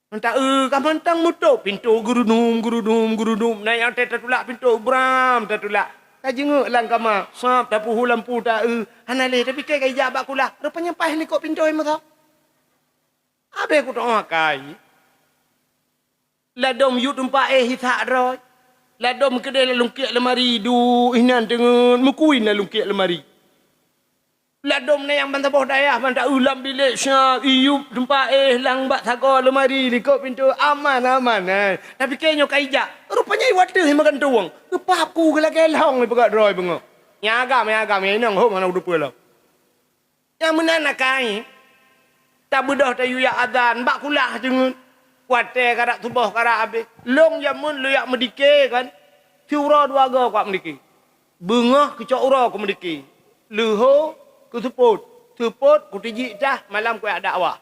Mantong, eh, ka mantong meutôp pintoe geurudum, geurudum, geurudum. Na nyang teutatulak pintoe bram tatulak. Ka jingeuk lam kama, sab tapeuhu lampu ta, eh, hana lé tapike ka ijak bak kulah. Rupanya paih likot pintoe meusa. Abéh kuteungoh akai. Ladôm yub teumpat éh isak droe. Ladôm keudeh lam lungkiek lemari, duek inan teungeut meukuin lam lungkiek lemari. Ladôm na nyang ban saboh dayah ban ta-eu lam bilék siab, iyub teumpat éh lam bak sagoe lemari likot pintoe aman-aman, eh. Tapike nyoe ka ijak. Rupanya iwat teuh meugantung. Geupap ku geulakée lhong ipeugah droe beungoh. Nyang agam, nyang agam, nyang inong hom hana udeupeue lom. Nyang meunan akai, tabeudôh tayue jak azan bak kulah teungeut. Watée karab suboh karab abéh, lôn jameun lôn jak meudike kan, siuroe dua goe kuat meudike. Beungoh keucok uroe kumeudike, leuho keuseupôt, seupôt kutijik tah malam kujak dakwah.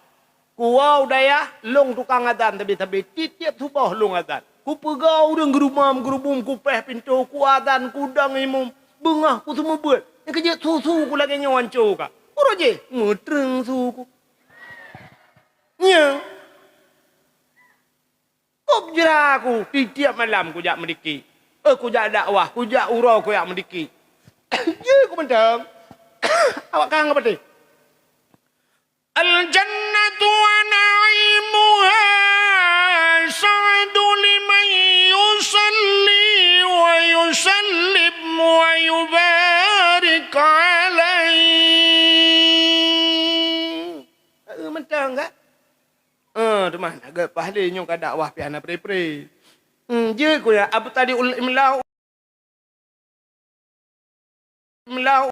Kuwoe u dayah, lôn tukang azan sabe-sabe, tieb-tieb suboh lôn azan. Kupeugah ureuëng geurumam-geurubum, kupéh pintoe, kuazan, kudong imum. Beungoh kuseumeubeuet, nyang keujeuet su-su ku lagée nyoe anco ka. Uroe jih, meutreueng su ku. Nyoe. Kôb jra ku, tieb-tieb malam kujak meudike. Eh, kujak dakwah, kujak uroe kujak meudike. Jeuet ku mantong. Awak kang ka patéh. Al-jannatu wa na'imuha sa'du liman yusalli wa yusallim wa yubarik alaih. Eh, mantong ka? Eh, teuma na geupahlé nyoe ka dakwah pih hana pre-pre. Hmm, jeuet ku ya, Abu Tadi ul Imla Imla,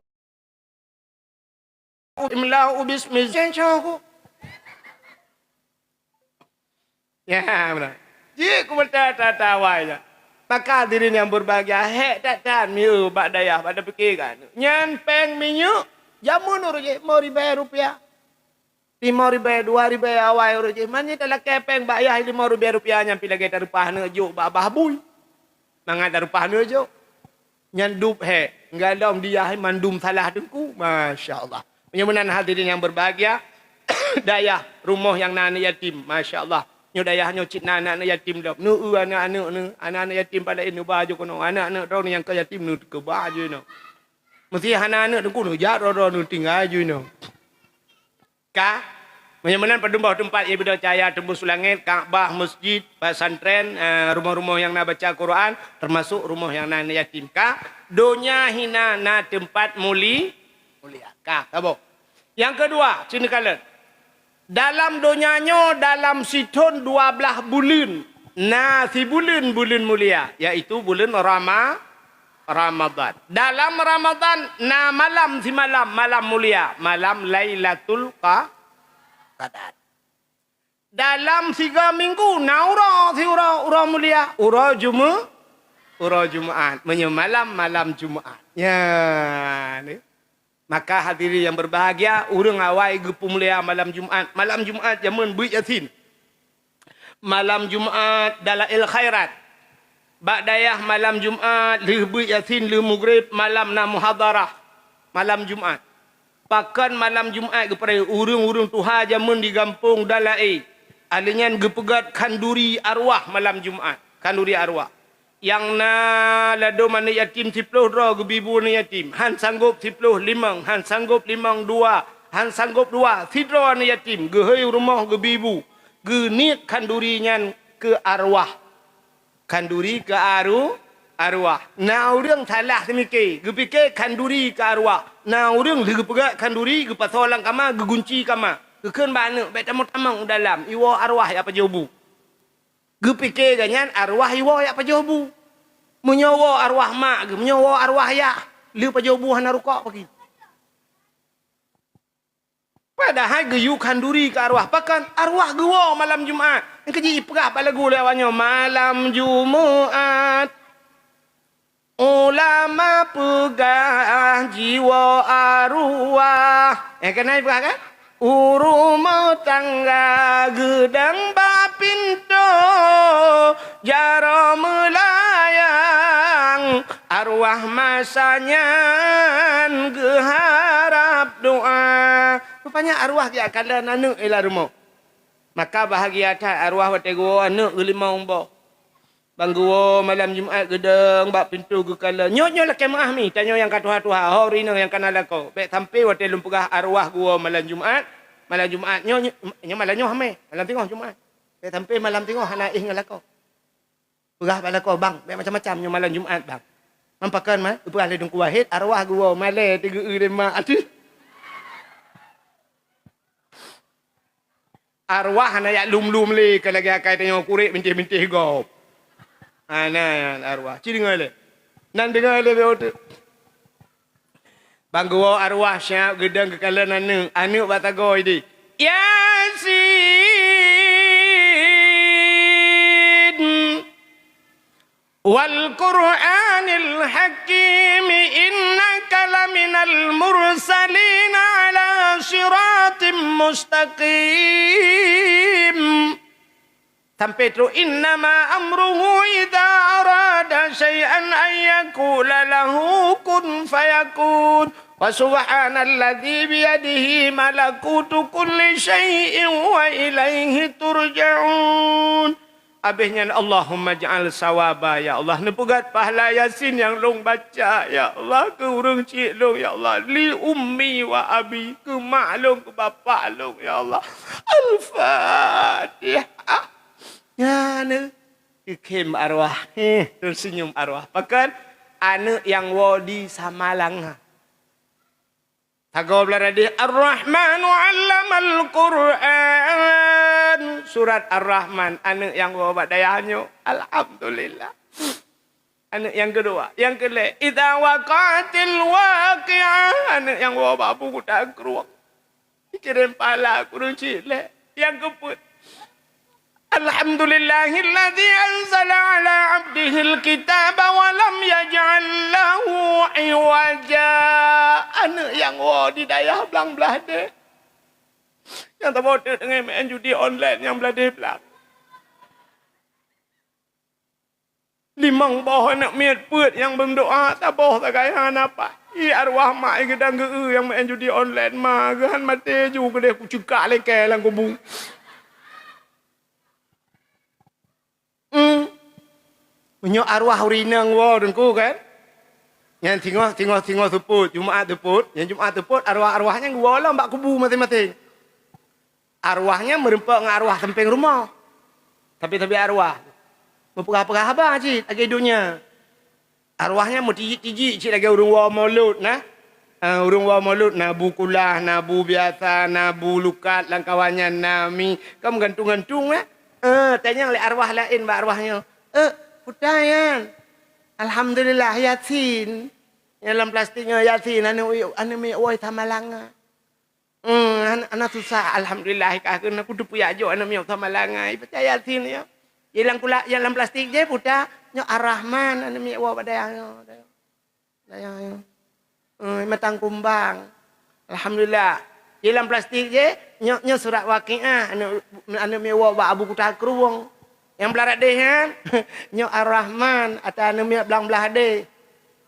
imla bismi. Ya, beuna. Jeuet ku meuta-ta awai nyan. Maka hadirin yang berbahagia, hék that-that mieu bak dayah, bak tapike kan. Nyan péng minyeuk, jameun uroe jih, lima ribèe rupiah. Limong ribèe, dua ribèe awai ureueng jih. Man nyan talakèe pèng bak yah limong ribèe rupiah nyan pih lagèe tareupah aneuk jok bak babah bui. Mangat tareupah aneuk jok. Nyan dub hèk. Enggak lom di yah mandum salah teungku. Masya Allah. Meunyoe meunan hadirin yang berbahagia, dayah rumoh nyang na aneuk yatim. Masya Allah. Nyoe dayah nyoe cit na aneuk-aneuk yatim lom. Neu-eu aneuk-aneuk neu, aneuk-aneuk yatim padahai neuba ju keunoe. Aneuk-aneuk droeneuh nyang ka yatim neu keuba ju inoe. Meusé hana aneuk teungku neujak droe-droe neutinggai ju inoe. Ka? Meunyoe meunan padum boh teumpat iébadah cahya teumbus u langét, Ka'bah, masjid, pesantren, eh, rumoh-rumoh nyang na baca Quran, teumasok rumoh nyang na aneuk yatim. Ka? Donya hina na teumpat muli-, mulia. Ka, saboh. Nyang keudua, cit neukalon. Dalam donya nyoe dalam sithon dua blaih buleuen, na sibuleuen buleuen mulia, yaitu buleuen Rama-, Ramadan. Dalam Ramadan na malam simalam, malam mulia, malam Lailatul Qa-, Qadar. Dalam siga minggu na uroe siuroe, uroe mulia, uroe Jume-, uroe Jumaat. Meunyoe malam, malam Jumaat. Nyan. Maka hadirin yang berbahagia, ureueng awai geupeumulia malam Jumaat. Malam Jumaat jameun beuet Yasin. Malam Jumaat Dalail Khairat. Bak dayah malam Jumaat lheueh beuet Yasin, lheueh Maghrib, malam na muhadharah. Malam Jumaat. Pakon malam Jumaat geupeuraya ureueng-ureueng tuha jameun di gampông Dalail. Alèh nyan geupeugöt khanduri arwah malam Jumaat. Khanduri arwah. Nyang na ladôm aneuk yatim siploh droe geubi bu aneuk yatim, han sanggôp siploh limong, han sanggôp limong dua, han sanggôp dua sidroe aneuk yatim geuhôi rumoh geubi bu, geuniet khanduri nyan keu arwah. Khanduri keu aru-, arwah. Na ureueng salah seumike, geupike khanduri keu arwah. Na ureueng lheueh geupeugöt khanduri geupasoe lam kama, geugunci kama. Geukheun bak aneuk, "Bèk tamong-tamong u dalam, iwoe arwah jak pajoh bu." Geupike gobnyan arwah iwoe jak pajoh bu. Meunyoe woe arwah mak geuh, meunyoe woe arwah yah, lheueh pajoh bu hana rukok pagi. Padahai geuyue khanduri keu arwah. Pakon? Arwah geuwoe malam Jumaat. Nyang keuji ipeugah bak lagu lé awak nyoe, malam Jumaat. Ulama peugah jiwoe arwah. Eh, keunan peugah kan? U rumoh tangga geudong bak pintoe, jaroe meulayang, arwah masa nyan geuharab doa. Rupanya arwah geujak kalon aneuk i lam rumoh. Maka bahagia that arwah watèe geuwoe aneuk geulimong boh. Ban geuwoe malam Jumaat geudong bak pintoe geukalon. Nyoe, nyoe lakèe meu'ah mi, tanyoe nyang ka tuha-tuha, ho ureueng inong nyang ka na lakoe. Bèk sampé watèe lôn peugah arwah geuwoe malam Jumaat, malam Jumaat nyoe, nyoe, nyoe malam nyoe hamé, malam singoh Jumaat. Bèk sampé malam singoh hana éh ngon lakoe. Peugah bak lakoe, "Bang, bèk macam-macam nyoe malam Jumaat, Bang." Man pakon, man? Geupeugah lé Teungku Wahid, arwah geuwoe malèe teugeue lé mak. Aduh. Arwah hana jak lum-lum lé, ka lagèe akai tanyoe kurek bintéh-bintéh gob. Hana arwah. Ci deungö lé. Nan deungö lé bèk uteuk. Ban geuwoe arwah siap geudong geukalon aneuk. Aneuk bak sagoe idéh. Yasin. Wal Qur'anil Hakim, innaka laminal mursalin ala siratim mustaqim. Sampai trôk, "Innama amruhu idza arada syai'an an yaqula lahu kun fayakun. Wa subhanalladzi biyadihi malakutu kulli syai'in wa ilaihi turja'un." Abéh nyan, "Allahumma ij'al sawaba, ya Allah, neupeugöt pahala Yasin nyang lôn baca, ya Allah, keu ureueng chik lôn, ya Allah, li ummi wa abi, keu mak lôn, keu bapak lôn, ya Allah." Al-Fatihah. Nyan, teukhém arwah. Heh, teusenyum arwah. Pakon? Aneuk nyang woe di Samalanga. Sagoe blah radéh, Ar-Rahmanu 'allamal Qur'an. Surat Ar-Rahman, aneuk nyang woe bak dayah nyoe. Alhamdulillah. Aneuk nyang keudua, nyang keulhèe, idza waqa'atil waqi'ah, aneuk nyang woe bak Abu Kuta Krueng. Dikirém pahala keu ureueng chik lhèe. Nyang keupeuet, alhamdulillahilladzi anzala ala abdihil kitaba wa lam yaj'al lahu iwaja. Aneuk nyang woe di dayah Blang Blahdeh. Nyang saboh teuk teungoh meu'en judi online nyang bladeh blang. Limong boh aneuk miet peuet nyang beumeudoa saboh sagai hana paih. Ié arwah mak i geudang geu-eu nyang meu'en judi online, ma geuh han maté ju keudeh kuceukak lengkée lam kubu. Hmm. Meunyoe arwah ureueng inong woe Teungku kan? Nyan singoh, singoh, singoh seupôt, Jumat seupôt, nyan Jumat seupôt arwah-arwah nyan geuwoe lom bak kubu maséng-maséng. Arwah nyan meureumpok ngon arwah sampéng rumoh. Tapi-tapi arwah meupeugah-peugah haba cit lagée donya. Arwah nyan meutijik-tijik cit lagée ureueng woe mulod na. Ah, ureueng woe mulod na bu kulah, na bu biasa, na bu lukat, lam kawan nyan na mi. Kan meugantung-gantung na. Eh, tanyong lé arwah laén bak arwah nyoe, "Eh, peue nyan?" "Alhamdulillah, Yasin." Nyang lam plastik nyoe Yasin, aneuk, aneuk miet woe sama langa. Hmm, an-, hana susah, alhamdulillah, ka keuneuk kuteupeu jak jok aneuk miet sama langa. Ibaca Yasin nyoe. Nyang lam kula-, nyang lam plastik jih peue nyan, nyoe Ar-Rahman, aneuk miet woe bak dayah nyoe. Dayah nyoe. Eh, matang kumbang. Alhamdulillah. Nyang lam plastik jih, nyoe, nyoe surat Waqiah, aneuk, aneuk miet woe bak Abu Kuta Krueng. Nyang blah rot deh nyan, nyoe Ar-Rahman, ata aneuk miet blang blah deh.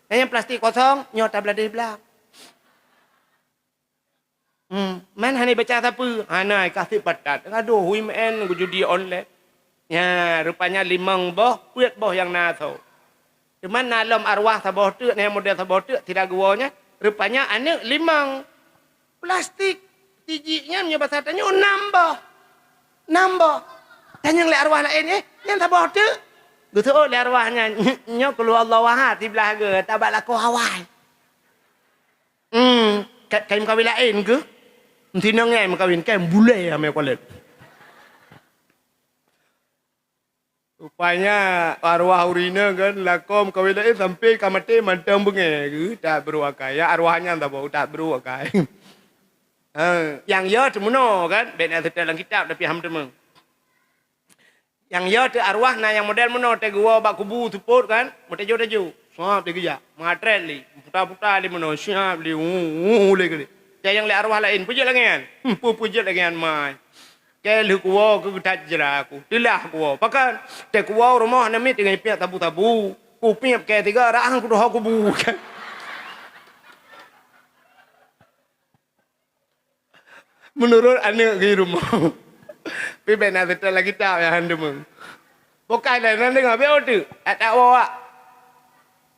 Nyang plastik kosong, nyoe ata blah deh blang. Hmm, man hana baca sapeue, hana, ka sép patat. Adoh, hui meu'en geujudi online. Nya, rupanya limong boh, peuet boh nyang na tho. Teuma na lom arwah saboh teuk, na model saboh teuk, sira geuwoe nyan. Rupanya aneuk limong. Plastik tijik nyan meunyoe basa tanyoe nam boh. Nam boh. Tanyong lé arwah laén, "Eh, nyan saboh teuk?" Geuseuôt lé arwah nyan, "Nyoe Qul Huwallahu Ahad siblah geuh, ata bak lakoe awai." Hmm, ka-, kai meukawen laén keuh? Meutinong nyan meukawen, kai bulée amé kualet. Rupanya arwah ureueng inong kan, lakoe meukawen laén sampai ka maté mantong beungéh geuh, that brôk akai. Ya arwah nyan saboh, that brôk akai. Ha, nyang yo teumeunoe kan, bèk na teutab lam kitab tapi ham teumé. Nyang yo teu arwah na nyang model meunoe, teuh geuwoe bak kubu seupôt kan, meuteujô-teujô. Siap lé geujak, meuatrét lé, puta-puta lé meunoe, siap lé, hu, hu, hu, lé geulé. Teuh nyang lé arwah laén, peujeuet lagèe nyan. Hmm, peu-, peujeuet lagèe nyan mai. Kèe lheueh kuwoe keu geutat jra ku, teulah kuwoe. Pakon? Teuh kuwoe rumoh aneuk miet teungoh piep sabu-sabu. Kupiep kèe tiga, rhah kudoh kubu. Meunurot aneuk geuh rumoh. Pih bèk na seutôt lagèe kitab nyang han deungoe. Bukai lé nan deungoe, bèk uteuk. Adak woe wak.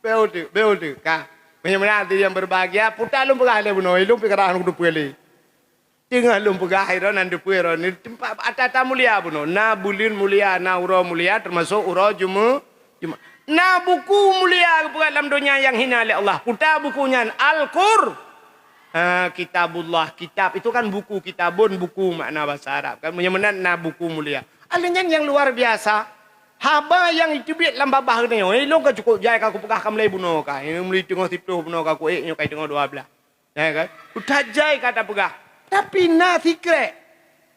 Bèk uteuk, bèk uteuk. Ka. Meunyoe meunan hati nyang berbahagia, puta lôn peugah lé bunoe, lôn pih karab han kuteupeu lé. Teungoh lôn peugah, droeneuh nan teupeu droeneuh, teumpat ata-ata mulia bunoe. Na buleuen mulia, na uroe mulia, teumasok uroe Jume-, Jumat. Na buku mulia geupeugah lam donya nyang hina lé Allah. Puta buku nyan, Al-Qur-, ha, Kitabullah. Kitab itu kan buku, kitabun, buku makna bahasa Arab. Kan, meunyoe meunan na buku mulia. Alèh nyan nyang luar biasa. Haba nyang jiteubiet lam babah geutanyoe. Eh, lôn ka cukôp jai ka kupeugah ka mulai bunoe ka. Eh, mulai teungoh siplôh bunoe ka kuék nyoe ka teungoh dua blaih. Ya kan? Utat jai ka tapeugah. Tapi na sikrek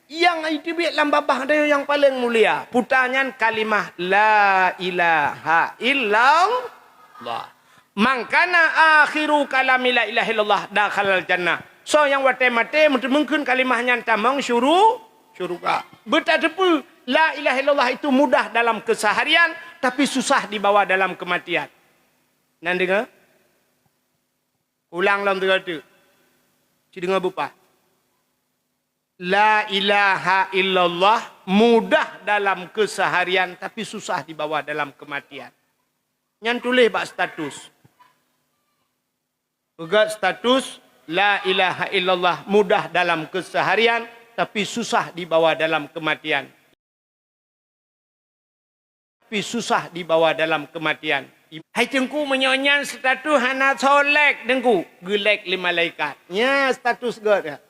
nyang jiteubiet lam babah tanyoe nyang paleng mulia. Puta nyan kalimah la ilaha illallah. Man kana akhiru kalami la ilaha illallah dakhalal jannah. Soe nyang watèe maté meuteumèe kheun kalimah nyan tamong syuru-, syuruga. Beutateupeue, la ilaha illallah itu mudah dalam keseharian, tapi susah dibawa dalam kematian. Nan deungoe? Ulang lom tiga teuk. Ci deungoe beupaih. La ilaha illallah mudah dalam keseharian, tapi susah dibawa dalam kematian. Nyan tuléh bak status. Peugèt status, la ilaha illallah mudah dalam keseharian, tapi susah dibawa dalam kematian. Tapi susah dibawa dalam kematian. Hai Teungku, meunyoe nyan status hana soe like Teungku, geu-like lé malaikat. Nya status gèt nyan.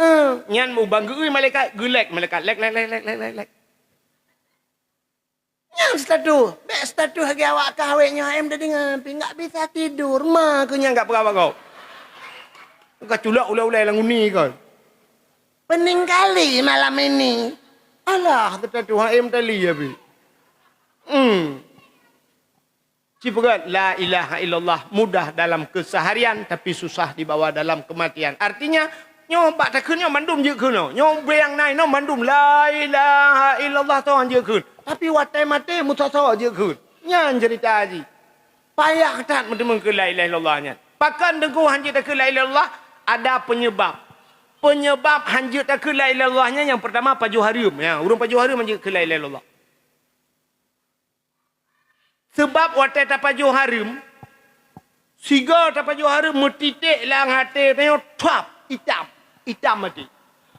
Eh, nyan ubang geu-ui malaikat, geu-like malaikat. Like, like, like. Nyan status. Bèk status lagèe awak kah awak nyoe, em, tadeungoe, pih nggak bisa tidur. Ma keuh nyan nggak peugah bak gob. Ka culok ulèe-ulèe lam uni kon. Pening kali malam ini. Alah, teuka Tuhan, eh, meutali ya, Bi. Hmm. Ci peugah, la ilaha illallah mudah dalam keseharian, tapi susah dibawa dalam kematian. Artinya, Nyoe bak takheun nyoe mandum jeuet kheun nyoe. Nyoe ubé nyang na inoe mandum la ilaha illallah toh jeuet kheun. Tapi watée maté meusoe-soe jeuet kheun. Nyan ceurita jih. Payah that meuteumé keu la ilaha illallah nyan. Pakon teungku hanjeuet takheun la ilaha illallah? Ada penyebab. Penyebab hanjeuet takheun la ilaha illallah nyan nyang pertama pajoh hareuem. Ya, ureuëng pajoh hareuem hanjeuet keu la ilaha illallah. Seubab watée tapajoh hareuem, sigoe tapajoh hareuem meutiték lam até tanyoe, thuap, itam, itam até.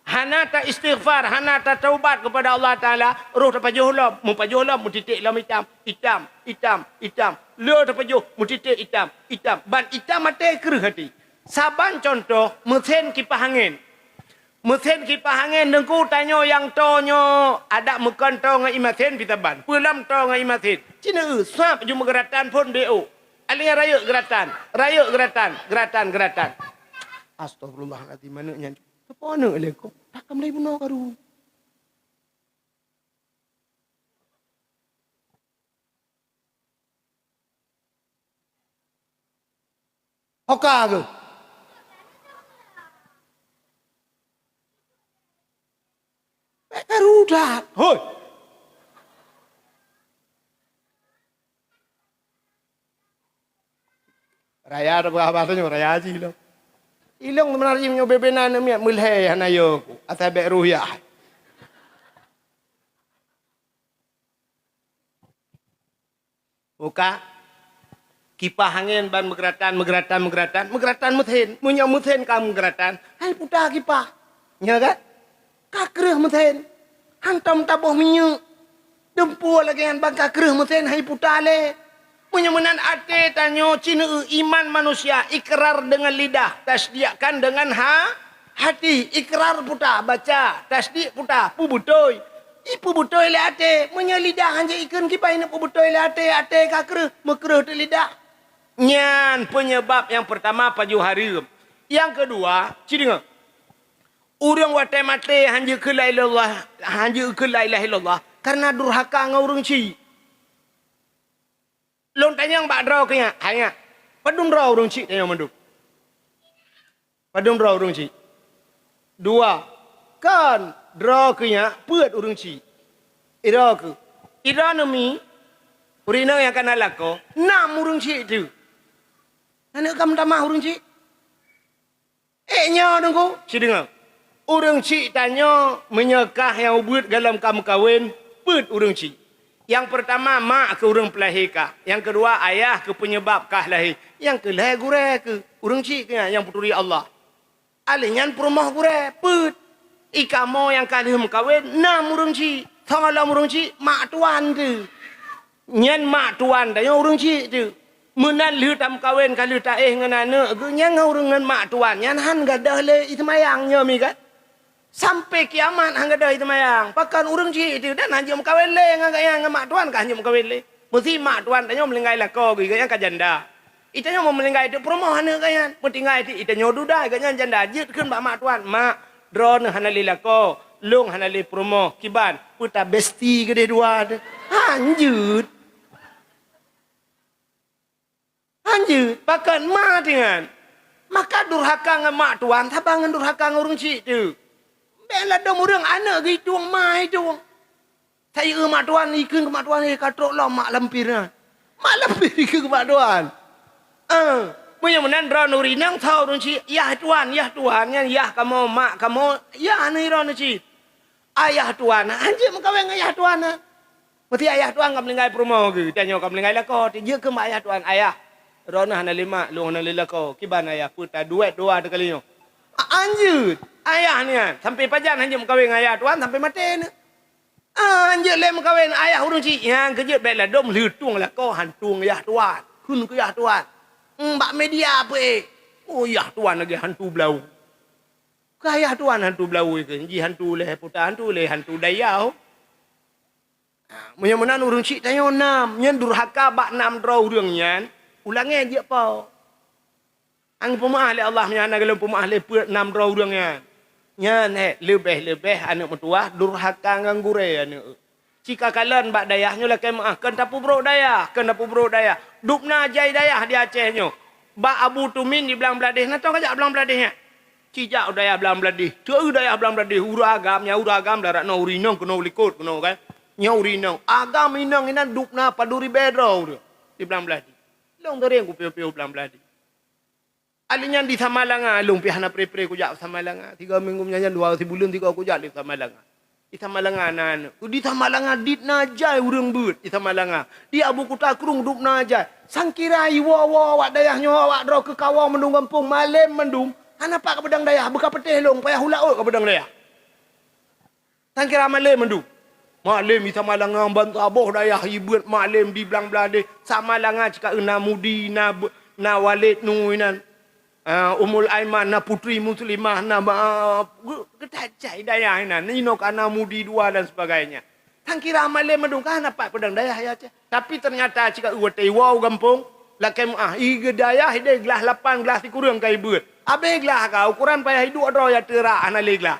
Hana ta istighfar, hana ta taubat kepada Allah Taala, roh tapajoh lom, meupajoh lom meutiték lom itam, itam, itam, itam. Le tapajoh meutiték itam, itam. Ban itam até kreueh até. Saban cuntoh, meusén kipah angén. Meusén kipah angén teungku tanyoe nyang toe nyoe adak meukon toe ngon ié meusén pih saban. Peue lom toe ngon ié meusén? Ci neu-eu, swab ju meugeuratan phon B O. Alèh nyan rayeuk geuratan, rayeuk geuratan, geuratan, geuratan. Astagfirullahalazim, aneuk nyan. Soe po aneuk lé ko? Takam lé bunoe karu. Hoka keuh. Bék karu that. Hoi. Raya tapeugah bahasa nyoe, raya jih lom. Ilong sebenarnya nyoe bebena aneuk miet meulhèe hana yo ku. Asai bék ruyah. Muka kipah angén ban meugeuratan, meugeuratan, meugeuratan, meugeuratan meusén. Meunyoe meusén ka meugeuratan, hai puta kipah. Nya kan? Ka kreueh meusén. Hantom taboh minyeuk. Dumpeue lagèe nyan ban ka kreueh meusén hai puta lé. Meunyoe meunan até tanyoe ci neu-eu iman manusia, ikrar dengan lidah, tasdiqkan dengan ha-, hati, ikrar puta, baca, tasdiq puta, peubeutôi. Ipeubeutôi lé até. Meunyoe lidah hanjeuet ikheun kiban neupeubeutôi lé até, até ka kreueh, meukreueh teuk lidah. Nyan peunyeubab nyang peurtama pajoh hareuem. Nyang keudua, ci deungö. Ureuëng watée maté hanjeuet kheun la ilaha illallah, hanjeuet kheun la ilaha illallah, kareuna durhaka ngon ureuëng chik. Lôn tanyong bak droe keuh nyan, hai nyan, padum droe ureuëng chik tanyoe mandum? Padum droe ureuëng chik? Dua. Kon, droe keuh nyan peuet ureuëng chik. Idroe keuh. Idroe neumi, ureuëng inong nyang ka na lakoe, nam ureuëng chik teuh. Aneuk ka meutamah ureuëng chik. Ék nyoe teungku, ci deungö. Ureuëng chik tanyoe meunyoe kah nyang ubeuet golom ka meukawen, peuet ureuëng chik. Nyang peurtama mak keuh ureuëng peulahé kah, nyang keudua ayah keuh peunyeubab kah lahé, nyang keulhèe gurèe keuh, ureuëng chik keuh nyan nyang peuturi Allah. Alèh nyan peurumoh gurèe, peuet. I kamoe nyang ka lheueh meukawen, nam ureuëng chik, soe lom ureuëng chik, mak tuan teuh. Nyan mak tuan tanyoe ureuëng chik teuh. Meunan lheueh tameukawen ka lheueh taéh ngon aneuk geuh nyan ngon ureuëng ngon mak tuan nyan han gadôh lé i seumayang nyoe mi kan. Sampai kiamat han gadôh i seumayang. Pakon ureuëng chik teuh dan hanjeuet meukawen lé ngon gobnyan ngon mak tuan ka hanjeuet meukawen lé. Meusi mak tuan tanyoe meuninggai lakoe geuh gobnyan ka janda. I tanyoe meuninggai teuk peurumoh aneuk gobnyan. Meutinggai teuk i tanyoe duda gobnyan janda jeuet kheun bak mak tuan, "Mak, droeneuh hana lé lakoe, lôn hana lé peurumoh, kiban peue tabesti keudeh dua teuh?" Hanjeuet. Hanjeuet, pakon ma teuh nyan. Maka durhaka ngon mak tuan saban ngon durhaka ngon ureuëng chik teuh. Bék ladôm ureuëng aneuk geuitueng ma itueng. Sayeueu mak tuan ikheun keu mak tuan, "Eh, ka trok lom mak lampir nyan." Mak lampir ikheun keu mak tuan. Eh, meunyoe meunan droeneuh ureuëng inong soe ureuëng chik, "Yah tuan, yah tuan," nyan yah kamoe, mak kamoe, yah aneuk droeneuh chik. Ayah tuan, hanjeuet meukawen ngon ayah tuan. Meusti ayah tuan ka meuninggai peurumoh geuh, tanyoe ka meuninggai lakoe, jeuet keu mak ayah tuan, "Ayah, droeneuh hana lé mak, lôn hana lé lakoe, kiban ayah peue taduek dua teuh kali nyoe?" Hanjeuet, ayah nyan, sampai pajan hanjeuet meukawen ngon ayah tuan, sampai maté nyan. Ah, hanjeuet lé meukawen ayah ureuëng chik, nyang keujeuet bék ladôm lheueh tueng lakoe hantu ngon yah tuan. Kheun keu yah tuan. Hmm, bak media peuék. Oh, yah tuan lagèe hantu blau. Keu yah tuan hantu blau kheun, jih hantu lé puta hantu lé hantu dayau. Ah, meunyoe meunan ureuëng chik tanyoe nam, nyan durhaka bak nam droe ureuëng nyan, ulangée jeuet po. Hana geupeumaáh lé Allah meunyoe hana geulôn peumaáh lé peuet nam droe ureuëng nyan. Nyan, eh, leubeh-leubeh aneuk meutuwah durhaka ngon gurée aneuk. Cit ka kalon bak dayah nyoe lakée meuáh, kon tapeubrok dayah, kon tapeubrok dayah. Dubna jai dayah di Aceh nyoe. Bak Abu Tumin di Blang Bladeh, na tong kajak Blang Bladeh nyan? Cijak u dayah Blang Bladeh. Ceu dayah Blang Bladeh, ureueng agam, nyan ureueng agam darat nyoe, ureueng inong keunoe likot keunoe kan. Nyoe ureueng inong. Agam inong inan dub na padum ribèe droe ureueng di Blang Bladeh. Lôn sering kupiôh-piôh Blang Bladeh. Alèh nyan di Samalanga, lôn pih hana pre-pre kujak Samalanga. Tiga minggu nyan, nyan dua sibuleuen tiga kujak di Samalanga. Di Samalanga na aneuk. Di Samalanga dit na jai ureueng beuet di Samalanga. Di Abu Kuta Krueng dub na jai. Sangkira iwoe-woe awak dayah nyoe, awak droe keu kawoe mandum gampông, malém mandum. Hana pat ka peudong dayah, beuka peutéh lôn, payah u laôt ka peudong dayah. Sangkira malém mandum. Malém di Samalanga, ban saboh dayah ibeuet malém di Blang Bladeh. Samalanga cit ka na Mudi, na be-, na Walid Nu inan. Ah, Ummul Aiman, na Putri Muslimah, na ma-, geu-, geutajai dayah inan. Inoe ka na Mudi dua dan sebagainya. Sangkira malém mandum ka hana pat peudong dayah ya Aceh. Tapi ternyata cit ka watèe iwoe u gampông, lakèe meu'ah, i geu dayah ideh glah lapan, glah sikureueng ka ibeuet. Abéh glah ka, ukuran payah iduek droe ya teurak hana lé glah.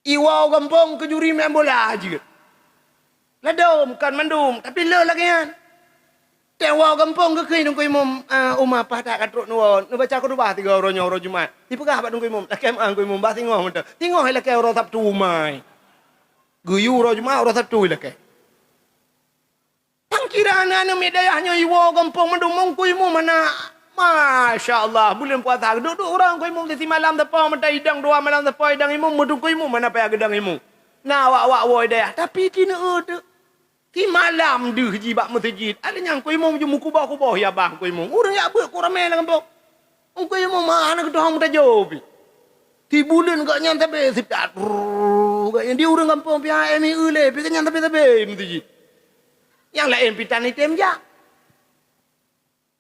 Iwoe u gampông keu juri meu'en bola jeuet. Ladôm kon mandum, tapi le lagèe nyan. Teungoh gampông geukheun Teungku Imum, eh, uma paih that ka trok neuwoe, neubaca khutubah tiga uroe nyoe uroe Jumat. Ipeugah bak Teungku Imum, "Lakèe meu'ah Teungku Imum, bah singoh mantong." Singoh ilakèe uroe Sabtu umai. Geuyue uroe Jumat, uroe Sabtu ilakèe. Pangkiran aneuk miet dayah nyoe iwoe gampông mandum Teungku Imum hana. Masya Allah, buleuen puasa duek-duek uroe Teungku Imum, sisi malam sapoe mantong idong, dua malam sapoe idong Imum, Teungku Imum hana payah geudong Imum. Na awak-awak woe dayah, tapi tineu teuk. Simalam deuh jih bak meuseujid, alèh nyan Teungku Imum jimeukuboh-kuboh ya bah Teungku Imum. Ureueng jak beuet keu ramè lam gampông. Teungku Imum hana geutuha meutajô pih. Sibuleuen gobnyan sabe seutat. Brrr, gobnyan di ureueng gampông pih hai mi eu lé, pih gobnyan sabe-sabe meuseujid. Nyang laén pih tan item jak.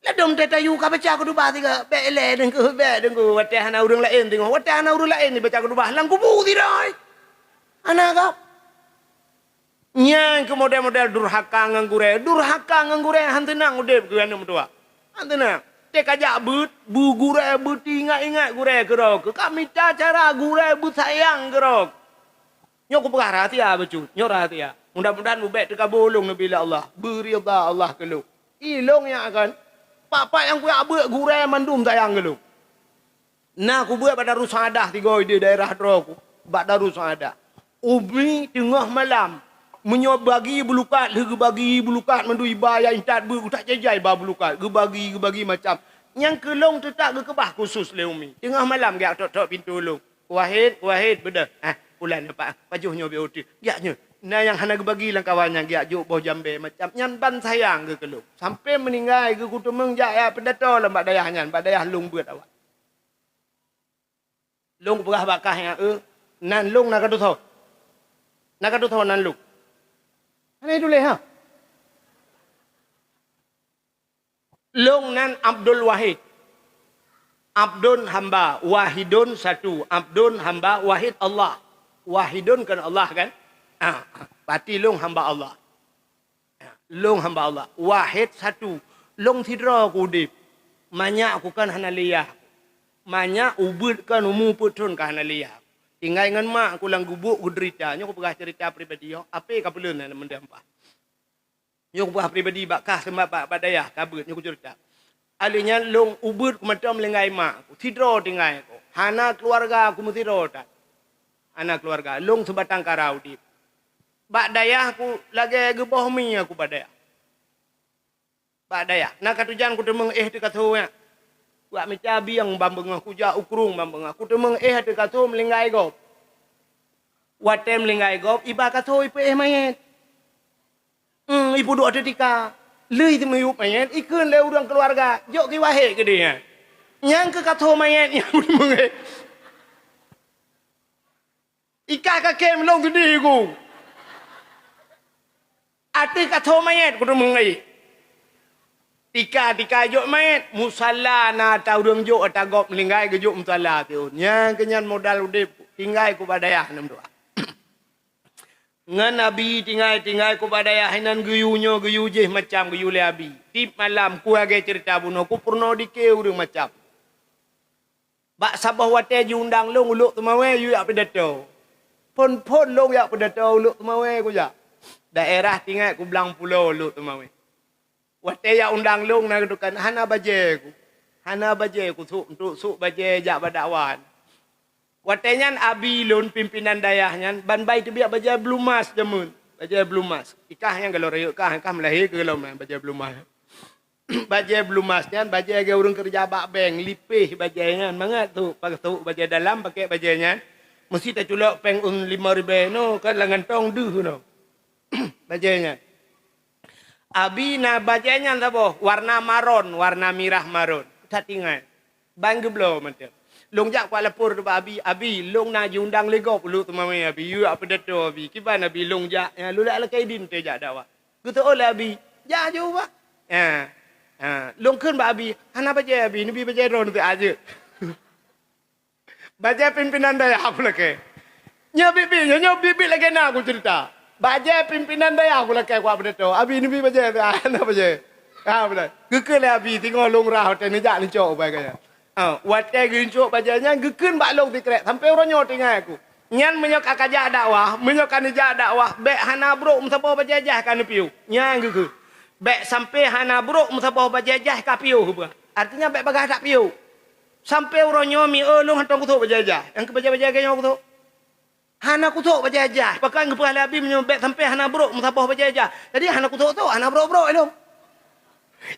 Ladôm teuh tayue ka baca khutubah sigoe, bèk ilèe Teungku, bèk Teungku, watèe hana ureueng laén teungoh, watèe hana ureueng laén jibaca khutubah lam kubu sidroe. Hana gob. Nyan keuh model-model durhaka ngon gurèe. Durhaka ngon gurèe han seunang udép keu aneuk meutuah. Han seunang. Teuka jak beuet, beu gurèe, beuteuingat-ingat gurèe keudroe keuh. Ka mita cara gurèe beusayang keudroe keuh. Nyoe kupeugah rahasia bacut, nyoe rahasia. Mudah-mudahan bubèk teukabô lôn neubi lé Allah, beuridha Allah keu lôn. I lôn nyan kan, pat-pat nyang kujak beuet gurèe mandum sayang keu lôn. Na kubeuet bak Darussaaddah sigoe di daerah droe ku, bak Darussaaddah. Umi teungoh malam, meunyoe bagi beulukat, lheueh geubagi beulukat mandum iba nyang intat beuet, utak jai-jai ba beulukat, geubagi, geubagi macam. Nyang keu lôn teutab geukeubah khusus lé umi. Teungoh malam geujak tok-tok pintoe lôn. Wahid, Wahid, beudôh. Ah, pulan nyoe, Pak. Pajoh nyoe bak uteuen. Geujak nyoe. Na nyang hana geubagi lam kawan nyan, geujak jok boh jambé macam nyan ban sayang geuh keu lôn. Sampoe meuninggai geuh kuteumeung jak, jak peudato lam bak dayah nyan, bak dayah lôn beuet awak. Lôn kupeugah bak kah nyan, "Eh, nan lôn na ka tutoe. Na ka tutoe nan lôn." Hana tuléh, ha? Lôn nan Abdul Wahid. Abdun hamba, Wahidun satu. Abdun hamba, Wahid Allah. Wahidun kan Allah kan? Ah, berarti lôn hamba Allah. Lôn hamba Allah. Wahid satu. Lôn sidroe ku udép. Manyak ku kan hana lé yah. Manyak ubeuet kan umu peuet thon ka hana lé yah. Tinggai ngon mak ku lam gubuk geuderita. Nyoe kupeugah cerita pribadi nyoe. Ape ka peuleueh na meudampah. Nyoe kupeugah pribadi bak kah seumbat bak, bak dayah ka beuet nyoe kuceurita. Alheuh nyan lôn ubeuet ku mantong meulinggai mak ku, sidroe tinggai ku. Hana keuluwarga ku meusidroe that. Hana keuluwarga, lôn seubatang kara udép. Bak dayah ku lagèe geuboh mi aku bak dayah. Bak dayah, na katujan kuteumeung éh teukaso nyan. Wak mita bieng ban beungoh, kujak u krueng ban beungoh. Kuteumeung éh teukaso meulinggai gob. Watèe meulinggai gob, iba kaso ipeuéh manyét. Hmm, ipeuduek ateueh tika. Lheueh teumiyueb manyét, ikheun lé ureueng keuluwarga, "Jok keu Wahid keudéh nyan." Nyang keu kaso manyét nyan beuteumeung. Ika ka kém lôn keudéh ku. Ateueh kaso manyét kuteumeung. Tika, tika jok manyét, musala na ata ureueng jok ata gob meulinggai geujok musala siôn. Nyang keu nyan modal udép, tinggai ku bak dayah aneuk meutuah. Ngon abi tinggai-tinggai ku bak dayah inan geuyue nyoe geuyue jéh macam geuyue lé abi. Tiep malam ku lagèe ceurita bunoe ku peurunoe dikeu ureueng macam. Bak saboh watèe jiundang lôn u Lhokseumawe yue jak peudato. Phôn-phôn lôn jak peudato u Lhokseumawe kujak. Daerah tinggai ku Blang Pulo Lhokseumawe. Watèe jak undang lôn na geutukan hana bajèe ku. Hana bajèe kusôk, untuk sôk bajèe jak bak dakwah. Watèe nyan abi lôn, pimpinan dayah nyan, ban bai teubiet bajèe blumas jameun. Bajèe blumas. Ikah nyang galom rayeuk kah, kah meulahé keu galom nyan, bajèe blumas. Bajèe blumas nyan, bajèe lagèe ureueng keureuja bak bank, lipéh bajèe nyan. Mangat tu, pakai tu bajèe dalam, pakai bajèe nyan. Meusti taculok péng ôn limong ribèe nyoe, kan lam gantong deuh nyoe. Bajèe nyan. Abi na bajèe nyan saboh, warna maron, warna mirah maron. That ingat. Ban geubloe mantong. Lôn jak kuat lapor bak abi, "Abi, lôn na jiundang lé gob u Lhokseumawe, Abi, yue jak pidato, Abi." "Kiban, Abi?" "Lôn jak, ya, lôn jak lakèe idin teuh jak dakwah." Geuseuôt lé abi, "Jak ju, Bah." Ha. Ha. Lôn kheun bak abi, "Hana bajèe, Abi, neubi bajèe droeneuh siat jeuet." Bajèe pimpinan dayah kulakèe. Nyoe biet-biet, nyoe, nyoe biet-biet lagèe na kuceurita. Bajèe pimpinan dayah kulakèe kuat pidato. Abi neubi bajèe, hana bajèe. Ha, beutôi. Geukheun lé abi, singoh lôn rhah watèe neujak neucok bajèe nyan. Ha, watèe geucok bajèe nyan, geukheun bak lôn sikrek, sampoe uroe nyoe teuingat ku. Nyan meunyoe ka kajak dakwah, meunyoe ka neujak dakwah, bèk hana brôk meusaboh bajèe jaih ka neupiôh. Nyan geukheun. Bèk sampoe hana brôk meusaboh bajèe jaih ka piôh beuh. Artinya bèk bagaih that piôh. Sampoe uroe nyoe mi, eh, lôn hantom kusôk bajèe jaih. Nyang keu bajèe-bajèe lagèe nyoe kusôk. Hana kusôk bajèe jaih. Pakon geupeugah lé abi meunyoe bèk sampoe hana brôk meusaboh bajèe jaih. Jadi hana kusôk-sôk, hana brôk-brôk lôn.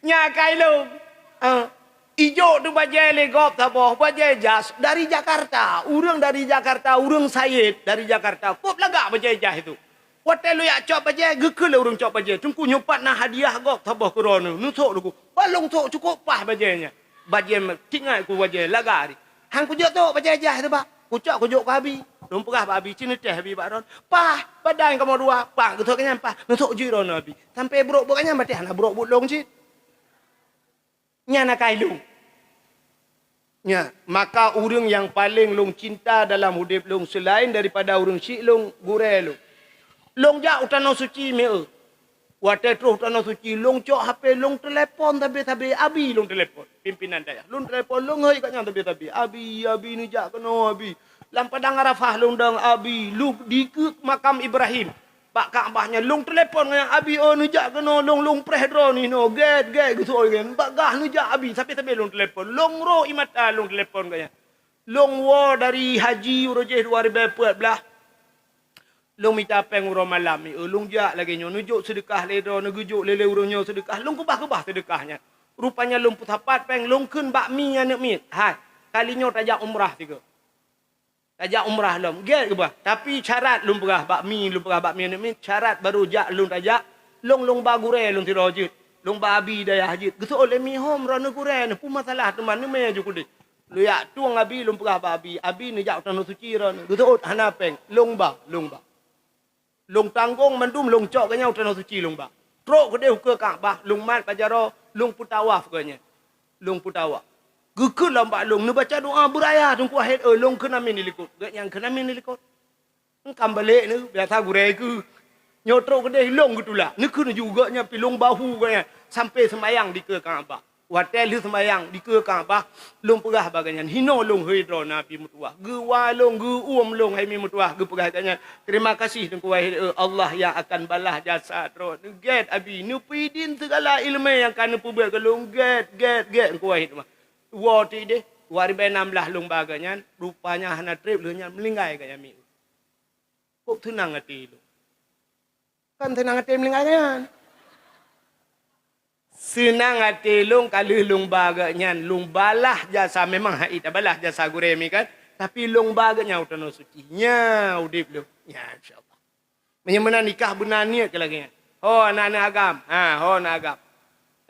Nyan kai lôn. Ah, ijok tu bajèe lé gob saboh, bajèe jaih dari Jakarta. Ureueng dari Jakarta, ureueng Sayed dari Jakarta. Kôb lagak bajèe jaih tu. Watèe lôn jak cok bajèe, geukheun lé ureueng cok bajèe, "Teungku, nyoe pat na hadiah gob saboh keu droeneuh, neusôk Teungku." Bah lôn sôk, cukôp paih bajèe nyan. Bajèe me-, teuingat ku bajèe lagak ri. Han kujok sôk bajèe jaih teuh bah. Kucok kujok keu abi. Lôn peugah bak abi, "Ci neutéh abi bak droeneuh." "Paih, padan kamoe dua." Paih, geusôk geuh nyan paih. Neusôk jih droeneuh abi. Sampoe brôk buet geuh nyan, berarti hana brôk buet lôn cit. Nyan akai lôn. Nyan, maka ureueng nyang paleng lôn cinta dalam udép lôn seulaén daripada ureueng syik lôn, gurèe lôn. Lôn jak u Tanoh Suci, meu. Watèe troh u Tanoh Suci, lôn cok H P, lôn teulepon sabé-sabé, abi lôn teulepon, pimpinan dayah. Lôn teulepon, lôn hôi gobnyan sabé-sabé, "Abi, abi neujak keunoe, abi." Lam Padang Arafah lôn dong, abi, lôn dikeue makam Ibrahim. Bak Ka'bah nyan lôn teulepon ngon nyan, "Abi, oh, neujak keunoe, lôn, lôn preh droeneuh inoe, gèt, gèt," geuseuôt lagèe nyan. Bagaih neujak abi, sabé-sabé lôn teulepon. Lôn rô ié mata lôn teulepon gobnyan. Lôn woe dari haji uroe jéh dua ribèe peuet blah. Lôn mita pèng uroe malam, mi, eh, lôn jak lagèe nyoe, neujok seudeukah lé droe, neugeujok lé, lé ureueng nyoe seudeukah. Lôn keubah-keubah seudeukah nyan. Rupanya lôn peusapat pèng, lôn kheun bak mi aneuk miet, "Hai, kali nyoe tajak umrah sigoe." Tajak umrah lom, gèt keubah. Tapi syarat lôn peugah bak mi, lôn peugah bak mi aneuk miet, syarat barô jak lôn tajak, lôn, lôn ba gurèe lôn sidroe jeuet. Lôn ba abi dayah jeuet. Geuseuôt lé mi, "Hom, droeneuh gurèe neuh, peue masalah teuma, neumè ju keudeh." Lôn jak tueng abi, lôn peugah bak abi, "Abi neujak u Tanoh Suci droeneuh." Geuseuôt, "Hana pèng." Lôn ba, lôn ba. Lôn tanggong mandum, lôn cok gobnyan u Tanoh Suci lôn ba. Trok keudeh ukeue Ka'bah, lôn mat bak jaroe, lôn peutawaf gobnyan. Lôn peutawaf. Geukheun lom bak lôn, neubaca doa beuraya Teungku Wahid, eh, lôn kheun amin dilikot. Gobnyan kheun amin dilikot. Eungkam balek neuh, biasa gurèe keuh. Nyoe trok keudeh lôn geutulak. Neukheun ju gobnyan pih lôn bahu gobnyan sampoe seumayang dikeue Ka'bah. Watèe lheueh seumayang dikeue Ka'bah, lôn peugah bak gobnyan, "Hinoe lôn hôi droeneuh, Abi meutuwah." Geuwa lôn, geuuem lôn, hai mi meutuwah, geupeugah gobnyan, "Terima kasih Teungku Wahid, eh, Allah yang akan balas jasa droeneuh." Gèt abi, neupeuidin sigala ileumèe nyang ka neupeubeuet keu lôn, gèt, gèt, gèt Teungku Wahid mah. Woe teuk ideh, dua ribèe nam blah lôn ba gobnyan, rupanya hana trép lheueh nyan meuninggai gobnyan mi. Kok seunang até lôn. Kan seunang até meuninggai nyan. Seunang até lôn ka lheueh lôn ba gobnyan, lôn balah jasa, memang hai tabalah jasa gurèe mi kan, tapi lôn ba gobnyan u Tanoh Suci. Nyan udép lôn. Nyan, insya Allah. Meunyoe meunan nikah beuna niet keu lagèe nyan. Ho aneuk-aneuk agam. Ha, ho aneuk agam.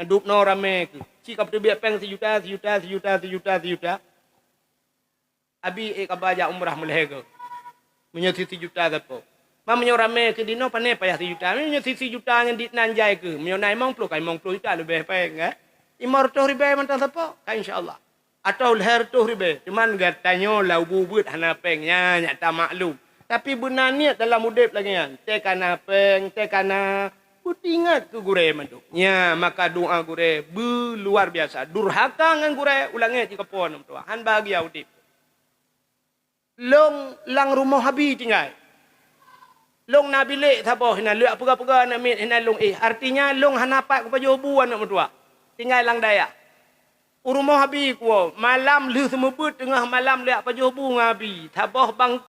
Dub noe ramè keuh. Ci ka peuteubiet pèng sijuta, sijuta, sijuta, sijuta, sijuta. Abi ék kaba jak umrah meulhèe goe. Meunyoe si sijuta sapo. Ma meunyoe ramè keu dinoe, pané payah sijuta. Meunyoe si sijuta nyan di nan jai keuh. Meunyoe na limong ploh, ka limong ploh juta leubeh pèng, eh. Limong reutôh ribèe mantong sapo, ka insya Allah. Atau lhèe reutôh ribèe. Cuman geutanyoe lam ubit-ubit hana pèng, nyan nyata maklum. Tapi beuna niet dalam udép lagèe nyan. Teuka na pèng, teuka na Peuingat keu gurèe mandum. Nya, maka doa gurèe beuluar biasa. Durhaka ngon gurèe, u langèt jikeupoh aneuk meutuwah. Han bahagia udép. Lôn lam rumoh abi tinggai. Lôn na bilék saboh hinan, lheueh peugah-peugah aneuk miet hinan lôn éh. Artinya, lôn hana pat kupajoh bu aneuk meutuwah. Tinggai lam dayah. u rumoh Abi kuwoe, malam lheueh seumeubeuet teungoh malam lé jak pajoh bu ngon Abi, saboh bang-,